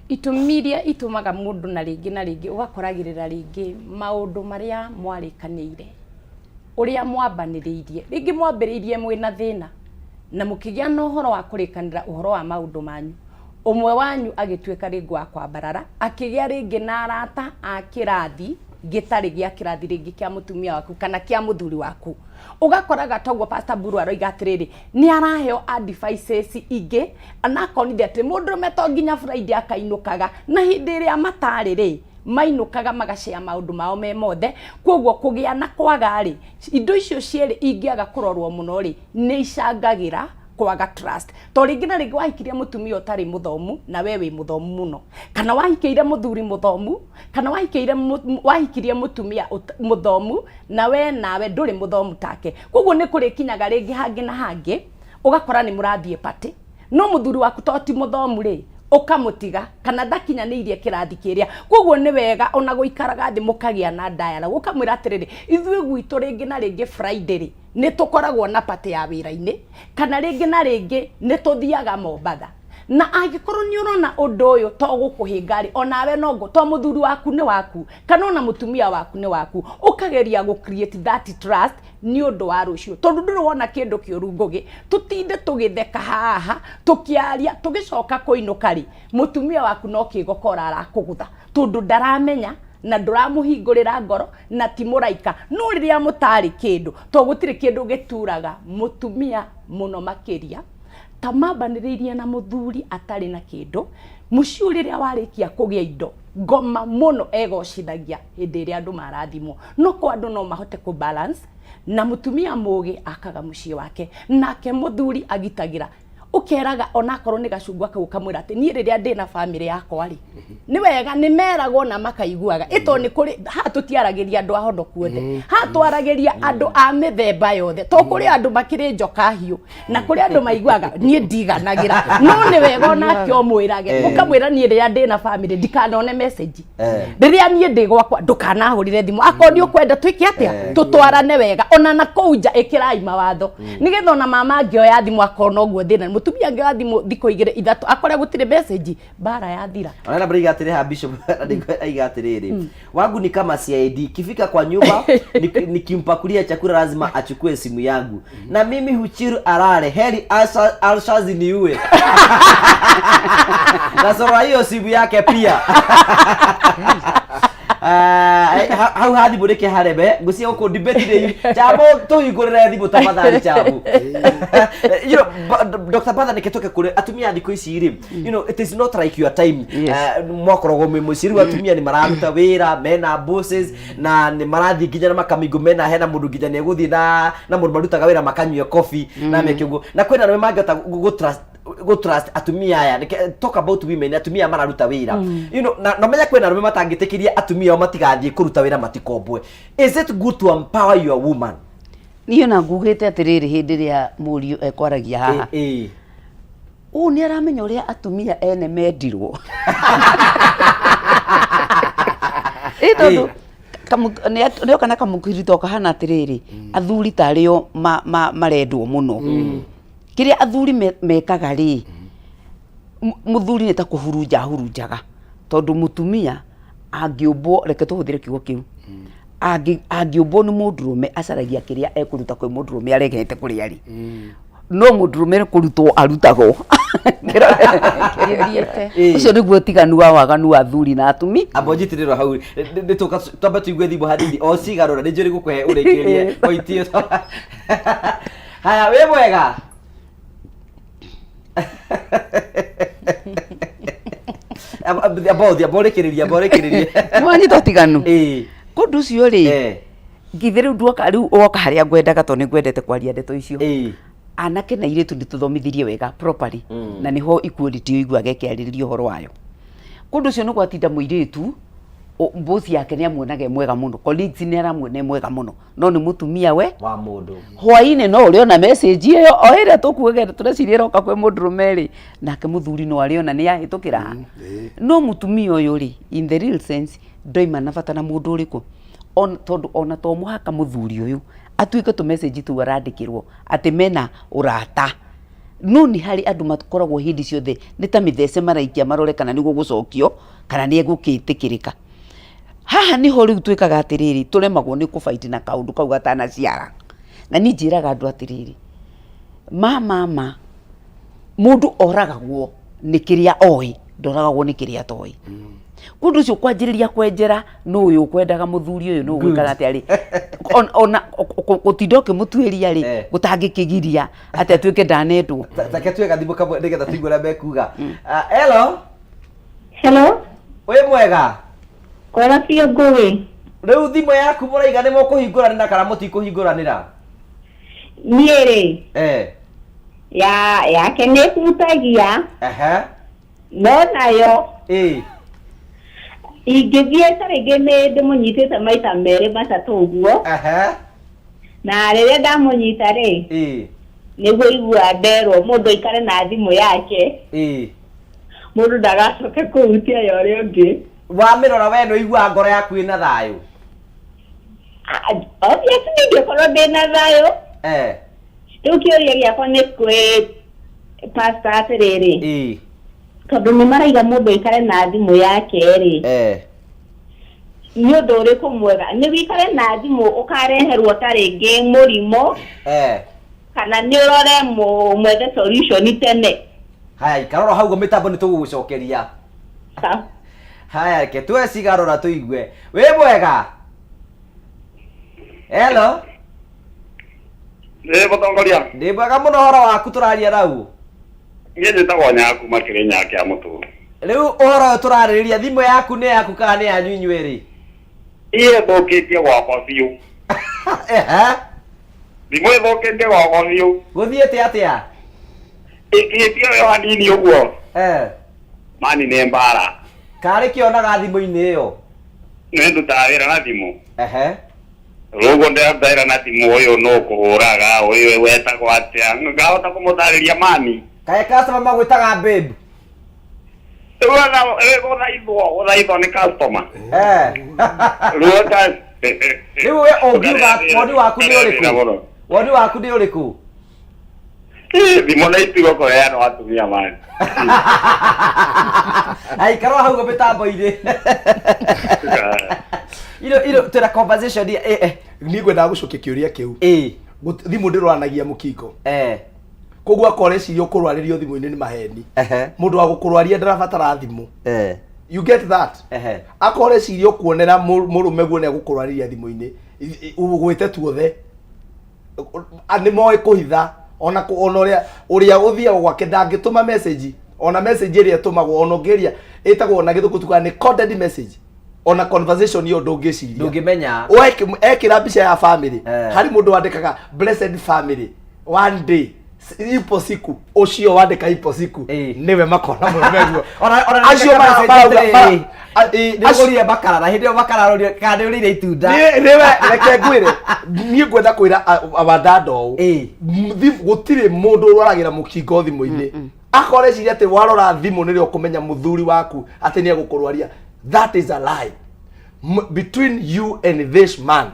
Itũmi iria itũmaga mũndũ na rĩngĩ na rĩngĩ ũgakoragĩrĩra rĩngĩ maũndũ marĩa mwarĩkanĩire, ũrĩa mwambanĩrĩirie, rĩngĩ mwambĩrĩirie mwĩna thĩna na mũkĩgĩa na ũhoro wa kũrĩkanĩra ũhoro wa maũndũ manyu, ũmwe wanyu agĩtuĩka rĩngĩ wa kwambarara, akĩgĩa rĩngĩ na arata a kĩrathi gĩtarĩ gĩa kĩrathi rĩngĩ kĩa mũtumia waku kana kĩa mũthuri waku. Ũgakoraga toguo Pastor Mburu aroiga atĩrĩrĩ, nĩ araheo advices ingĩ, na akonithia atĩ mũndũrũme to nginya Friday akainũkaga, na hĩndĩ ĩrĩa matarĩ rĩ, mainũkaga magacea maũndũ mao me mothe. Koguo kũgĩa na kwaga rĩ, indo icio cierĩ ingĩaga kũrorwo mũno rĩ, nĩ icangagĩra. Kwaga trust, to rĩngĩ na rĩngĩ wahikirie mũtumia ũtarĩ mũthomu na we wĩ mũthomu mũno, kana wahikĩire mũthuri mũthomu, kana wahikĩire wahikirie mũtumia mũthomu na we nawe ndũrĩ mũthomu take. Koguo nĩ kũrĩkinyaga rĩngĩ hangĩ na hangĩ ũgakora nĩ mũrathiĩ party, no mũthuri waku to ti mũthomu rĩ, ũkamũtiga kana ndakinyanĩirie kĩrathi kĩrĩa. Koguo nĩ wega ona gũikaraga thĩ mũkagĩa na dialogue, ũkamwĩra atĩrĩrĩ, ithuĩ gwitũ rĩngĩ na rĩngĩ Friday rĩ, nĩ tũkoragwo na party ya wĩra-inĩ, kana rĩngĩ na rĩngĩ nĩ tũthiaga Mombatha, na angĩkorwo nĩ ũrona ũndũ ũyũ to gũkũhĩnga rĩ, onawe no to mũthuri waku nĩ waku, kana ona mũtumia waku nĩ waku, ũkageria gũ create that trust nĩ ũndũ wa rũciũ, tondũ ndũrĩ wona kĩndũ kĩũru. Ngũgĩ, tũtinde tũgĩtheka haha tũkĩaria, tũgĩcoka kũinũka rĩ, mũtumia waku no kĩgokora arakũgũtha, tondũ ndaramenya na ndũramũhingũrĩra ngoro, na ti mũraika. No rĩrĩa mũtarĩ kĩndũ, to gũtirĩ kĩndũ gĩturaga mũtumia mũno makĩria ta mambanĩrĩirie na mũthuri atarĩ na kĩndũ mũciĩ. Rĩrĩa warĩkia kũgĩa indo, ngoma mũno egocithagia hĩndĩ ĩrĩa andũ marathimwo. No kwa andũ no mahote kũ balance, na mũtumia mũgĩ akaga mũciĩ wake, nake mũthuri agitagĩra, ũkeraga onakorwo nĩ gacungwa kau, ũkamwĩra atĩ niĩ rĩrĩa ndĩ na bamĩrĩ yakwa rĩ, nĩ wega nĩ meragwo na makaiguaga ĩto nĩ kũrĩ haha. Tũtiaragĩria andũ ahonoku othe haha, twaragĩria andũ a mĩthemba yothe, to kũrĩ andũ makĩrĩ njoka hiũ na kũrĩ andũ maiguaga niĩ ndiganagĩra. No nĩ wega onake ũmwĩrage, ũkamwĩra niĩ rĩrĩa ndĩ na bamĩrĩ ndikanone message, rĩrĩa niĩ ndĩ gwakwa ndũkanahũrĩre thimũ, akorwo nĩ ũkwenda twĩke atĩa, tũtwarane wega ona na kũu nja. Ĩkĩrai mawatho nĩgetha ona mama angĩoya thimũ akona ũguo thĩna, mũtumia angĩoya thimũ thikũ 2 3 akore gũtirĩ message, mbara yathira. Ona namba iga atĩrĩ ha bishop aiga atĩrĩrĩ, wangu ni kama CID, kifika kwa nyumba nikimpakulia chakula lazima achukue simu yangu, na mimi huchiru alale, heri alshazi niue nasora hiyo simu yake pia. Ah, hau ha thimũ nĩkĩ hareme ngũcia gũkũ debate rĩ chamo tũhingũrĩre thimũ tafadhali chamu. Dr. Batha, nĩkĩ tũke kũrĩ atumia thikũ ici rĩ, it is not like your time. Mwakoragwo mwĩ mũciĩ, rĩu atumia nĩ mararuta wĩra mena bosses na nĩ marathiĩ nginya na makamingũ mena hena mũndũ nginya nĩ egũthiĩ na mũndũ marutaga wĩra makanyua coffee na meke ũguo, na kwĩna arũme mangĩhota gũ trust atumia aya. Talk about women, atumia mararuta wĩra, na menya kwĩna arũme matangĩtĩkĩria atumia ao matigathiĩ kũruta wĩra matikombwe. Is it good to empower your woman? Niĩ ona ngugĩte atĩrĩrĩ, hĩndĩ ĩrĩa mũriũ ekwaragia haha, ũũ nĩ aramenya ũrĩa atumia ene mendirwo. Ĩ tondũ nĩoka na kamũkirito kahana atĩrĩrĩ, athuri tarĩo marendwo mũno. Kĩrĩa athuri mekaga rĩ, mũthuri nĩ ta kũhurunja ahurunjaga, tondũ mũtumia angĩũmbwo, reke tũhũthĩre kiugo kĩu, angĩũmbwo nĩ mũndũrũme, acaragia kĩrĩa ekũruta kwĩ mũndũrũme aregete kũrĩa rĩ, no mũndũrũme kũrutwo arutagwo. Gĩthiĩte. Ũcio nĩguo ũtiganu wa waganu wa athuri na atumi. Amba ũnjitĩrĩrwo hau, nĩ tũka twambe tũigue thimũ hanini o ciganũra, nĩ njũĩ gũkũhe ũrĩkĩrĩrie point ĩyo. Haya, wĩ mwega? Amba ũthiĩ, amba ũrĩkĩrĩrie, amba ũrĩkĩrĩrie. Nĩwanyita ũtiganu kũndũ ũcio rĩ, githĩ rĩu nduoka rĩu woka harĩa ngwendaga, tondũ nĩ ngwendete kwaria ndeto icio. Anake na airĩtu nĩ tũthomithirie wega properly, na nĩho equality ũiguaga ĩkĩarĩrĩria ũhoro wayo. Kũndũ ũcio nĩ gwatinda mũirĩtu, boss yake nĩ amuonaga e mwega mũno, colleagues nĩ aramuona e mwega mũno, no nĩ mũtumia we wa mũndũ. Hwainĩ no ũrĩona message ĩyo o ĩrĩa tũkuaga tũreciria ĩroka kwĩ mũndũrũme rĩ, nake mũthuri no arĩona nĩ yahĩtũkĩra ha. No mũtumia ũyũ rĩ, in the real sense, ndoima na bata na mũndũ ũrĩkũ. Tondũ ona to mũhaka mũthuri ũyũ atuĩke tũ message tũu arandĩkĩrwo atĩ mena ũrata, no nĩ harĩ andũ makoragwo hĩndĩ ciothe nĩ ta mĩthece maraikia marore kana nĩ gũgũcokio kana nĩ egũkĩtĩkĩrĩka. Haha nĩho rĩu twĩkaga atĩrĩrĩ, tũremagwo nĩ kũbaiti na kaũndũ kau gatanaciara. Na niĩ njĩraga andũ atĩrĩrĩ, ma mama, mũndũ oragagwo nĩ kĩrĩa oĩ, ndoragagwo nĩ kĩrĩa atoĩ. Kũndũ ũcio kwanjĩrĩria kwenjera nũ ũyũ ũkwendaga mũthuri ũyũ, nũ ũgwĩkaga atĩa rĩ, ona gũtinda ũkĩmũtuĩria rĩ, gũtangĩkĩgiria atĩ atuĩke ndanendwo. Take tuwe gathimũ kamwe nĩgetha tũigue ũrĩa mekuga. Ah, hello. Hello. Wĩ mwega? Kwega biũ, Ngũgĩ. Rĩu thimũ yaku mũraiga nĩ mũkũhingũranĩra kana mũtikũhingũranĩra? Niĩ rĩ, Ya yake nĩ hutagia Ehe. no nayo Ĩĩ. ingĩthiĩ ta rĩngĩ nĩ ndĩmũnyitĩte maita merĩ matatũ ũguo Ehe. na rĩrĩa ndamũnyita rĩ Ĩĩ. nĩguo igua nderwo mũndũ aikare na thimũ yake Ĩĩ. mũndũ ndagacoke kũhutia ya ũrĩa ũngĩ Wamĩrora we nĩ ũiguaga ngoro yaku ĩna thayũ. Obviously ingĩkorwo ndĩ na thayũ Eh. rĩu kĩũria gĩakwa nĩ kwĩ pastor atĩrĩrĩ Ĩĩ. tondũ nĩ maraiga mũndũ aikare na thimũ yake rĩ Eh. nĩ ũndũ ũrĩkũ mwega nĩ wĩikare na thimũ ũkareherwo ta rĩngĩ mũrimũ Eh. kana nĩ ũrore mwethe solution tene Haya ikarora hau mĩtambo nĩ tũgũgũcokeria. Haya reke tuoe cigarora tũigue. Wĩ mwega? Hello. Nĩ mũtongoria. Ndĩ mwega mũno ũhoro waku tũraria nau. Niĩ njĩtagwo Nyaku makĩrĩ Nyake ya mũtũ. Rĩu ũhoro ũyũ tũrarĩrĩria thimũ yaku nĩ yaku kana nĩ yanyu inyuerĩ? Iye thũkĩtie gwakwa biũ. Ehe. Thimũ ĩthũkĩtie gwakwa biũ. Gũthiĩte atĩa? Ĩngĩhĩtia yo hanini ũguo. Eh. Mani nĩ mbara. Karĩ kĩonaga thimũ-inĩ ĩyo? Nĩ ndutaga wĩra na thimũ. Ehe. Rũguo ndĩraruta wĩra na thimũ ũyũ nũ kũhũraga ũyũ wetagwo atĩa ngahota kũmũtarĩria mani. Kaĩ customer magwĩtaga babe? Rĩu gũthaithwo nĩ customer. Eh. Rĩu ta Rĩu we ũngiuga woni waku nĩ ũrĩkũ? Woni waku nĩ ũrĩkũ? Thimũ na itigo kũheanwo atumia mani. Aikarwo hau mĩtambo-inĩ. Iro iro twĩna conversation eh eh. Niĩ ngwendaga gũcokia kĩũria kĩu. Ĩĩ. Thimũ ndĩroranagia mũkingo. Eh. Koguo akorwo reciria ũkũrwarĩrio thimũ-inĩ nĩ maheni. Ehe. Mũndũ wa gũkũrwaria ndarabatara thimũ. Eh. You get that? Ehe. Akorwo reciria ũkuonera mũrũme guo nĩ egũkũrwarĩria thimũ-inĩ. Ũgwĩte tuothe. Nĩ moĩ kũhitha ona ona ũrĩa ũrĩa ũthiaga gwake ndangĩtũma message ona message ĩrĩa ĩtũmagwo ona ũngĩria ĩtagwo na gĩthũngũ tugaga nĩ coded message ona conversation ĩyo ndũngĩciria Ndũngĩmenya. Ekĩra mbica ya family harĩ mũndũ wandĩkaga blessed family one day ipo siku ũcio wandĩka ipo siku nĩwe makona mũrũme guo Ona ona acio marauga nĩũgũrire makara na hĩndĩ ĩyo makara arorire kana nĩũrĩire itunda. Nĩwe reke ngwĩre niĩ ngwenda kwĩra wandanda ũũ gũtirĩ mũndũ ũrwaragĩra mũkingo thimũ-inĩ akorwo eciria atĩ warora thimũ nĩrĩo ũkũmenya mũthuri waku atĩ nĩ egũkũrwaria that is a lie between you and this man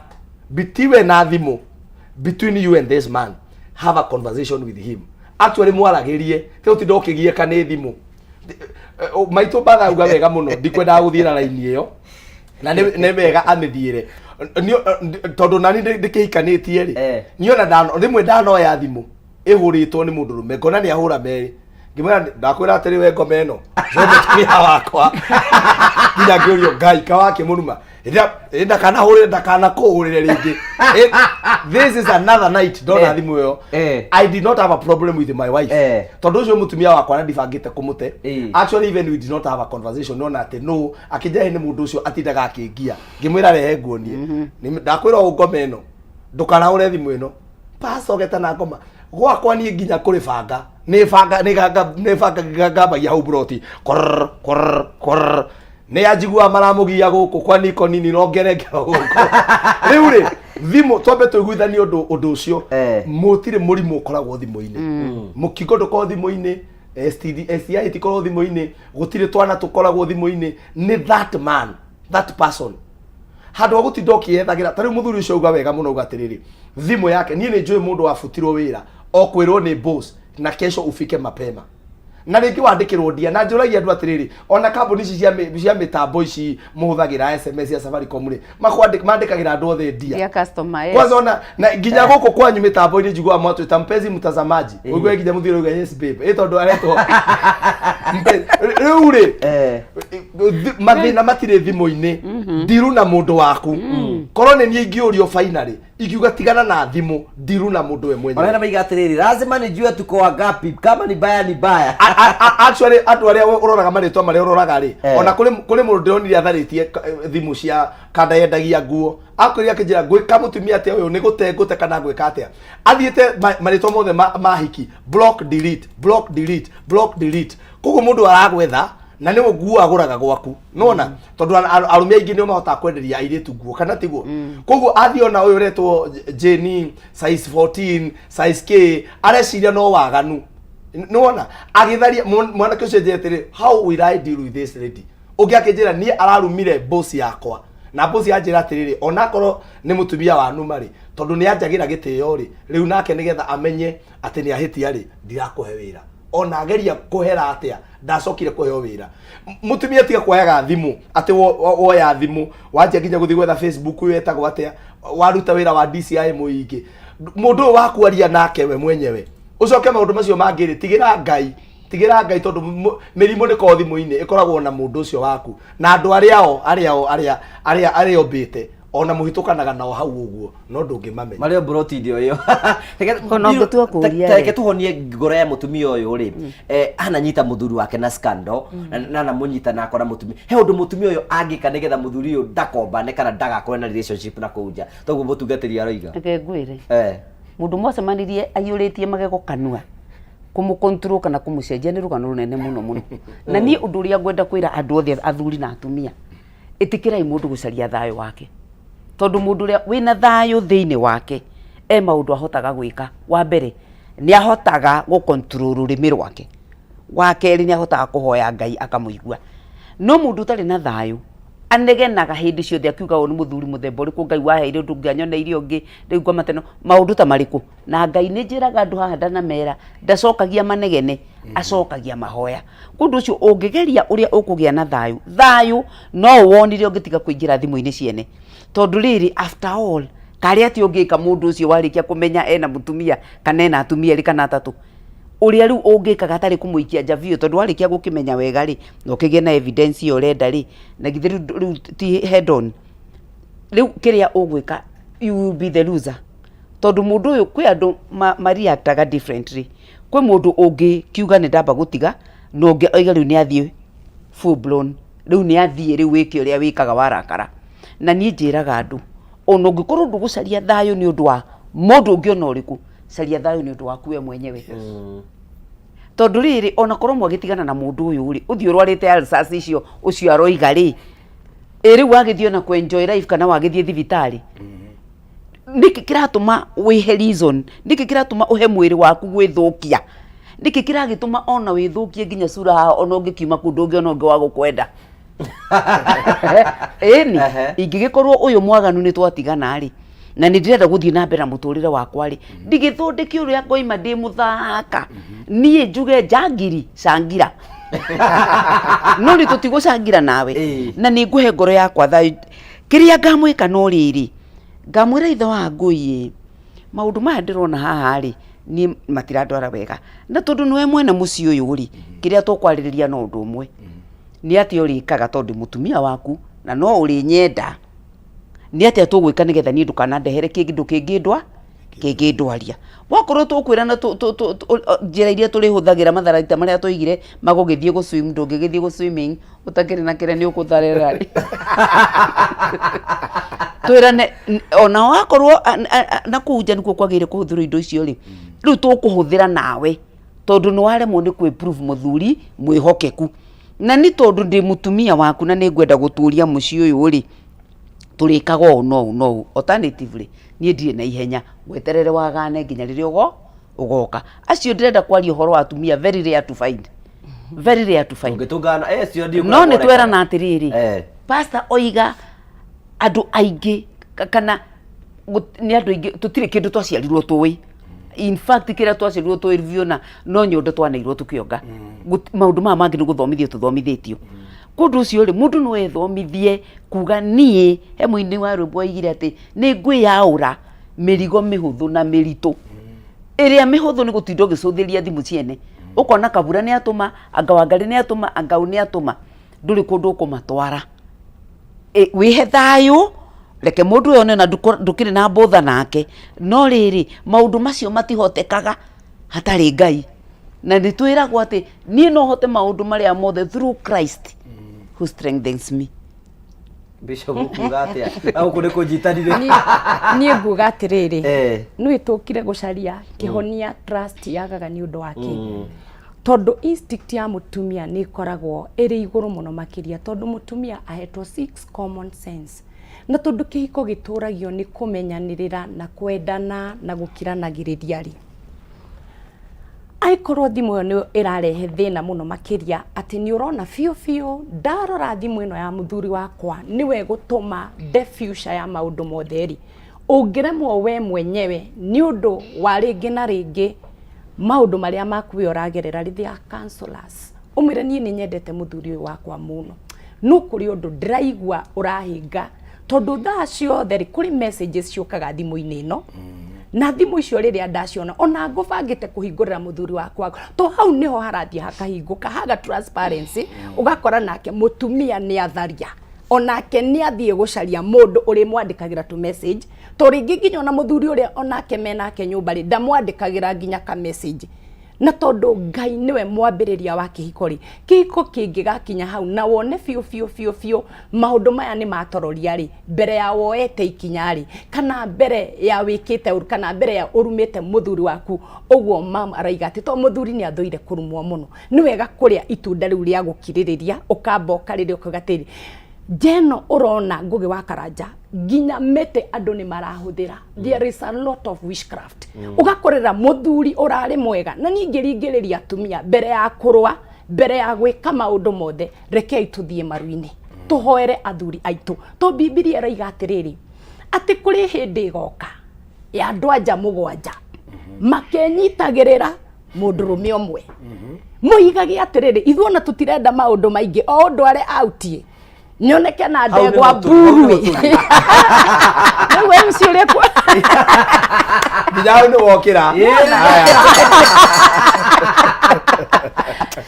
bitiwe na thimũ between you and this man have a conversation with him actually mwaragĩrie te ũtinda ũkĩgiĩka nĩ thimũ maitũ mbatha auga wega mũno ndikwendaga gũthiĩ na raini ĩyo na nĩ wega amĩthiĩre tondũ nani ndĩkĩhikanĩtie rĩ niĩ ona rĩmwe ndanoya thimũ ĩhũrĩtwo nĩ mũndũ rũme ngona nĩ ahũra merĩ ngĩmwĩra ndakwĩra atĩrĩ we ngoma ĩno we mũtumia wakwa nginya ngĩũrio ngai kawakĩmũruma ndakanahũrĩre ndakanakũhũrĩre rĩngĩ this is another night ndona thimũ ĩyo I did not have a problem with my wife tondũ ũcio mũtumia wakwa na ndibangĩte kũmũte actually even we did not have a conversation nona atĩ no akĩnjahe nĩ mũndũ ũcio atindaga akĩngia ngĩmwĩra rehe nguonie ndakwĩra ũũ ngoma ĩno ndũkanahũre thimũ ĩno pasogeta na ngoma gwakwa niĩ nginya kũrĩ banga nĩ banga nĩ ganga nĩ banga ngambagia hau buroti korr korr korr nĩ anjiguaga maramũgia gũkũ kwa niko nini no ngerengero gũkũ rĩu rĩ thimũ twambe tũiguithanie ũndũ ũndũ ũcio mũtirĩ mũrimũ ũkoragwo thimũ-inĩ mũkingo ndũkoragwo thimũ-inĩ STD STI itikoragwo thimũ-inĩ gũtirĩ twana tũkoragwo thimũ-inĩ nĩ that man that person handå ha gå tinda å kä ethagä ra ta rä u må thuri å cio auga wega må no auga atä rä rä thimå yake niä nä njå ä må ndå wabutirwo wä ra o kwä rwo nä boss na kesho ufike mapema na rĩngĩ wandĩkĩrwo ndia na njũragia andũ atĩrĩrĩ ona kambuni ici cia mĩtambo ici mũhũthagĩra SMS ya Safaricom rĩ mandĩkagĩra andũ othe ndia Dear customer, yes. kwanza ona na nginya gũkũ kwanyu mĩtambo-inĩ njiguaga mwatwĩta mpenzi mtazamaji ũiguaga nginya mũthuri auga yes babe ĩ tondũ aretwo rĩu rĩ mathĩna matirĩ thimũ-inĩ ndiru na mũndũ waku Korwo nĩ niĩ ingĩũrio finally, ingiuga tigana na thimũ, ndiru na mũndũ we mwenyewe. Ona maiga atĩrĩrĩ, lazima nijue tuko wangapi, kama ni baya ni baya. Actually andũ arĩa ũroraga marĩtwa marĩa ũroraga rĩ, ona kũrĩ mũndũ ndĩronire atharĩtie thimũ cia kanda yendagia nguo, akwĩrire akĩnjĩra ngwĩka mũtumia atĩa ũyũ, nĩ gũte ngũte kana ngwĩka atĩa. Athiĩte marĩtwa mothe ma hiki, block delete, block delete, block delete. Koguo mũndũ aragwetha na nĩwe nguo agũraga gwaku, nona tondũ arũme aingĩ nĩo mahotaga kwenderia airĩtu nguo, kana tiguo? Koguo athiĩ ona ũyũ ũretwo Jane size 14 size K, areciria no waganu, nĩwona agĩtharia mwanake ũcio. Njĩra atĩrĩ, how will I deal with this lady? Ũngĩ akĩnjĩra niĩ ararumire boss yakwa, na boss yanjĩra atĩrĩrĩ, onakorwo nĩ mũtumia wa numa rĩ, tondũ nĩ anjagĩra gĩtĩo rĩ, rĩu nake nĩgetha amenye atĩ nĩ ahĩtia rĩ, ndirakũhe wĩra. Ona ageria kũhera atĩa, ndacokire kũheo wĩra. Mũtumia tiga kuoyaga thimũ atĩ woya thimũ wanjia nginya gũthiĩ gwetha Facebook ũyũ etagwo atĩa, waruta wĩra wa DCI mũingĩ, mũndũ ũyũ wa kwaria nake we mwenyewe, ũcoke maũndũ macio mangĩ rĩ, tigĩra Ngai, tigĩra Ngai, tondũ mĩrimũ ndĩkoragwo thimũ-inĩ, ĩkoragwo na mũndũ ũcio waku na andũ arĩa o arĩa o arĩa arĩa arĩa ombĩte, ona mũhĩtũkanaga nao hau ũguo, no ndũngĩmamenya. Marĩ o mburoti-inĩ o ĩyo. Ona ũngĩtua kũũria Ta reke rĩ. tũhonie ngoro ya mũtumia ũyũ rĩ, ananyita mũthuri wake na scandal, na anamũnyita na akora mũtumia, he ũndũ mũtumia ũyũ angĩka nĩgetha mũthuri ũyũ ndakombane kana ndagakorwo na relationship na kũu nja, toguo mũtungatĩri aroiga? Reke ngwĩre, mũndũ mwacemanirie aiyũrĩtie magego kanua, kũmũ kana kũmũcenjia nĩ rũgano rũnene mũno mũno. Na niĩ ũndũ ũrĩa ngwenda kwĩra andũ othe, athuri na atumia, ĩtĩkĩrai mũndũ gũcaria thayũ wake, tondũ mũndũ ũrĩa wĩna thayũ thĩinĩ wake e maũndũ ahotaga gwĩka. Wa mbere, nĩ ahotaga gũ control rũrĩmĩ rwake. Wa kerĩ, nĩ ahotaga kũhoya Ngai akamũigua. No mũndũ ũtarĩ na thayũ anegenaga hĩndĩ ciothe akiuga, ũyũ nĩ mũthuri mũthemba ũrĩkũ Ngai waheire, ũndũ ũngĩanyoneire ũngĩ, rĩu ngoma teno maũndũ ta marĩkũ. Na Ngai, nĩ njĩraga andũ haha ndanamera, ndacokagia manegene, acokagia mahoya. Kũndũ ũcio ũngĩgeria ũrĩa ũkũgĩa na thayũ, thayũ no ũwonire ũngĩtiga kũingĩra thimũ-inĩ ciene, tondũ rĩrĩ, after all, karĩ atĩ ũngĩka mũndũ ũcio warĩkia kũmenya ena mũtumia kana ena atumia erĩ kana atatũ, ũrĩa rĩu ũngĩkaga atarĩ kũmũikia nja biũ, tondũ warĩkia gũkĩmenya wega rĩ, na ũkĩgĩe na evidence ĩyo ũrenda rĩ, na githĩ rĩu ti head on rĩu kĩrĩa ũgwĩka, you will be the loser, tondũ mũndũ ũyũ, kwĩ andũ ma reactaga differently. Kwĩ mũndũ ũngĩkiuga nĩ ndamba gũtiga, na ũngĩ oiga rĩu nĩ athiĩ full blown, rĩu nĩ athiĩ, rĩu wĩke ũrĩa wĩkaga warakara. Na niĩ njĩraga andũ, ona ũngĩkorwo ndũgũcaria thayũ nĩ ũndũ wa mũndũ ũngĩ ona ũrĩkũ, caria thayũ nĩ ũndũ waku we mwenyewe, tondũ rĩrĩ, ona korwo mwagĩtigana na mũndũ ũyũ rĩ, ũthiĩ ũrwarĩte ulcers icio ũcio aroiga rĩ, ĩ rĩu wagĩthiĩ ona kũ enjoy life kana wagĩthiĩ thibitarĩ, nĩkĩ kĩratũma wĩhe reason? Nĩkĩ kĩratũma ũhe mwĩrĩ waku gwĩthũkia? Nĩkĩ kĩragĩtũma ona wĩthũkie nginya sura haha, ona ũngĩkiuma kũu ndũngĩona ũngĩ wa gũkwenda? Ĩni ingĩgĩkorwo ũyũ mwaganu nĩ twatigana rĩ, na nĩ ndĩrenda gũthiĩ na mbere na mũtũrĩre wakwa rĩ, ndigĩthondeke ũrĩa ngoima ndĩ mũthaka, niĩ njuge njangiri cangira, no nĩ tũtigũcangira nawe, na nĩ ngũhe ngoro yakwa thayũ. Kĩrĩa ngamwĩka no rĩrĩ, ngamwĩra, ithe wa ngũi ĩ, maũndũ maya ndĩrona haha rĩ, niĩ matirandwara wega, na tondũ nĩwe mwene mũciĩ ũyũ rĩ, kĩrĩa tũkwarĩrĩria no ũndũ ũmwe, nĩ atĩa ũrĩkaga, tondũ mũtumia waku na no ũrĩnyenda, nĩ atĩa tũgwĩka nĩgetha niĩ ndũkanandehere kĩndũ kĩngĩndwa kĩngĩndwaria. Wakorwo tũkwĩrana njĩra iria tũrĩhũthagĩra, matharaita marĩa tũigire magũgĩthiĩ gũ swim, ndũngĩgĩthiĩ gũ swimming ũtakĩrĩ na kĩrĩa nĩ ũkũtharĩra rĩ, twĩrane ona wakorwo na kũu nja nĩkuo kwagĩrĩire kũhũthĩrwo indo icio rĩ, rĩu tũkũhũthĩra nawe, tondũ nĩ waremwo nĩ kwĩ prove mũthuri mwĩhokeku, na nĩ tondũ ndĩ mũtumia waku na nĩ ngwenda gũtũria mũciĩ ũyũ rĩ, tũrĩkaga ũũ no ũũ no ũũ. Alternatively, niĩ ndirĩ na ihenya, weterere wagane nginya rĩrĩa ũgoka. Acio ndĩrenda kwaria ũhoro wa atumia, very rare to find, very rare to find. Ũngĩtũngana cio ndiũ. No nĩ twerana atĩrĩrĩ, pastor oiga andũ aingĩ kana nĩ andũ aingĩ tũtirĩ kĩndũ twaciarirwo tũĩ. In fact, kĩrĩa twaciarirwo tũĩ biũ na no nyondo twaneirwo tũkĩonga. Maũndũ maya mangĩ nĩ gũthomithio tũthomithĩtio. Kũndũ ũcio rĩ, mũndũ no ethomithie kuga niĩ, he mũini wa rwĩmbo oigire atĩ nĩ ngwĩyaũra mĩrigo mĩhũthũ na mĩritũ. Ĩrĩa mĩhũthũ nĩ gũtinda ũgĩcũthĩria thimũ ciene, ũkona kabura nĩ atũma, anga wangarĩ nĩ atũma, anga ũ nĩ atũma, ndũrĩ kũndũ ũkũmatwara. Wĩhe thayũ. Reke mũndũ ũyũ one na ndũkĩrĩ na mbũtha nake, no rĩrĩ, maũndũ macio matihotekaga hatarĩ Ngai. Na nĩ twĩragwo atĩ niĩ no hote maũndũ marĩa mothe through Christ who strengthens me. Bishop ũkuga atĩa? Na gũkũ nĩ kũnyitanire. Niĩ nguga atĩrĩrĩ, nĩ tũkire gũcaria kĩhonia trust yagaga nĩ ũndũ wa kĩ? Tondũ instinct ya mũtumia nĩ ĩkoragwo ĩrĩ igũrũ mũno makĩria, tondũ mũtumia ahetwo six common sense. Na tondũ kĩhiko gĩtũragio nĩ kũmenyanĩrĩra na kwendana na gũkiranagĩrĩria rĩ, angĩkorwo thimũ ĩyo nĩyo ĩrarehe thĩna mũno makĩria, atĩ nĩ ũrona biũ biũ ndarora thimũ ĩno ya mũthuri wakwa nĩwe ĩgũtũma nde future ya maũndũ mothe rĩ, ũngĩremwo we mwenyewe nĩ ũndũ wa rĩngĩ na rĩngĩ maũndũ marĩa maku we ũragerera rĩ, they are counselors. Ũmwĩre niĩ nĩ nyendete mũthuri ũyũ wakwa mũno, no kũrĩ ũndũ ndĩraigua ũrahĩnga, tondũ thaa ciothe rĩ, kũrĩ messages ciũkaga thimũ-inĩ ĩno, na thimũ icio rĩrĩa ndaciona ona ngũbangĩte kũhingũrĩra mũthuri wakwa, to hau nĩho harathiĩ hakahingũka haga transparency, ũgakora nake mũtumia nĩ atharia, onake nĩ athiĩ gũcaria mũndũ ũrĩmwandĩkagĩra tũ message, to rĩngĩ nginya ona mũthuri ũrĩa onake menake nyũmba rĩ, ndamwandĩkagĩra nginya ka message. Na tondũ Ngai nĩwe mwambĩrĩria wa kĩhiko rĩ, kĩhiko kĩngĩgakinya hau na wone biũ biũ biũ biũ maũndũ maya nĩ matororia rĩ, mbere ya woete ikinya rĩ, kana mbere ya wĩkĩte ũru, kana mbere ya ũrumĩte mũthuri waku, ũguo mama araiga atĩ to mũthuri nĩ athũire kũrumwo mũno, nĩ wega kũrĩa itunda rĩu rĩa gũkirĩrĩria, ũkamba ũkarĩrĩa ũkauga atĩrĩrĩ, njeno ũrona Ngũgĩ wa Karanja, nginya mĩtĩ andũ nĩ marahũthĩra, there is a lot of witchcraft. Ũgakorera mũthuri ũrarĩ mwega. Na niĩ ngĩringĩrĩria atumia mbere ya kũrũa, mbere ya gwĩka maũndũ mothe, rekei tũthiĩ maru-inĩ tũhoere athuri aitũ, to Bibilia ĩroiga atĩrĩrĩ, atĩ kũrĩ hĩndĩ ĩgoka ya andũ anja mũgwanja makenyitagĩrĩra mũndũrũme ũmwe, moigage atĩrĩrĩ, ithuĩ ona tũtirenda maũndũ maingĩ, o ũndũ arĩ autie nyoneke na Hau nĩho ndegwa tũrĩ, hau mburu. nĩho tũrĩ. Rĩu MC ũrĩa Nginya hau nĩ wokĩra.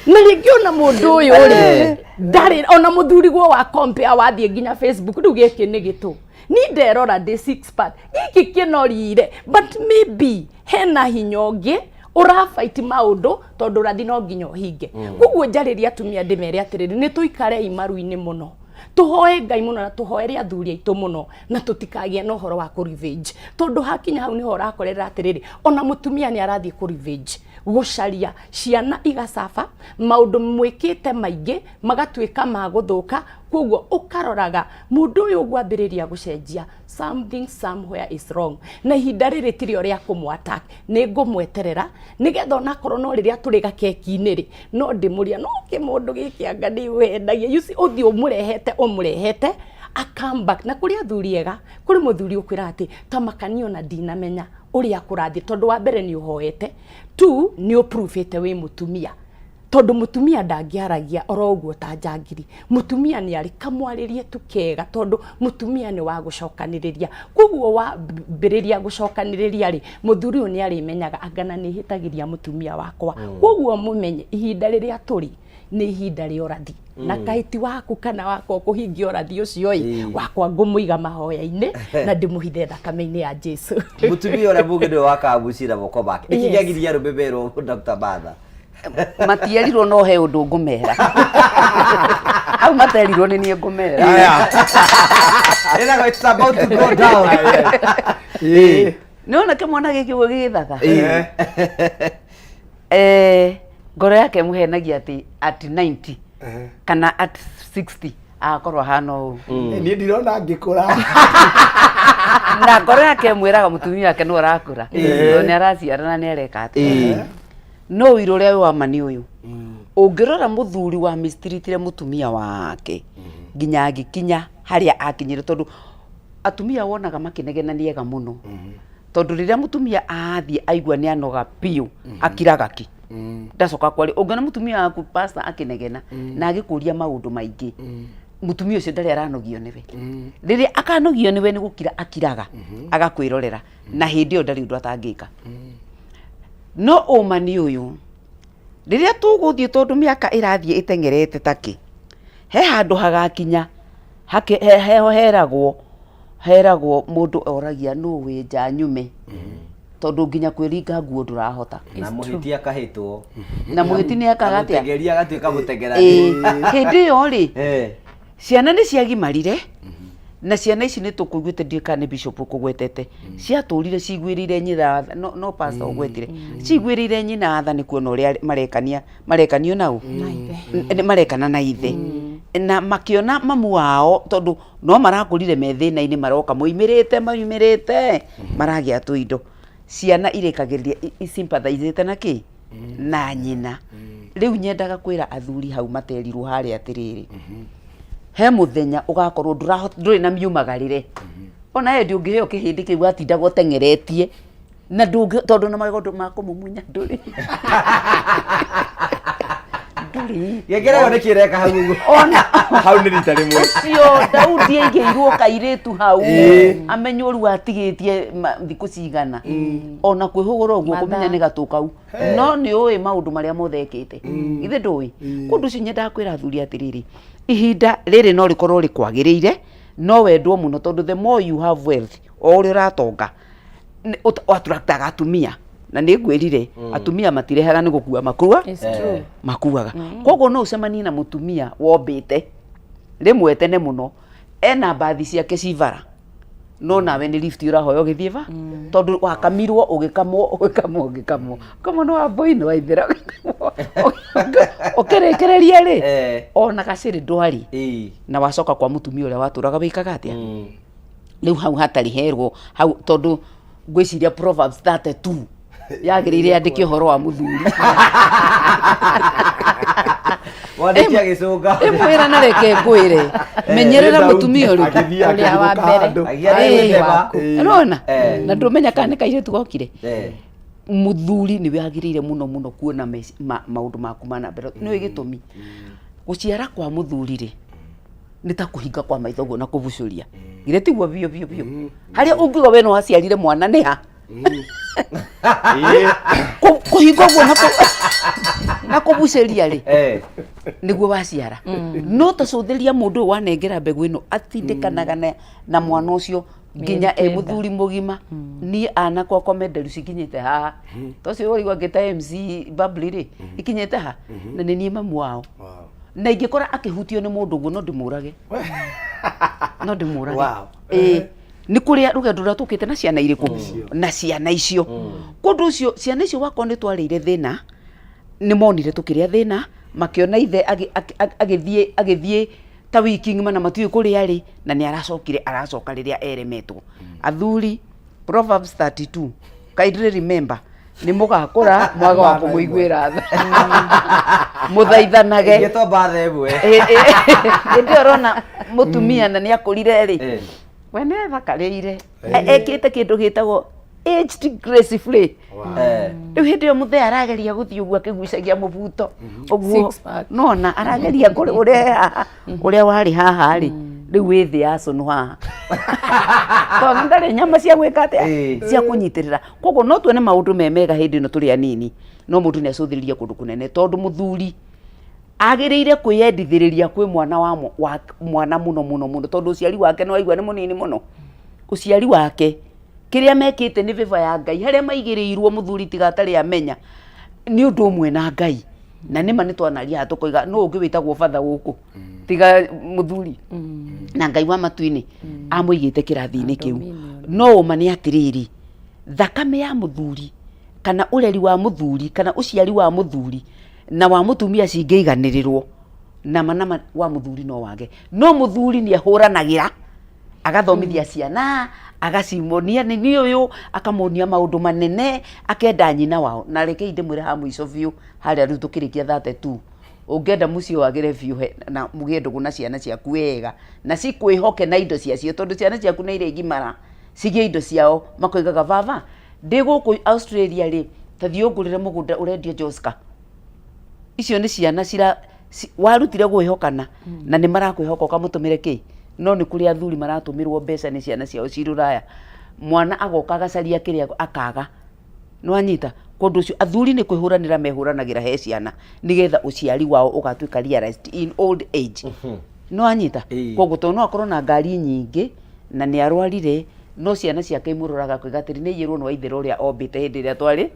Na rĩngĩ ona mũndũ ũyũ rĩ, ndarĩ ona mũthuri guo wa compare, wathiĩ nginya Facebook, rĩu gĩkĩ nĩ gĩtũ, ni nderora ndĩ six pack, gĩkĩ kĩnorire, but maybe hena hinya ũngĩ ũrabaiti maũndũ, tondũ ũrathi no nginya ũhinge. Koguo njarĩria atumia ndĩmere atĩrĩrĩ, nĩ tũikarei maru-inĩ mũno, tũhoe Ngai mũno na tũhoere athuri aitũ mũno, na tũtikagĩe na ũhoro wa kũ revenge, tondũ hakinya hau nĩho ũrakorera atĩrĩrĩ, ona mũtumia nĩ arathiĩ kũ revenge, gũcaria ciana igacaba, maũndũ mwĩkĩte maingĩ magatuĩka ma gũthũka. Koguo ũkaroraga mũndũ ũyũ ũgwambĩrĩria gũcenjia, something somewhere is wrong, na ihinda rĩrĩ tirio rĩa kũmũ attack, nĩ ngũmweterera nĩgetha onakorwo no rĩrĩa tũrĩ gakeki-inĩ rĩ, no ndĩmũria, no kĩmũndũ gĩkĩ anga nĩ wendagia, you see, ũthiĩ ũmũrehete ũmũrehete a come back. Na kũrĩ athuri ega, kũrĩ mũthuri ũkwĩra atĩ tamakani ona ndinamenya ũrĩa kũrathiĩ, tondũ wa mbere nĩ ũhoete, two nĩ ũpruvĩte wĩ mũtumia, tondũ mũtumia ndangĩaragia oro ũguo ta njangiri, mũtumia nĩ arĩ kamwarĩrie tu kega, tondũ mũtumia nĩ wa gũcokanĩrĩria. Koguo wambĩrĩria gũcokanĩrĩria rĩ, mũthuri ũyũ nĩ arĩmenyaga angana nĩ hĩtagĩria mũtumia wakwa. Koguo mũmenye ihinda rĩrĩa tũrĩ nĩ ihinda rĩa ũrathi, na kahĩti waku kana wakwa kũhingia ũrathi ũcio ĩ, wakwa ngũmũiga mahoya-inĩ na ndĩmũhithe thakame-inĩ ya Jesu. Mũtumia ũrĩa mũngĩ nĩwe wakaga mũciĩ na moko make. Nĩkĩ kĩagiria arũme merwo, Dr. Martha? Matierirwo, no he ũndũ ngũmera hau materirwo nĩ niĩ ngũmera. Ĩragwo it's about to go down. Nĩ ona kĩmwana gĩkĩ ũguo gĩgĩthaka. Ngoro yake ĩmũhenagia atĩ at 90 kana at 60 agakorwo ahana ũũ. Niĩ ndirona ngĩkũra. Na ngoro yake ĩmwĩraga mũtumia wake no arakũra, tondũ nĩ araciara na nĩ areka atĩa. No ũira ũrĩa wĩ wa ma nĩ ũyũ, ũngĩrora mũthuri wa mistreatire mũtumia wake nginya agĩkinya harĩa akinyire, tondũ atumia wonaga makĩnegena nĩ ega mũno, tondũ rĩrĩa mũtumia athiĩ aigua nĩ anoga biũ, akiraga ki, ndacoka kwaria. Ũngĩona mũtumia waku, pastor, akĩnegena na agĩkũria maũndũ maingĩ, mũtumia ũcio ndarĩ aranogio nĩwe. Rĩrĩa akanogio nĩwe, nĩ gũkira akiraga, agakwĩrorera, na hĩndĩ ĩyo ndarĩ ũndũ atangĩka. No ũma nĩ ũyũ, rĩrĩa tũgũthiĩ, tondũ mĩaka ĩrathiĩ ĩteng'erete takĩ, he handũ hagakinya heho heragwo Heragwo mũndũ oragia nũ wĩ nja nyume, tondũ nginya kwĩringa nguo ndũrahota. Na mũhĩti akahĩtwo. Na mũhĩti nĩ ekaga atĩa? Mũtegeria agatuĩka mũtegerani. Ĩĩ, hĩndĩ ĩyo rĩ, ciana nĩ ciagimarire, na ciana ici nĩ tũkũiguĩte, ndiũĩ kana nĩ bishop ũkũgwetete, ciatũrire ciguĩrĩire nyina tha, no, no pastor ũgwetire, ciguĩrĩire nyina tha nĩ kuona ũrĩa marekania, marekanio nau marekana na ithe, na makĩona mamu wao, tondũ no marakũrire me thĩna-inĩ, maroka moimĩrĩte moimĩrĩte maragĩa tũindo. Ciana irĩkagĩrĩria isympathizĩte na kĩ na nyina. Rĩu nyendaga kwĩra athuri hau materirwo harĩa atĩrĩrĩ, he mũthenya ũgakorwo ndũrĩ na miumagarĩre, ona he ndũngĩheo kĩhĩndĩ kĩu watindaga ũteng'eretie na ndũngĩ, tondũ na magego ma kũmumunya ndũrĩ ndũrĩ. Ngengere ĩyo nĩkĩ ĩreka hau ũguo? Ona hau nĩ rita rĩmwe. Ũcio Daudi aigĩirwo kairĩtu hau. Amenye ũru atigĩtie thikũ cigana, ona kwĩhũgũra ũguo kũmenya nĩ gatũ kau, no nĩ ũĩ maũndũ marĩa mothe ekĩte, githĩ ndũĩ? Kũndũ ũcio nyendaga kwĩra athuri atĩrĩrĩ, ihinda rĩrĩ no rĩkorwo rĩkwagĩrĩire, no wendwo mũno, tondũ the more you have wealth, o ũrĩa ũratonga attractaga atumia, na nĩ ngwĩrire atumia matirehaga nĩ gũkua makua. It's true. Makuaga. Koguo no ũcemanie na mũtumia wombĩte rĩmwe tene mũno, ena mbathi ciake ci bara, no nawe nĩ lift ũrahoya ũgĩthiĩ ba, tondũ wakamirwo ũgĩkamwo ũgĩkamwo ũgĩkamwo ũkamwo nĩ wa mbũi wa ithera ũkĩrĩkĩrĩria rĩ, ona gacĩrĩ ndwari, na wacoka kwa mũtumia ũrĩa watũraga wĩkaga atĩa rĩu hau hatarĩ herwo hau, tondũ ngwĩciria Proverbs 32 yagĩrĩire yandĩke ũhoro wa mũthuri. Mwandĩki agĩcũnga. Ĩmwĩra na reke ngwĩre, menyerera Daudi mũtumia ũrĩkũ. Agĩthiĩ Ũrĩa wa akĩhurũka mbere. handũ. Agĩthiĩ agĩthema. Ũrona? Na ndũmenya kana nĩ kairĩtu gokire. Mũthuri nĩwe agĩrĩire mũno mũno kuona maũndũ maku ma na mbere. Nĩũĩ gĩtũmi? Gũciara kwa mũthuri rĩ, nĩ ta kũhinga kwa maitho ũguo na kũbucũria. Githĩ tiguo biũ biũ biũ? Harĩa ũngiuga we no waciarire mwana nĩ ha? Kũhinga ũguo na kũbucĩria rĩ, nĩguo waciara. No ta cũthĩria mũndũ ũyũ wanengera mbegũ ĩno atindĩkanaga na mwana ũcio nginya e Mĩeri 9. Mũthuri mũgima. Niĩ anake akwa menderu cikinyĩte haha, to ũcio ũraigua ngĩta MC Bubbly rĩ, ikinyĩte ha na nĩ niĩ mamu wao, na ingĩkora akĩhutio nĩ mũndũ ũguo no ndĩmũrage, no ndĩmũrage. Ĩĩ, nĩ kũrĩa rũgendo rũrĩa tũkĩte na ciana irĩkũ na ciana icio kũndũ ũcio, ciana icio wakorwo nĩ twarĩire thĩna, nĩ monire tũkĩrĩa thĩna, makĩona ithe agĩthiĩ ta wiki ng'ima na matiũĩ kũrĩa arĩ, na nĩ aracokire aracoka rĩrĩa eremetwo. Athuri, Proverbs 32, kindly remember, nĩ mũgakũra mwage wa kũmũiguĩra tha, mũthaithanage. Ingĩtwo mbatha ĩmwe. Hĩndĩ ĩyo ũrona mũtumia na nĩ akũrire rĩ, we nĩ ethakarĩire, ekĩte kĩndũ gĩtagwo aged gracefully. Rĩu hĩndĩ ĩyo mũthee arageria gũthiĩ ũguo akĩgucagia mũbuto ũguo. Six pack. Nona arageria ũrĩa haha ũrĩa warĩ haha rĩ, rĩu wĩ thĩ ya cũnũ haha, tondũ ndarĩ nyama cia gwĩka atĩa, cia kũnyitĩrĩra. Koguo no tuone maũndũ me mega hĩndĩ ĩno tũrĩ anini, no mũndũ nĩ acũthĩrĩrie kũndũ kũnene, tondũ mũthuri agĩrĩire kwĩyendithĩrĩria kwĩ mwana wa mwana mũno mũno mũno, tondũ ũciari wake nĩ waigua nĩ mũnini mũno. Ũciari wake kĩrĩa mekĩte nĩ favor ya Ngai harĩa maigĩrĩirwo mũthuri tiga atarĩ amenya nĩ ũndũ ũmwe na Ngai. Na nĩma nĩ twanaria haha tũkoiga nũ ũngĩ wĩtagwo batha gũkũ tiga mũthuri na Ngai wa matu-inĩ amũigĩte kĩrathi-inĩ kĩu. No ũma nĩ atĩrĩrĩ, thakame ya mũthuri kana ũreri wa mũthuri kana ũciari wa mũthuri na wa mũtumia cingĩiganĩrĩrwo, nama nama wa mũthuri no wage, no mũthuri nĩ ahũranagĩra agathomithia ciana, agacimonia nĩ niĩ ũyũ, akamonia maũndũ manene, akenda nyina wao. Na rekei ndĩmwĩre ha mũico biũ harĩa rĩu tũkĩrĩkia 32, ũngĩenda mũciĩ wagĩre biũ na mũgĩe ndũgũ na ciana ciaku wega na cikwĩhoke na indo ciacio, tondũ ciana ciaku nĩ irĩgimara cigĩe indo ciao, makoigaga baba ndĩ gũkũ Australia rĩ, ta thiĩ ũngũrĩre mũgũnda ũrendio Joska. Icio nĩ ciana cira warutire gwĩhokana na nĩ marakwĩhoka ũkamũtũmĩre kĩ. No nĩ kũrĩ athuri maratũmĩrwo mbeca nĩ ciana ciao ci rũraya, mwana agoka agacaria kĩrĩa akaga, nĩwanyita kũndũ ũcio athuri nĩ kwĩhũranĩra mehũranagĩra he ciana nĩgetha ũciari wao ũgatuĩka realized in old age, nĩwanyita? Koguo tondũ no akorwo na ngari nyingĩ Na nĩ arwarire no ciana ciake imũroraga akauga atĩrĩ nĩ aiyĩrwo nĩ Waithera ũrĩa ombĩte hĩndĩ ĩrĩa twarĩ.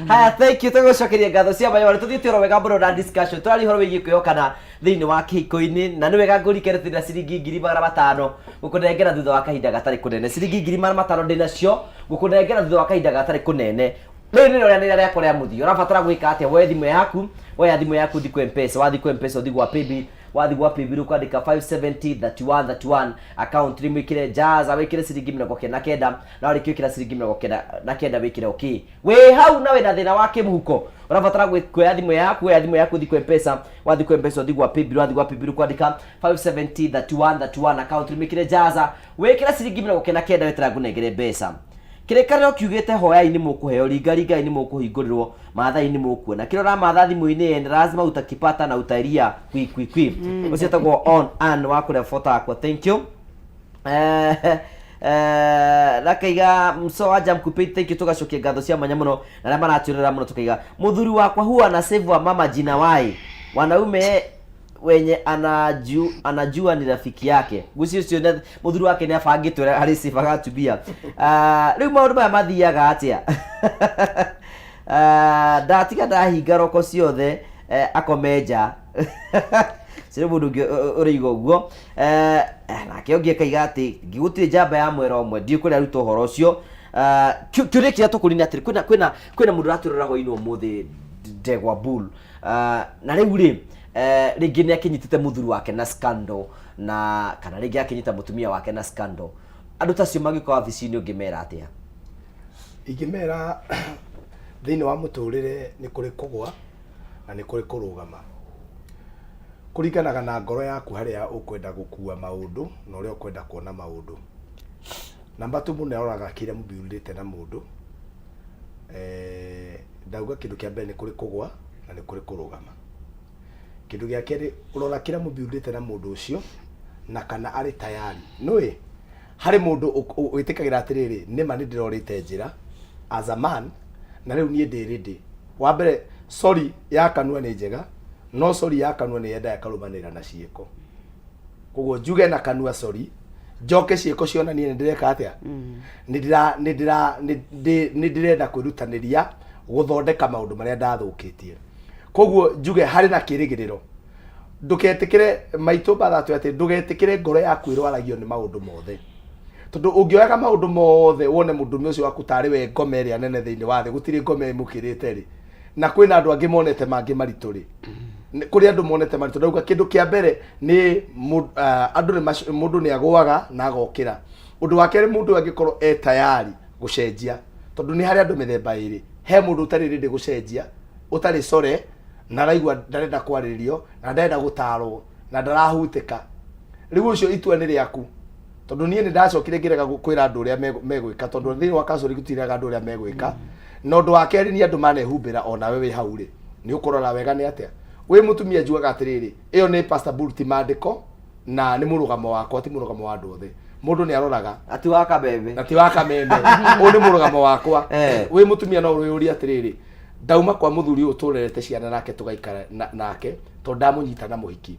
Haya, thank you. Tũgũcokeria ngatho cia mayore. Tũthiĩte oro wega mũno na discussion. Tũraria ũhoro wĩgiĩ kwĩhokana thĩinĩ wa kĩhiko-inĩ, na nĩ wega ngũrikere twĩna ciringi 500,000 gũkũnengera thutha wa kahinda gatarĩ kũnene. Ciringi 500,000 ndĩnacio gũkũnengera thutha wa kahinda gatarĩ kũnene. Rĩrĩ nĩrĩo rĩanĩrĩra rĩakwa rĩa mũthia. Ũrabatara gwĩka atĩa? Woe thimũ yaku, woya thimũ yaku ũthiĩ kwĩ M-Pesa. Wathiĩ kwĩ M-Pesa ũthiĩ gwa Paybill, wathiĩ gwa Paybill ũkwandĩka 570 31 31 account name wĩkĩre Jaza, wĩkĩre ciringi 99, na warĩkia gwĩkĩra ciringi 99 wĩkĩre okay. Wĩ hau na wĩna thĩna wa kĩmũhuko, ũrabatara kuoya thimũ yaku, woya thimũ yaku ũthiĩ kwĩ M-Pesa, wathiĩ kwĩ M-Pesa ũthiĩ gwa Paybill, wathiĩ gwa Paybill ũkwandĩka 570 31 31 account name wĩkĩre Jaza, wĩkĩre ciringi 99 wetera ngũnengere mbeca. Kĩrĩkanĩro kiugĩte hoyai nĩ mũkũheo, ringaringai nĩ mũkũhingũrĩrwo, mathai nĩ mũkuona. Kĩrĩa ũramatha thimũ-inĩ yene lazima utakipata na utalia kwi kwi kwi. Ũcio etagwo on an wa kũrĩa Botakwa. Thank you. Nakaiga mso wa Jam Coupe, thank you. Tugacokia ngatho cia mwanya mũno na arĩa maratwĩrora mũno. Tukaiga mũthuri wakwa huwa na save wa mama jina wai wanaume wenye anajua ni rafiki yake. Gucio ũcio mũthuri wake nĩ abangĩtwo ũrĩa arĩcibaga atumia. Ah, rĩu maũndũ maya mathiaga atĩa? Ah, ndatiga ndahinga roko ciothe, akome nja. Cirĩ mũndũ ũngĩ ũrĩiga ũguo. Nake ũngĩ akaiga atĩ gũtirĩ njamba ya mwera ũmwe, ndiũĩ kũrĩa aruta ũhoro ũcio. Ah, kĩũria kĩrĩa tũkũria nĩ atĩrĩ, kwĩna mũndũ ũratwĩrora hwainĩ ũmũthĩ, Ndegwa Bull. Ah, na rĩu rĩ, rĩngĩ nĩ akĩnyitĩte mũthuri wake na scandal, na kana rĩngĩ akĩnyita mũtumia wake na scandal. Andũ ta acio mangĩũka wabici-inĩ ũngĩmera atĩa? Ingĩmera thĩinĩ wa mũtũrĩre nĩ kũrĩ kũgwa na nĩ kũrĩ kũrũgama. Kũringanaga na ngoro yaku harĩa ũkwenda gũkua maũndũ na ũrĩa ũkwenda kuona maũndũ. Namba tu mũndũ nĩaroraga kĩrĩa mũbiũrĩte na mũndũ. Ndauga kĩndũ kĩa mbere nĩ kũrĩ kũgwa na nĩ kũrĩ kũrũgama. Kĩndũ gĩa kerĩ ũrora kĩrĩa mũbiũrĩte na mũndũ ũcio na kana arĩ tayari. Nĩũĩ harĩ mũndũ wĩtĩkagĩra atĩrĩrĩ, nĩma nĩ ndĩrorĩte njĩra as a man na rĩu niĩ ndĩ ready. Wa mbere sorry ya kanua nĩ njega, no sorry ya kanua nĩ yendaga ĩkarũmanĩrĩra na ciĩko. Koguo njuge na kanua sorry, njoke ciĩko cionanie nĩ ndĩreka atĩa, nĩ ndĩra nĩ ndĩra nĩ ndĩ- nĩ ndĩrenda kwĩrutanĩria gũthondeka maũndũ marĩa ndathũkĩtie. Koguo njuge harĩ na kĩrĩgĩrĩro. Ndũketĩkĩre maitũ mbatha atĩ ndũgetĩkĩre ngoro yaku ĩrwaragio nĩ maũndũ mothe. Tondũ ũngĩoyaga maũndũ mothe wone mũndũrũme ũcio waku tarĩ we ngoma ĩrĩa nene thĩinĩ wa thĩ, gũtirĩ ngoma ĩmũkĩrĩte rĩ, na kwĩna andũ angĩ monete mangĩ maritũ rĩ, kũrĩ andũ monete maritũ. Ndauga kĩndũ kĩa mbere nĩ andũ nĩ mũndũ nĩ agũaga na agokĩra. Ũndũ wa kerĩ, mũndũ angĩkorwo e tayari gũcenjia, tondũ nĩ harĩ andũ mĩthemba ĩrĩ. He mũndũ ũtarĩ ready gũcenjia, ũtarĩ sore na araigua ndarenda kwarĩrĩrio na ndarenda gũtarwo na ndarahutĩka. Rĩu ũcio itua nĩ rĩaku, tondũ niĩ nĩ ndacokire ngĩrega kwĩra andũ ũrĩa megwĩka, tondũ thĩinĩ wa counseling gũtirĩraga andũ ũrĩa megwĩka. Na ũndũ wa kerĩ nĩ andũ manehumbĩra, onawe wĩ hau rĩ, nĩ ũkũrora wega nĩ atĩa wĩ mũtumia. Njugaga atĩrĩrĩ, ĩyo nĩ Pastor Bull, ti maandĩko na nĩ mũrũgamo wakwa, ti mũrũgamo wa andũ othe. Mũndũ nĩ aroraga ati wa kameme na ti wa kameme, ũyũ nĩ mũrũgamo wakwa. Wĩ mũtumia no wĩyũrie atĩrĩrĩ, ndauma kwa mũthuri ũyũ tũrerete ciana nake tũgaikara nake, tondũ ndamũnyita na mũhiki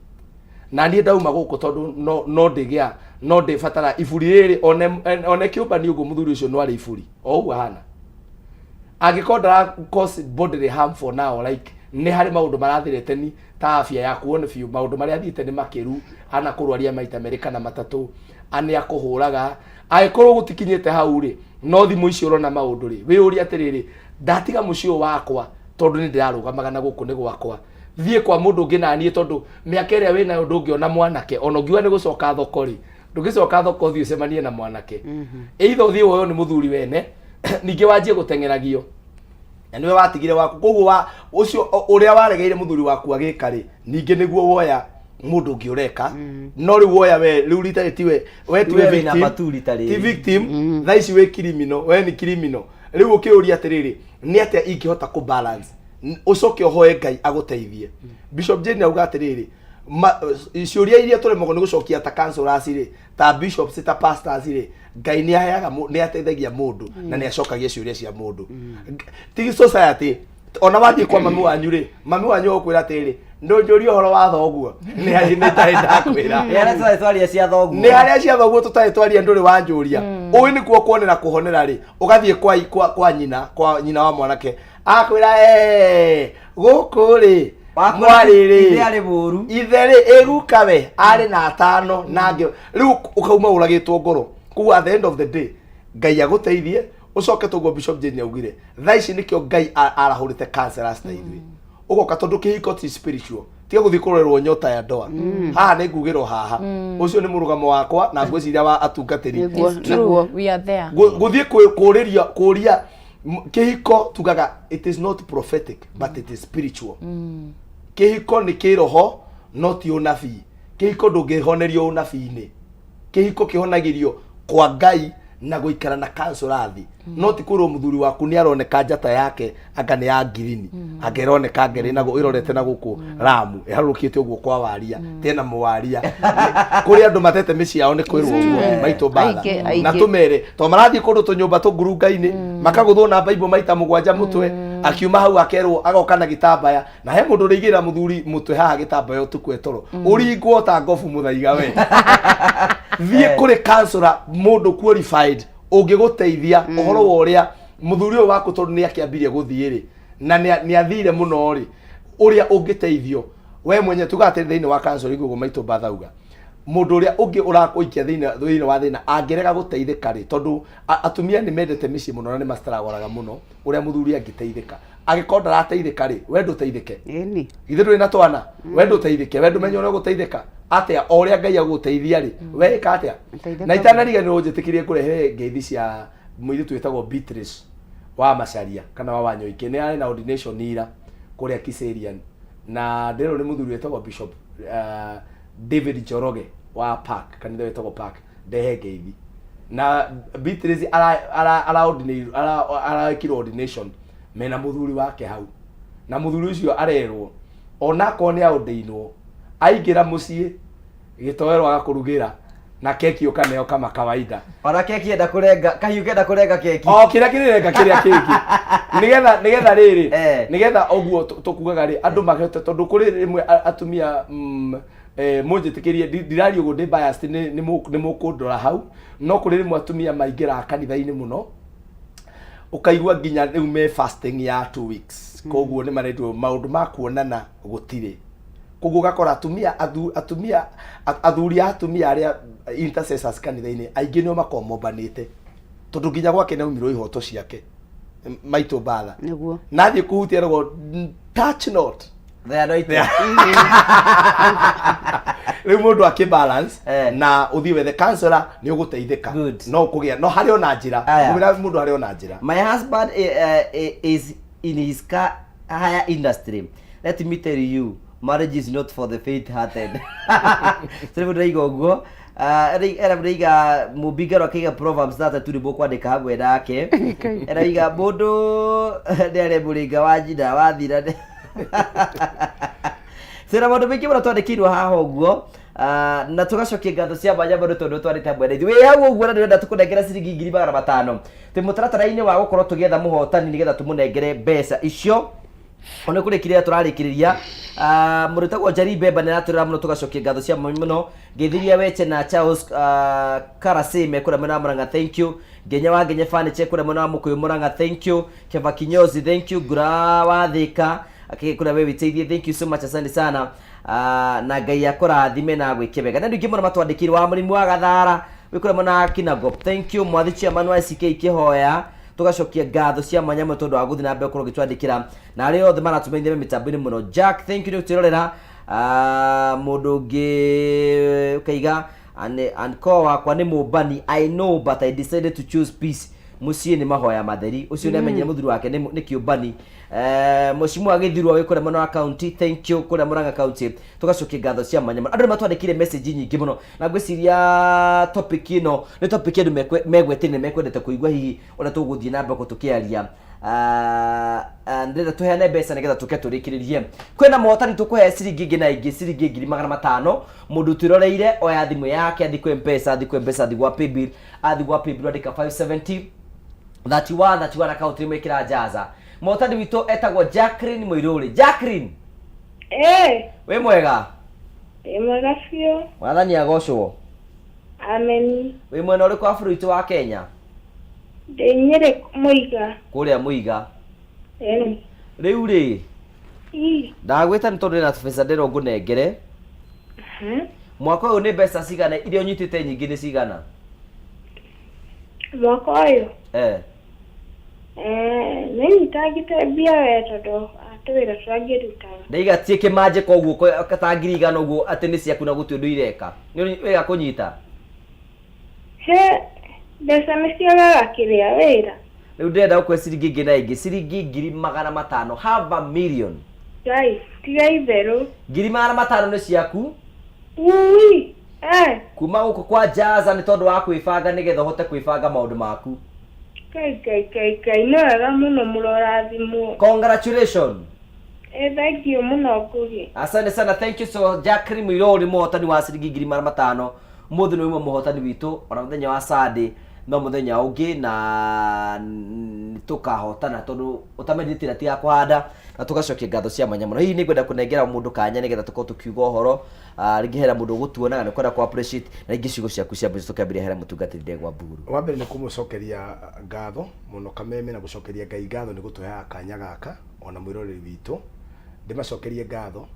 na niĩ ndauma gũkũ, tondũ no ndĩgĩa no ndĩbatara iburi rĩrĩ one kĩũmba nĩ ũguo mũthuri ũcio no arĩ iburi o ũguo ahana, angĩkorwo ndara cause bodily harm for now, like nĩ harĩ maũndũ marathirete ni ta afya yaku one biũ maũndũ marĩa athiĩte nĩ makĩru, ana kũrwaria maita merĩ kana matatũ, nĩ akũhũraga, angĩkorwo gũtikinyĩte hau rĩ, no thimũ icio ũrona maũndũ rĩ, wĩyũrie atĩrĩrĩ, ndatiga mũciĩ ũyũ wakwa tondũ nĩ ndĩrarũgamaga na gũkũ nĩ gwakwa, thiĩ kwa mũndũ ũngĩ na niĩ, tondũ mĩaka ĩrĩa wĩnayo ndũngĩona mwanake, ona ũngiuga nĩ gũcoka thoko rĩ, ndũngĩcoka thoko ũthiĩ ũcemanie na mwanake. Either ũthiĩ woywo nĩ mũthuri wene, ningĩ wanjie gũteng'eragio na nĩwe watigire waku. Koguo wa ũcio ũrĩa waregeire mũthuri waku agĩka rĩ, ningĩ nĩguo woya mũndũ ũngĩ ũreka, no rĩu woya we rĩu rita rĩ tiwe we tiwe We wĩna victim, matu rita rĩrĩ. Ti victim thaa ici, wĩ criminal, we nĩ criminal. Rĩu ũkĩũria atĩrĩrĩ, nĩ atĩa ingĩhota kũ balance? Ũcoke ũhoe Ngai agũteithie. Bishop Jane auga atĩrĩrĩ, ciũria iria tũremagwo nĩ gũcokia ta counselors rĩ, ta bishops, ta pastors rĩ, Ngai nĩ aheaga nĩ ateithagia mũndũ na nĩ acokagia ciũria cia mũndũ. Ti society. Ona wathiĩ kwa mami wanyu rĩ, mami wanyu agũkwĩra atĩrĩrĩ, ndũnjũrie ũhoro wa thoguo, nĩ harĩ nĩ tarĩ ndakwĩra. Nĩ harĩa tũtarĩ twaria cia thoguo. Nĩ harĩa cia thoguo tũtarĩ twaria, ndũrĩ wanjũria. Ũĩ nĩkuo kuonera kũhonera rĩ, ũgathiĩ kwa nyina wa mwanake, akwĩra, "Eh, gũkũ rĩ, mwarĩ rĩ, Ithe arĩ mũru." Ithe rĩ, ĩguka we arĩ na atano na angĩ. Rĩu ũkauma ũragĩtwo ngoro. Koguo at the end of the day, Ngai agũteithie ũcoke toguo Bishop Jane augire. Thaa ici nĩkĩo Ngai arahũrĩte counselors ta ithuĩ, ũgoka, tondũ kĩhiko ti spiritual. Tiga gũthiĩ kũrorerwo nyota ya ndoa. Haha nĩ ngugĩrwo haha. Ũcio nĩ mũrũgamo wakwa na ngwĩciria wa atungatĩri. It's true. We are there. Gũthiĩ kũrĩria kũria kĩhiko, tugaga it is not prophetic but it is spiritual. Kĩhiko nĩ kĩroho no ti ũnabii. Kĩhiko ndũngĩhonerio ũnabii-inĩ. Kĩhiko kĩhonagĩrio kwa Ngai na gũikara na kansũrathi, no ti kwĩrwo mũthuri waku nĩ aroneka njata yake anga nĩ ya ngirini, anga ĩroneka ngerĩ na ĩrorete na gũkũ ramu ĩharũrũkĩte ũguo kwa waria tena mũwaria. Kũrĩ andũ matete mĩciĩ yao nĩ kwĩrwo ũguo maitũ mbatha. Aingĩ, aingĩ. Na tũmere to marathiĩ kũndũ tũnyũmba tũngurunga-inĩ, makagũthwo na baibũ maita mũgwanja mũtwe, akiuma hau akerwo agoka na gĩtambaya, na he mũndũ ũrĩigĩra mũthuri mũtwe haha gĩtambaya ũtukũ etoro, ũringwo ta ngobu mũthaiga. We thiĩ kũrĩ counselor, mũndũ qualified ũngĩgũteithia ũhoro wa ũrĩa mũthuri ũyũ waku, tondũ nĩ akĩambirie gũthiĩ rĩ, na nĩ athire mũno rĩ, ũrĩa ũngĩteithio we mwenye. Tuga atĩ thĩinĩ wa counseling ũguo maitũ mbathauga, mũndũ ũrĩa ũngĩ ũrakũikia thĩinĩ wa thĩna angĩrega gũteithĩka rĩ, tondũ atumia nĩ mendete mĩciĩ mũno na nĩ mastragũraga mũno ũrĩa mũthuri angĩteithĩka. Angĩkorwo ndarateithĩka rĩ, we ndũteithĩke. Ĩni. Ithe ndũrĩ na twana, we ndũteithĩke, we ndũmenye ũrĩa ũgũteithĩka atĩa. O ũrĩa Ngai agũteithia rĩ, we ĩka atĩa. Teithĩka. Na itanariganĩrwo, njĩtĩkĩrie ngũrehere ngeithi cia mũirĩtu wĩtagwo Beatrice wa Macaria kana wa Wanyoike. Nĩ arĩ na ordination ira kũrĩa Kiserian, na ndĩrwo nĩ mũthuri wĩtagwo Bishop David Njoroge wa Park, kanitha wĩtagwo Park, ndehe ngeithi. Na Beatrice ara ordination mena mũthuri wake hau, na mũthuri ũcio arerwo onakorwo nĩ aũndĩinwo, aingĩra mũciĩ gĩtoero agakũrugĩra na keki ũkaneo kama kawaida. Ona keki enda kũrenga kahiũ kenda kũrenga keki. O kĩrĩa kĩrĩrenga kĩrĩa kĩngĩ, nĩgetha rĩrĩ, nĩgetha ũguo tũkugaga rĩ, andũ mahote, tondũ kũrĩ rĩmwe atumia, mũnjĩtĩkĩrie, ndiraria ũguo ndĩ biased, nĩ mũkũndora hau, no kũrĩ rĩmwe atumia maingĩraga kanitha-inĩ mũno, ũkaigua nginya rĩu me fasting ya 2 weeks, koguo nĩ marendwo maũndũ ma kuonana gũtirĩ. Koguo ũgakora atumia atumia athuri a atumia arĩa intercessors kanitha-inĩ aingĩ nĩo makoragwo mombanĩte, tondũ nginya gwake nĩ aumirwo ihoto ciake maitũ mbatha. Nĩguo. Nathiĩ kũhutia rogo, touch not the anointed. Rĩu mũndũ akĩ balance na ũthiĩ wethe counselor, nĩ ũgũteithĩka, no ũkũgĩa no harĩ ona njĩra. Aya. Ngwĩra mũndũ harĩ ona njĩra. My husband is in his car hire industry. Let me tell you, marriage is not for the faint hearted. So rĩu ndĩraiga ũguo. Era ndĩraiga mũmbingaro akĩiga Proverbs 32 nĩ mũkwandĩka hamwe nake. Eraiga mũndũ nĩ arĩ mũrĩnga wa nyina wathira. Twĩna maũndũ maingĩ mũno twandĩkĩirwo haha ũguo. Ah, na tũgacokia ngatho cia mwanya mũno tondũ twarĩte hamwe na ithuĩ. Wĩ hau ũguo na ndĩrenda tũkũnengere ciringi 500,000. Twĩ mũtaratara-inĩ wa gũkorwo tũgĩetha mũhotani nĩgetha tũmũnengere mbeca icio. Ona kũrĩkĩrĩria tũrarĩkĩrĩria. Ah, mũndũ wĩtagwo Njeri Mbemba nĩ aratwĩrora mũno, tũgacokia ngatho cia mwanya mũno. Ngĩthiria Weche na Charles Karasĩ me kũrĩa mwena wa Murang'a, thank you. Ngenya wa Ngenye Furniture kũrĩa mwena wa Mũkũyũ Murang'a, thank you. Keva Kinyozi, thank you. Ngura wa Thĩka akĩgĩ kũrĩa we wĩteithie, thank you so much, asante sana. Ah, na Ngai akũrathime na agwĩke wega. Na andũ aingĩ mũno matwandĩkĩirwo wa mũrĩmi wa Gathara wĩ kũrĩa mwena wa Kinangop, thank you. Mwathi chairman wa SK Kĩhoya, tũgacokia ngatho cia mwanya mũno tondũ wa gũthiĩ na mbere gũkorwo ũgĩtwandĩkĩra, na arĩa othe maratũmenyithia me mĩtambo-inĩ mũno. Jack, thank you nĩ gũtwĩrorera. Ah, mũndũ ũngĩ ũkaiga anko wakwa nĩ mũmbani, I know, but I decided to choose peace. Mũciĩ nĩ mahoya matheri. Ũcio nĩ amenyire mũthuri wake nĩ kĩũmbani. Mheshimiwa gĩthirwa wĩ kũrĩa mwena wa county, thank you, kũrĩa Murang'a county, tũgacokia ngatho cia mwanya mũno. Andũ nĩ matwandĩkire message nyingĩ mũno, na ngwĩciria topic ĩno nĩ topic andũ megwetĩire, mekwendete kũigua hihi ũrĩa tũgũthiĩ na mbere tũkĩaria. Ah, ah, ndĩrenda tũheane mbeca nĩgetha tũke tũrĩkĩrĩrie. Kwĩna mũhotani tũkũhe ciringi ĩngĩ na ĩngĩ, ciringi 500,000. Mũndũ twĩroreire oya thimũ yake, athiĩ kwĩ Mpesa, athiĩ kwĩ Mpesa, athiĩ gwa paybill, athiĩ gwa paybill andĩka 570 31 31, account nĩ mwĩkĩra jaza. Mũhotani witũ etagwo Jacqueline Mũirũrĩ. Jacqueline, Ĩĩ, wĩ mwega? ndĩ mwega biũ. Mwathani agocwo. Ameni. Wĩ mwena ũrĩkũ wa bũrũri witũ wa Kenya? Ndĩ Nyĩrĩ Mũiga. Kũrĩa Mũiga. Ĩni. Rĩu rĩ, Ii. ndagwĩta nĩ tondũ ndĩna tũbeca ndĩrwo ngũnengere. Mwaka ũyũ nĩ mbeca cigana iria ũnyitĩte nyingĩ nĩ cigana? Mwaka ũyũ? Eh. Eh, nĩnyitangĩte mbia we tondũ tũwĩra tũrĩa ngĩrutaga. Ndaiga tiĩ kĩmanjĩka ũguo ta 100,000 ũguo atĩ nĩ ciaku na gũtirĩ ũndũ ireka. Nĩ wega kũnyita. He, mbeca nĩ ciagaga kĩrĩa wĩra. Rĩu ndĩrenda gũkũhe ciringi ĩngĩ na ĩngĩ, ciringi 500,000, half a million. Ngai, tiga itherũ. 500,000 nĩ ciaku. Ui, eh. Kuma gũkũ kwa Jaza nĩ tondũ wa kwĩbanga nĩgetha ũhote kwĩbanga maũndũ maku. Ngai, Ngai, Ngai, Ngai, nĩ wega mũno mũrorathimwo. Congratulations. Ĩ thengiũ mũno Ngũgĩ. Asante sana, thank you so Jacqueline Mũirũrĩ mũhotani wa ciringi 500,000. Ũmũthĩ nĩ ũmwe mũhotani witũ ona mũthenya wa Sunday no mũthenya ũngĩ na nĩ tũkahotana tondũ ũtamenyete tĩra tiga kũhanda na tũgacokia ngatho cia mwanya mũno. Hihi nĩ ngwenda kũnengera mũndũ kanya nĩgetha tũkorwo tũkiuga ũhoro ah, rĩngĩ hena mũndũ ũgũtuonaga nĩ kwenda kũ appreciate na rĩngĩ ciugo ciaku cia mũico tũkĩambĩrĩria hena mũtungatĩri Ndegwa Mburu. Wa mbere nĩ kũmũcokeria ngatho mũno Kameme na gũcokeria Ngai ngatho nĩ gũtũheaga kanya gaka ona mwĩroreri witũ. Ndĩmacokerie ngatho.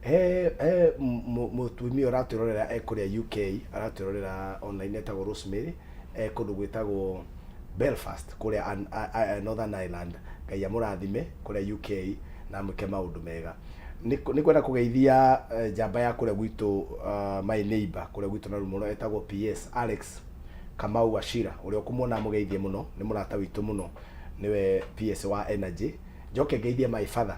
He he mũtumia ũratwĩrorera e kũrĩa UK aratwĩrorera online etagwo Rosemary e kũndũ gwĩtagwo Belfast kũrĩa Northern Ireland. Ngai amũrathime kũrĩa UK na amwĩke maũndũ mega. Nĩ kwenda kũgeithia njamba ya kũrĩa gwitũ my neighbor kũrĩa gwitũ na mũno etagwo PS Alex Kamau Wachira ũrĩa ũkũmuona amũgeithie mũno nĩ mũrata witũ mũno nĩwe PS wa Energy. Njoke ngeithie my father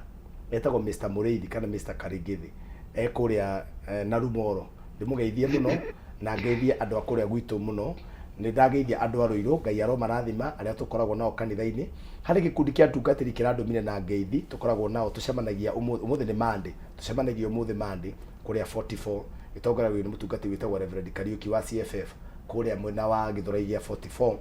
etagwo Mr Mũrĩithi kana Mr Karingithi e kũrĩa Narumoro ndĩmũgeithie mũno na ngeithie andũ a kũrĩa gwitũ mũno. Nĩ ndageithia andũ a Rũirũ, Ngai aromarathima arĩa tũkoragwo nao kanitha-inĩ. Harĩ gĩkundi kĩa atungatĩri kĩrandũmire na ngeithi tũkoragwo nao tũcemanagia ũmũthĩ, ũmũthĩ nĩ Monday, tũcemanagia ũmũthĩ Monday kũrĩa 44 gĩtongoragio nĩ mũtungatĩri wĩtagwo Reverend Kariuki wa CFF kũrĩa mwena wa Gĩthũrai gĩa 44.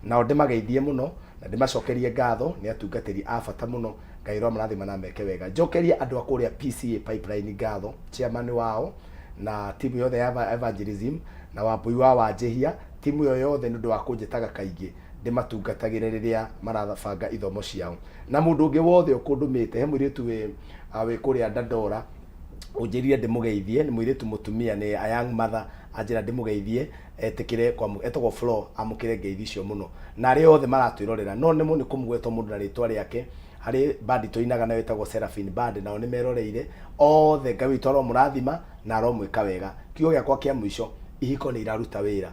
Nao ndĩmageithie mũno na ndĩmacokerie ngatho nĩ atungatĩri a bata mũno. Ngai aromarathima na ameke wega. Njokerie andũ a kũrĩa PCEA Pipeline ngatho, chairman wao na timu yothe ya evangelism na Wambui wa Wanjĩhia, timu ĩyo yothe nĩ ũndũ wa kũnjĩtaga kaingĩ ndĩmatungatagĩre rĩrĩa marabanga ithomo ciao. Na mũndũ ũngĩ wothe ũkũndũmĩte, he mũirĩtu wĩ wĩ kũrĩa Dandora ũnjĩrire ndĩmũgeithie, nĩ mũirĩtu mũtumia, nĩ a young mother, anjĩra ndĩmũgeithie etĩkĩre etagwo Flo, amũkĩre ngeithi icio mũno. Na arĩa othe maratwĩrorera, no nemwo nĩ kũmũgweta mũndũ na rĩtwa rĩake, harĩ band tũinaga nayo ĩtagwo Seraphine Band, nao nĩ meroreire othe. Ngai witũ aromũrathima na aromwĩka wega. Kiugo gĩakwa kĩa mũico, ihiko nĩ iraruta wĩra.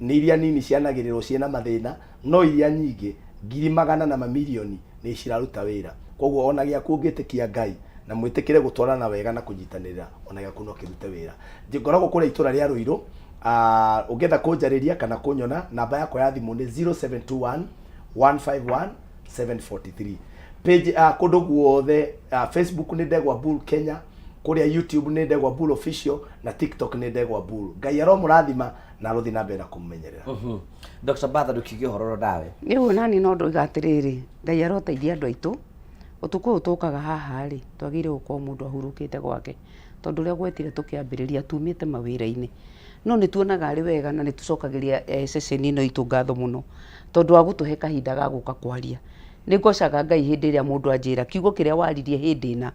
Nĩ iria nini cianagĩrĩrwo ciĩna mathĩna, no iria nyingĩ, ngiri magana na mamirioni nĩ ciraruta wĩra. Koguo ona gĩaku ũngĩtĩkia Ngai na mwĩtĩkĩre gũtwarana wega na kũnyitanĩrĩra, ona gĩaku no kĩrute wĩra. Ngoragwo kũrĩa itũra rĩa Rũirũ, ũngĩenda kũnjarĩria kana kũnyona, namba yakwa ya thimũ nĩ 0721 151 743. Page kũndũ guothe, Facebook nĩ Ndegwa Bull Kenya, kũrĩa YouTube nĩ Ndegwa Bull Official na TikTok nĩ Ndegwa Bull. Ngai aromũrathima na arothiĩ na mbere na kũmũmenyerera. Dr. Bertha ndũkiuge ũhoro nawe. Rĩu nani no ndoiga atĩrĩrĩ, Ngai aroteithia andũ aitũ, ũtukũ ũyũ tũkaga haha rĩ, twagĩrĩire gũkorwo mũndũ ahurũkĩte gwake, tondũ ũrĩa gwetire tũkĩambĩrĩria tumĩte mawĩra-inĩ, no nĩ tuonaga arĩ wega na nĩ tũcokagĩria ceceni ĩno itũ ngatho mũno, tondũ wa gũtũhe kahinda ga gũka kwaria. Nĩ ngocaga Ngai hĩndĩ ĩrĩa mũndũ anjĩra kiugo kĩrĩa waririe hĩndĩ ĩna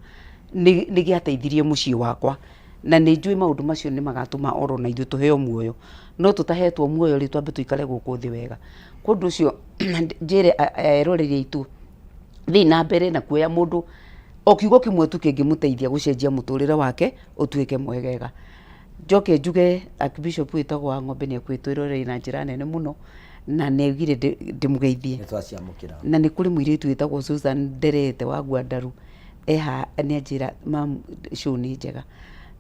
nĩ gĩateithirie mũciĩ wakwa, na nĩ njũĩ maũndũ macio nĩ magatũma oro na ithuĩ tũheo muoyo, no tũtahetwo muoyo rĩ, twambe tũikare gũkũ thĩ wega. Kwa ũndũ ũcio njĩre eroreri aitũ, thiĩi na mbere na kuoya mũndũ o kiugo kĩmwe tu kĩngĩmũteithia gũcenjia mũtũrĩre wake ũtuĩke mwegega. Njoke njuge Archbishop wĩtagwo Wang'ombe nĩ akwĩtwĩroreire na njĩra nene mũno na nĩ augire ndĩmũgeithie. Nĩ twaciamũkĩra. Na nĩ kũrĩ mũirĩtu wĩtagwo Susan Nderete wa Gwandaru eha nĩ anjĩra mam show nĩ njega.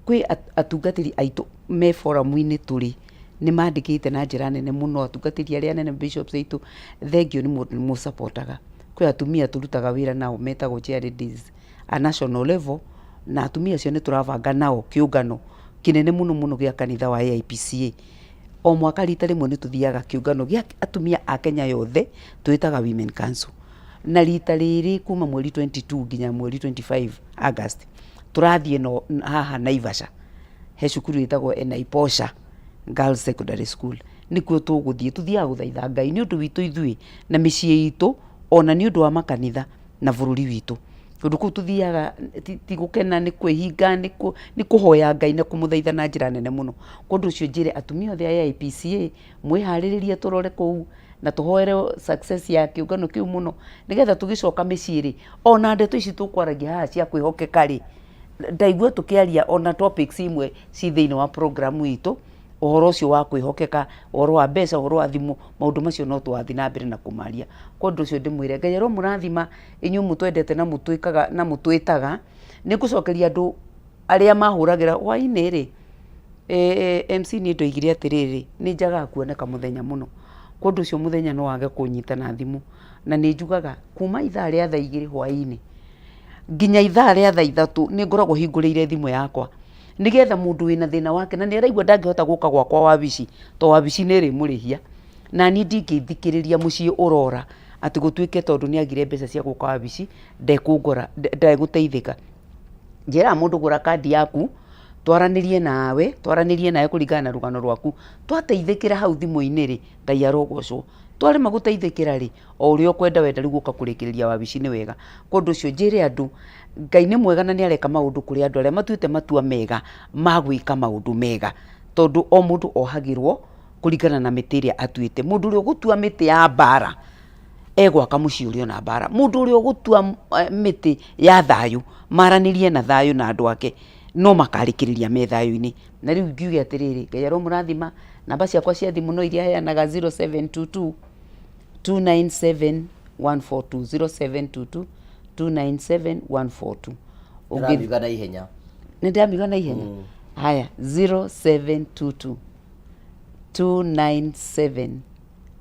Kwĩ atungatĩri aitũ me forum-inĩ tũrĩ nĩ mandĩkĩte na njĩra nene mũno atungatĩri arĩa anene bishops aitũ thengio nĩ mũ support aga. Kwĩ atumia tũrutaga wĩra nao metagwo chair ladies a national level na atumia acio nĩ tũrabanga nao kĩũngano kĩnene mũno mũno gĩa kanitha wa AIPCA. O mwaka rita rĩmwe nĩ tũthiaga kĩũngano gĩa atumia a Kenya yothe twĩtaga Women Council. Na rita rĩrĩ kuma mweri 22 nginya mweri 25 August tũrathiĩ no haha Naivasha he cukuru ĩtagwo Enaiposha Girls Secondary School nĩkuo tũgũthiĩ. Tũthiaga gũthaitha Ngai nĩ ũndũ witũ ithuĩ na mĩciĩ itũ ona nĩ ũndũ wa makanitha na bũrũri witũ. Kũndũ kũu tũthiaga ti gũkena nĩ kwĩhinga nĩ kũhoya Ngai na kũmũthaitha na njĩra nene mũno. Kwa ũndũ ũcio njĩre atumia othe a AIPCA mwĩharĩrĩrie tũrore kũu na tũhoere success ya kĩũngano kĩu mũno nĩgetha tũgĩcoka mĩciĩ rĩ, ona ndeto ici tũkwaragia haha cia kwĩhokeka rĩ, ndaigua tũkĩaria ona topics imwe ci thĩinĩ wa program itũ, ũhoro ũcio wa kwĩhokeka, ũhoro wa mbeca, ũhoro wa thimũ, maũndũ macio no tũrathiĩ na mbere na kũmaria. Kwa ũndũ ũcio ndĩmwĩre Ngai aromũrathima inyuĩ mũtwendete na mũtwĩkaga na mũtwĩtaga, nĩ ngũcokeria andũ arĩa mahũragĩra hwainĩ rĩ, MC niĩ ndoigire atĩrĩrĩ, nĩ njagaga kuoneka mũthenya mũno, kwa ũndũ ũcio mũthenya no wage kũnyita na thimũ, na nĩ njugaga kuma ithaa rĩa thaa igĩrĩ hwainĩ nginya ithaa rĩa thaa ithatũ nĩ ngoragwo hingũrĩire thimũ yakwa, nĩgetha mũndũ wĩna thĩna wake na nĩ araigua ndangĩhota gũka gwakwa wabici, to wabici nĩ ĩrĩmũrĩhia, na niĩ ndingĩthikĩrĩria mũciĩ ũrora atĩ gũtuĩke tondũ nĩ agire mbeca cia gũka wabici ndekũngora ndegũteithĩka. Njĩraga mũndũ gũra kandi yaku, twaranĩrie nawe, twaranĩrie nawe kũringana na rũgano rwaku, twateithĩkĩra hau thimũ-inĩ rĩ, Ngai arogocwo. Twarema gũteithĩkĩra rĩ, o ũrĩa ũkwenda wenda rĩu gũka kũrĩkĩrĩria wabici nĩ wega. Kwa ũndũ ũcio njĩre andũ, Ngai nĩ mwega na nĩ areka maũndũ kũrĩ andũ arĩa matuĩte matua mega ma gwĩka maũndũ mega. Tondũ o mũndũ ohagĩrwo kũringana na mĩtĩ ĩrĩa atuĩte. Mũndũ ũrĩa ũgũtua mĩtĩ ya mbara, egwaka mũciĩ ũrĩ ona mbara. Mũndũ ũrĩa ũgũtua mĩtĩ ya thayũ, maranĩrie na thayũ na andũ ake, no makarĩkĩrĩria me thayũ-inĩ. Na rĩu ngiuge atĩrĩrĩ, Ngai aromũrathima, namba ciakwa cia thimũ no iria heanaga 0722 297 142, 0722 297 142. Ndĩramiuga na ihenya. Nĩ ndĩramiuga na ihenya? Haya, 0722 297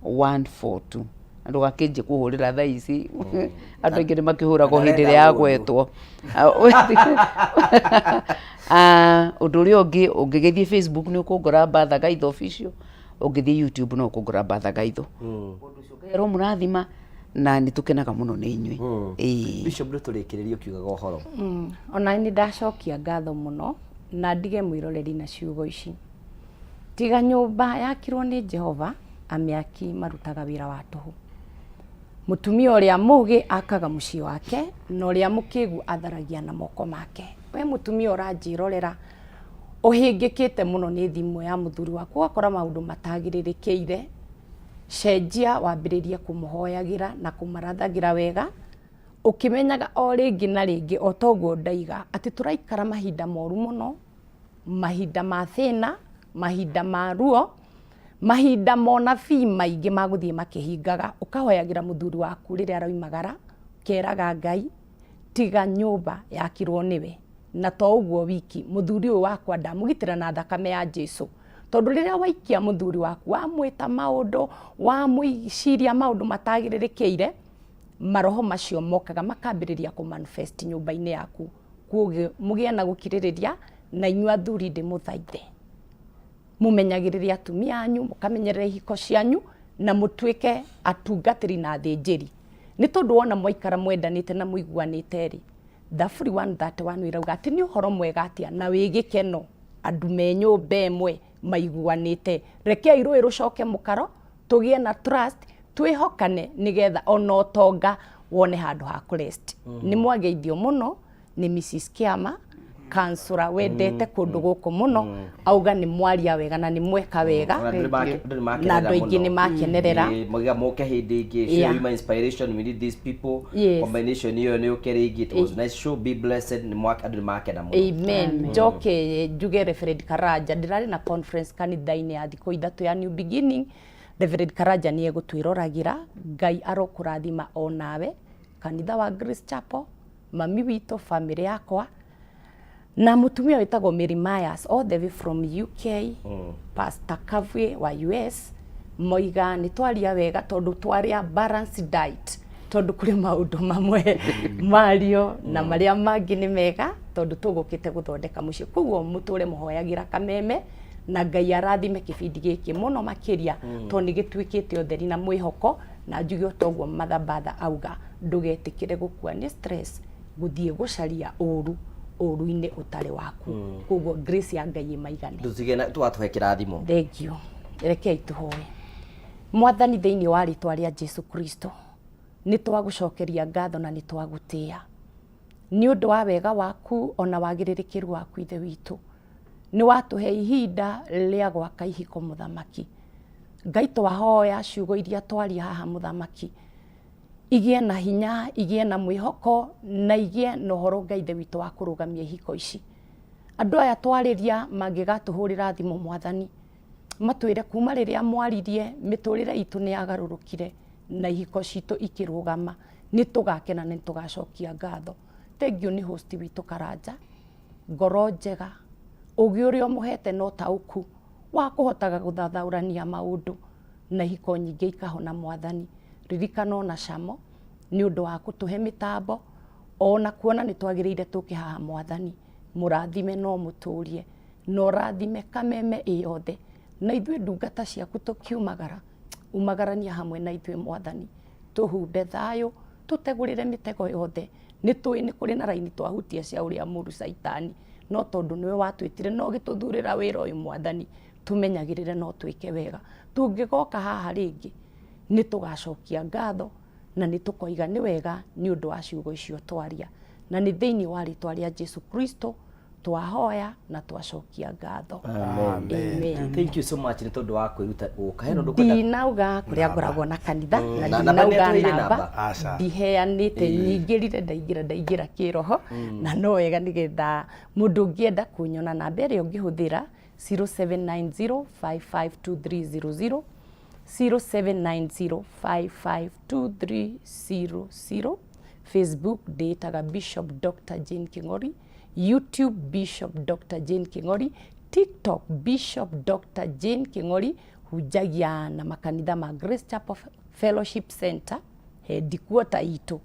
142. Na ndũgakĩnjie kũhũrĩra thaa ici, andũ aingĩ nĩ makĩhũragwo hĩndĩ ĩrĩa yagwetwo. Ũndũ ũrĩa ũngĩ, ũngĩgĩthiĩ Facebook nĩ ũkũngora Bertha Gaitho Official, ũngĩthiĩ YouTube no ũkũngora Bertha Gaitho. Ngai aromũrathima na nĩ tũkenaga mũno nĩ inyuĩ. Ĩĩ. Bishop, ndũtũrĩkĩrĩrie ũkiugaga ũhoro. Ona nĩ ndacokia ngatho mũno na ndige mwĩroreri na ciugo ici. Tiga nyũmba yakirwo nĩ Jehova, amĩaki marutaga wĩra wa tũhũ. Mũtumia ũrĩa mũgĩ akaga mũciĩ wake, na ũrĩa mũkĩgu atharagia na moko make. We mũtumia ũranjĩrorera, ũhĩngĩkĩte mũno nĩ thimũ ya mũthuri waku, ũgakora maũndũ matagĩrĩrĩkĩire, cenjia wambĩrĩrie kũmũhoyagĩra na kũmarathagĩra wega, ũkĩmenyaga o rĩngĩ na rĩngĩ o ta ũguo ndaiga, atĩ tũraikara mahinda moru mũno, mahinda ma thĩna, mahinda ma ruo, mahinda monabii maingĩ ma gũthiĩ makĩhingaga, ũkahoyagĩra mũthuri waku rĩrĩa aroimagara, ũkeraga Ngai, tiga nyũmba yakirwo nĩwe, na to ũguo wiki, mũthuri ũyũ wakwa ndamũgitĩra na thakame ya Jesu. Tondũ rĩrĩa waikia mũthuri waku, wamwĩta maũndũ, wamwĩciria maũndũ matagĩrĩrĩkĩire, maroho macio mokaga makambĩrĩria kũ manifest nyũmba-inĩ yaku. Kuoguo mũgĩe na gũkirĩrĩria, na inyuĩ athuri ndĩmũthaithe, mũmenyagĩrĩre atumia anyu, mũkamenyerera ihiko cianyu, na mũtuĩke atungatĩri na athĩnjĩri. Nĩ tondũ wona mwaikara mwendanĩte na mũiguanĩte rĩ, Thaburi 131 ĩrauga atĩ nĩ ũhoro mwega atĩa na wĩ gĩkeno andũ me nyũmba ĩmwe maiguanĩte. Rekei rũĩ rũcoke mũkaro, tũgĩe na trust, twĩhokane nĩgetha ona ũtonga wone handũ ha kũ rest. Nĩ mwageithio mũno nĩ Mrs Kĩama, kansũra wendete kũndũ gũkũ mũno, auga nĩ mwaria wega na nĩ mweka wega, Ona andũ nĩ makenerera na andũ aingĩ mũno. nĩ makenerera. Ĩĩ, moiga moke hĩndĩ ĩngĩ, show you my inspiration, we need these people. Combination ĩyo nĩ ũke rĩngĩ. It was nice show, be blessed. Nĩ andũ nĩ makena mũno. Amen. Njoke njuge Reverend Karanja, ndĩrarĩ na conference kanitha-inĩ ya thikũ ithatũ ya New Beginning. Reverend Karanja nĩ egũtwĩroragĩra. Ngai arokũrathima o nawe, kanitha wa Grace Chapel, mami witũ, family yakwa, na mũtumia wĩtagwo Mary Myers all the way from UK, Pastor Kavue wa US, moiga nĩ twaria wega tondũ twarĩa balanced diet, tondũ kũrĩ maũndũ mamwe mario na marĩa mangĩ nĩ mega, tondũ tũgũkĩte gũthondeka mũciĩ. Koguo mũtũre mũhoyagĩra kameme, na Ngai arathime kĩbindi gĩkĩ mũno makĩria, tondũ nĩ gĩtuĩkĩte ũtheri na mwĩhoko. Na njuge o toguo Mother auga, ndũgetĩkĩre gũkua nĩ stress gũthiĩ gũcaria ũru ũru-inĩ ũtarĩ waku. Koguo grace ya Ngai ĩmaigane. Ndũtige na twatũhe kĩrathimo. Thank you. Rekei tũhoe. Mwathani, thĩinĩ wa rĩtwa rĩa Jesu Kristo, nĩ twagũcokeria ngatho na nĩ twagũtĩĩa nĩ ũndũ wa wega waku ona wagĩrĩrĩkĩru waku. Ithe witũ, nĩ watũhe ihinda rĩa gwaka ihiko. Mũthamaki Ngai, twahoya ciugo iria twaria haha, Mũthamaki, igĩe na hinya, igĩe na mwĩhoko na igĩe na ũhoro, Ngai Ithe witũ, wa kũrũgamia ihiko ici. Andũ aya twarĩria mangĩgatũhũrĩra thimũ, Mwathani, matwĩre kuma rĩrĩa mwaririe mĩtũrĩre itũ nĩ yagarũrũkire na ihiko citũ ikĩrũgama, nĩ tũgakena na nĩ tũgacokia ngatho. Thank you nĩ host witũ Karanja, ngoro njega, ũgĩ ũrĩa ũmũhete na ũtaũku wa kũhotaga gũthathaũrania maũndũ na ihiko nyingĩ ikahona. Mwathani, ririkana ona Camo nĩ ũndũ wa kũtũhe mĩtambo ona kuona nĩ twagĩrĩire tũke haha. Mwathani, mũrathime no mũtũrie na ũrathime Kameme ĩ yothe, na ithuĩ ndungata ciaku tũkiumagara, umagarania hamwe na ithuĩ. Mwathani, tũhumbe thayũ, tũtegũrĩre mĩtego yothe. Nĩ tũĩ nĩ kũrĩ na raini twahutia cia ũrĩa mũru caitani, no tondũ nĩwe watwĩtire na ũgĩtũthurĩra wĩra ũyũ, Mwathani, tũmenyagĩrĩre no twĩke wega. Tũngĩgoka haha rĩngĩ, nĩ tũgacokia ngatho na nĩ tũkoiga nĩ wega nĩ ũndũ wa ciugo icio twaria, na nĩ thĩinĩ wa rĩtwa rĩa Jesu Kristo twahoya na twacokia ngatho. Amen. Thank you so much nĩ tondũ wa kwĩruta gũka. Hena ũndũ ũkwenda? Ndinauga kũrĩa ngoragwo na kanitha na Na namba ndinauga nĩ atũheire namba. namba? Aca. Ndiheanĩte. Nyingĩrire, ndaingĩra kĩroho na no wega nĩgetha mũndũ ũngĩenda kũnyona, namba ĩrĩa ũngĩhũthĩra 0790552300, 0790552300. Facebook ndĩtaga Bishop Dr. Jane King'ori, YouTube Bishop Dr. Jane King'ori, TikTok Bishop Dr. Jane King'ori. Hunjagia na makanitha ma Grace Chapel Fellowship Center, headquarter itũ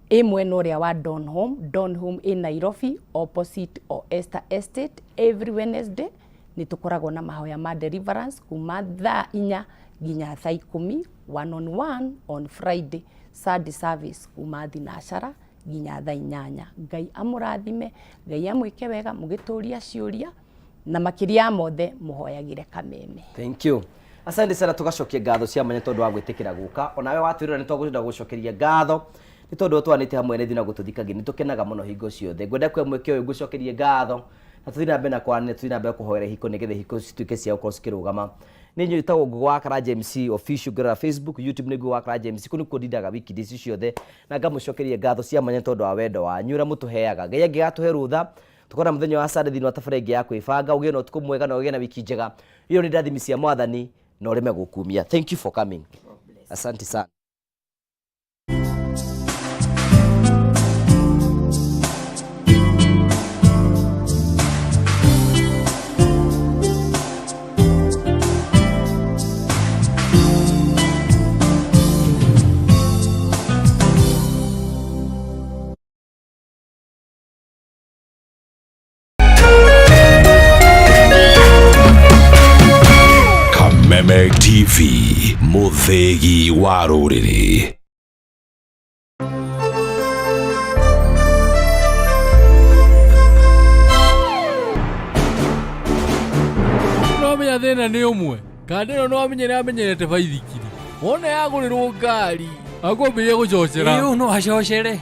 ĩ mwena ũrĩa wa Donholm. Donholm ĩ Nairobi, opposite o Esther Estate. Every Wednesday nĩ tũkoragwo na mahoya ma deliverance kuma thaa 4 nginya thaa 10, one on one. On Friday, Sunday service kuma thinacara nginya thaa 8. Ngai amũrathime, Ngai amwĩke wega mũgĩtũria ciũria, na makĩria ya mothe mũhoyagĩre Kameme. Thank you. Asante sana, tugacokia ngatho cia mwanya tondu wa gwitikira guka. Onawe watwirora, nĩ twagwenda gucokeria ngatho nĩ tondũ twanĩte hamwe na ithuĩ na gũtũthikagia. Nĩ tũkenaga mũno hingo ciothe. Ngwenda kuoya mweke ũyũ ngũcokerie ngatho na tũthiĩ na mbere na kwaranĩria, tũthiĩ na mbere kũhoera ihiko nĩgetha ihiko cituĩke cia gũkorwo cikĩrũgama. Nĩ inyuĩ njĩtagwo Ngũgũ wa Karanja MC Official. Ngĩrora Facebook, YouTube nĩ Ngũgũ wa Karanja MC. Kũu nĩkuo ndindaga wiki ici ciothe, na ngamũcokeria ngatho cia mwanya tondũ wa wendo wanyu ũrĩa mũtũheaga. Ngai angĩgatũhe rũtha, tukona mũthenya wa Sunday thĩinĩ wa tabarĩra ĩngĩ ya kwĩbanga. Ũgĩe na ũtukũ mwega na ũgĩe na wiki njega. Iyo nĩ ndathimi cia Mwathani na ũreme gũkumia. Thank you for coming. Asante sana. Kameme TV, mũthĩgi wa rũrĩrĩ. No menya thĩna nĩ ũmwe kandĩro no amenyere amenyerete baithikiri, wona yagũrĩrwo ngari akwambĩrĩria gũcocera. Ĩĩ, ũyũ no acocere.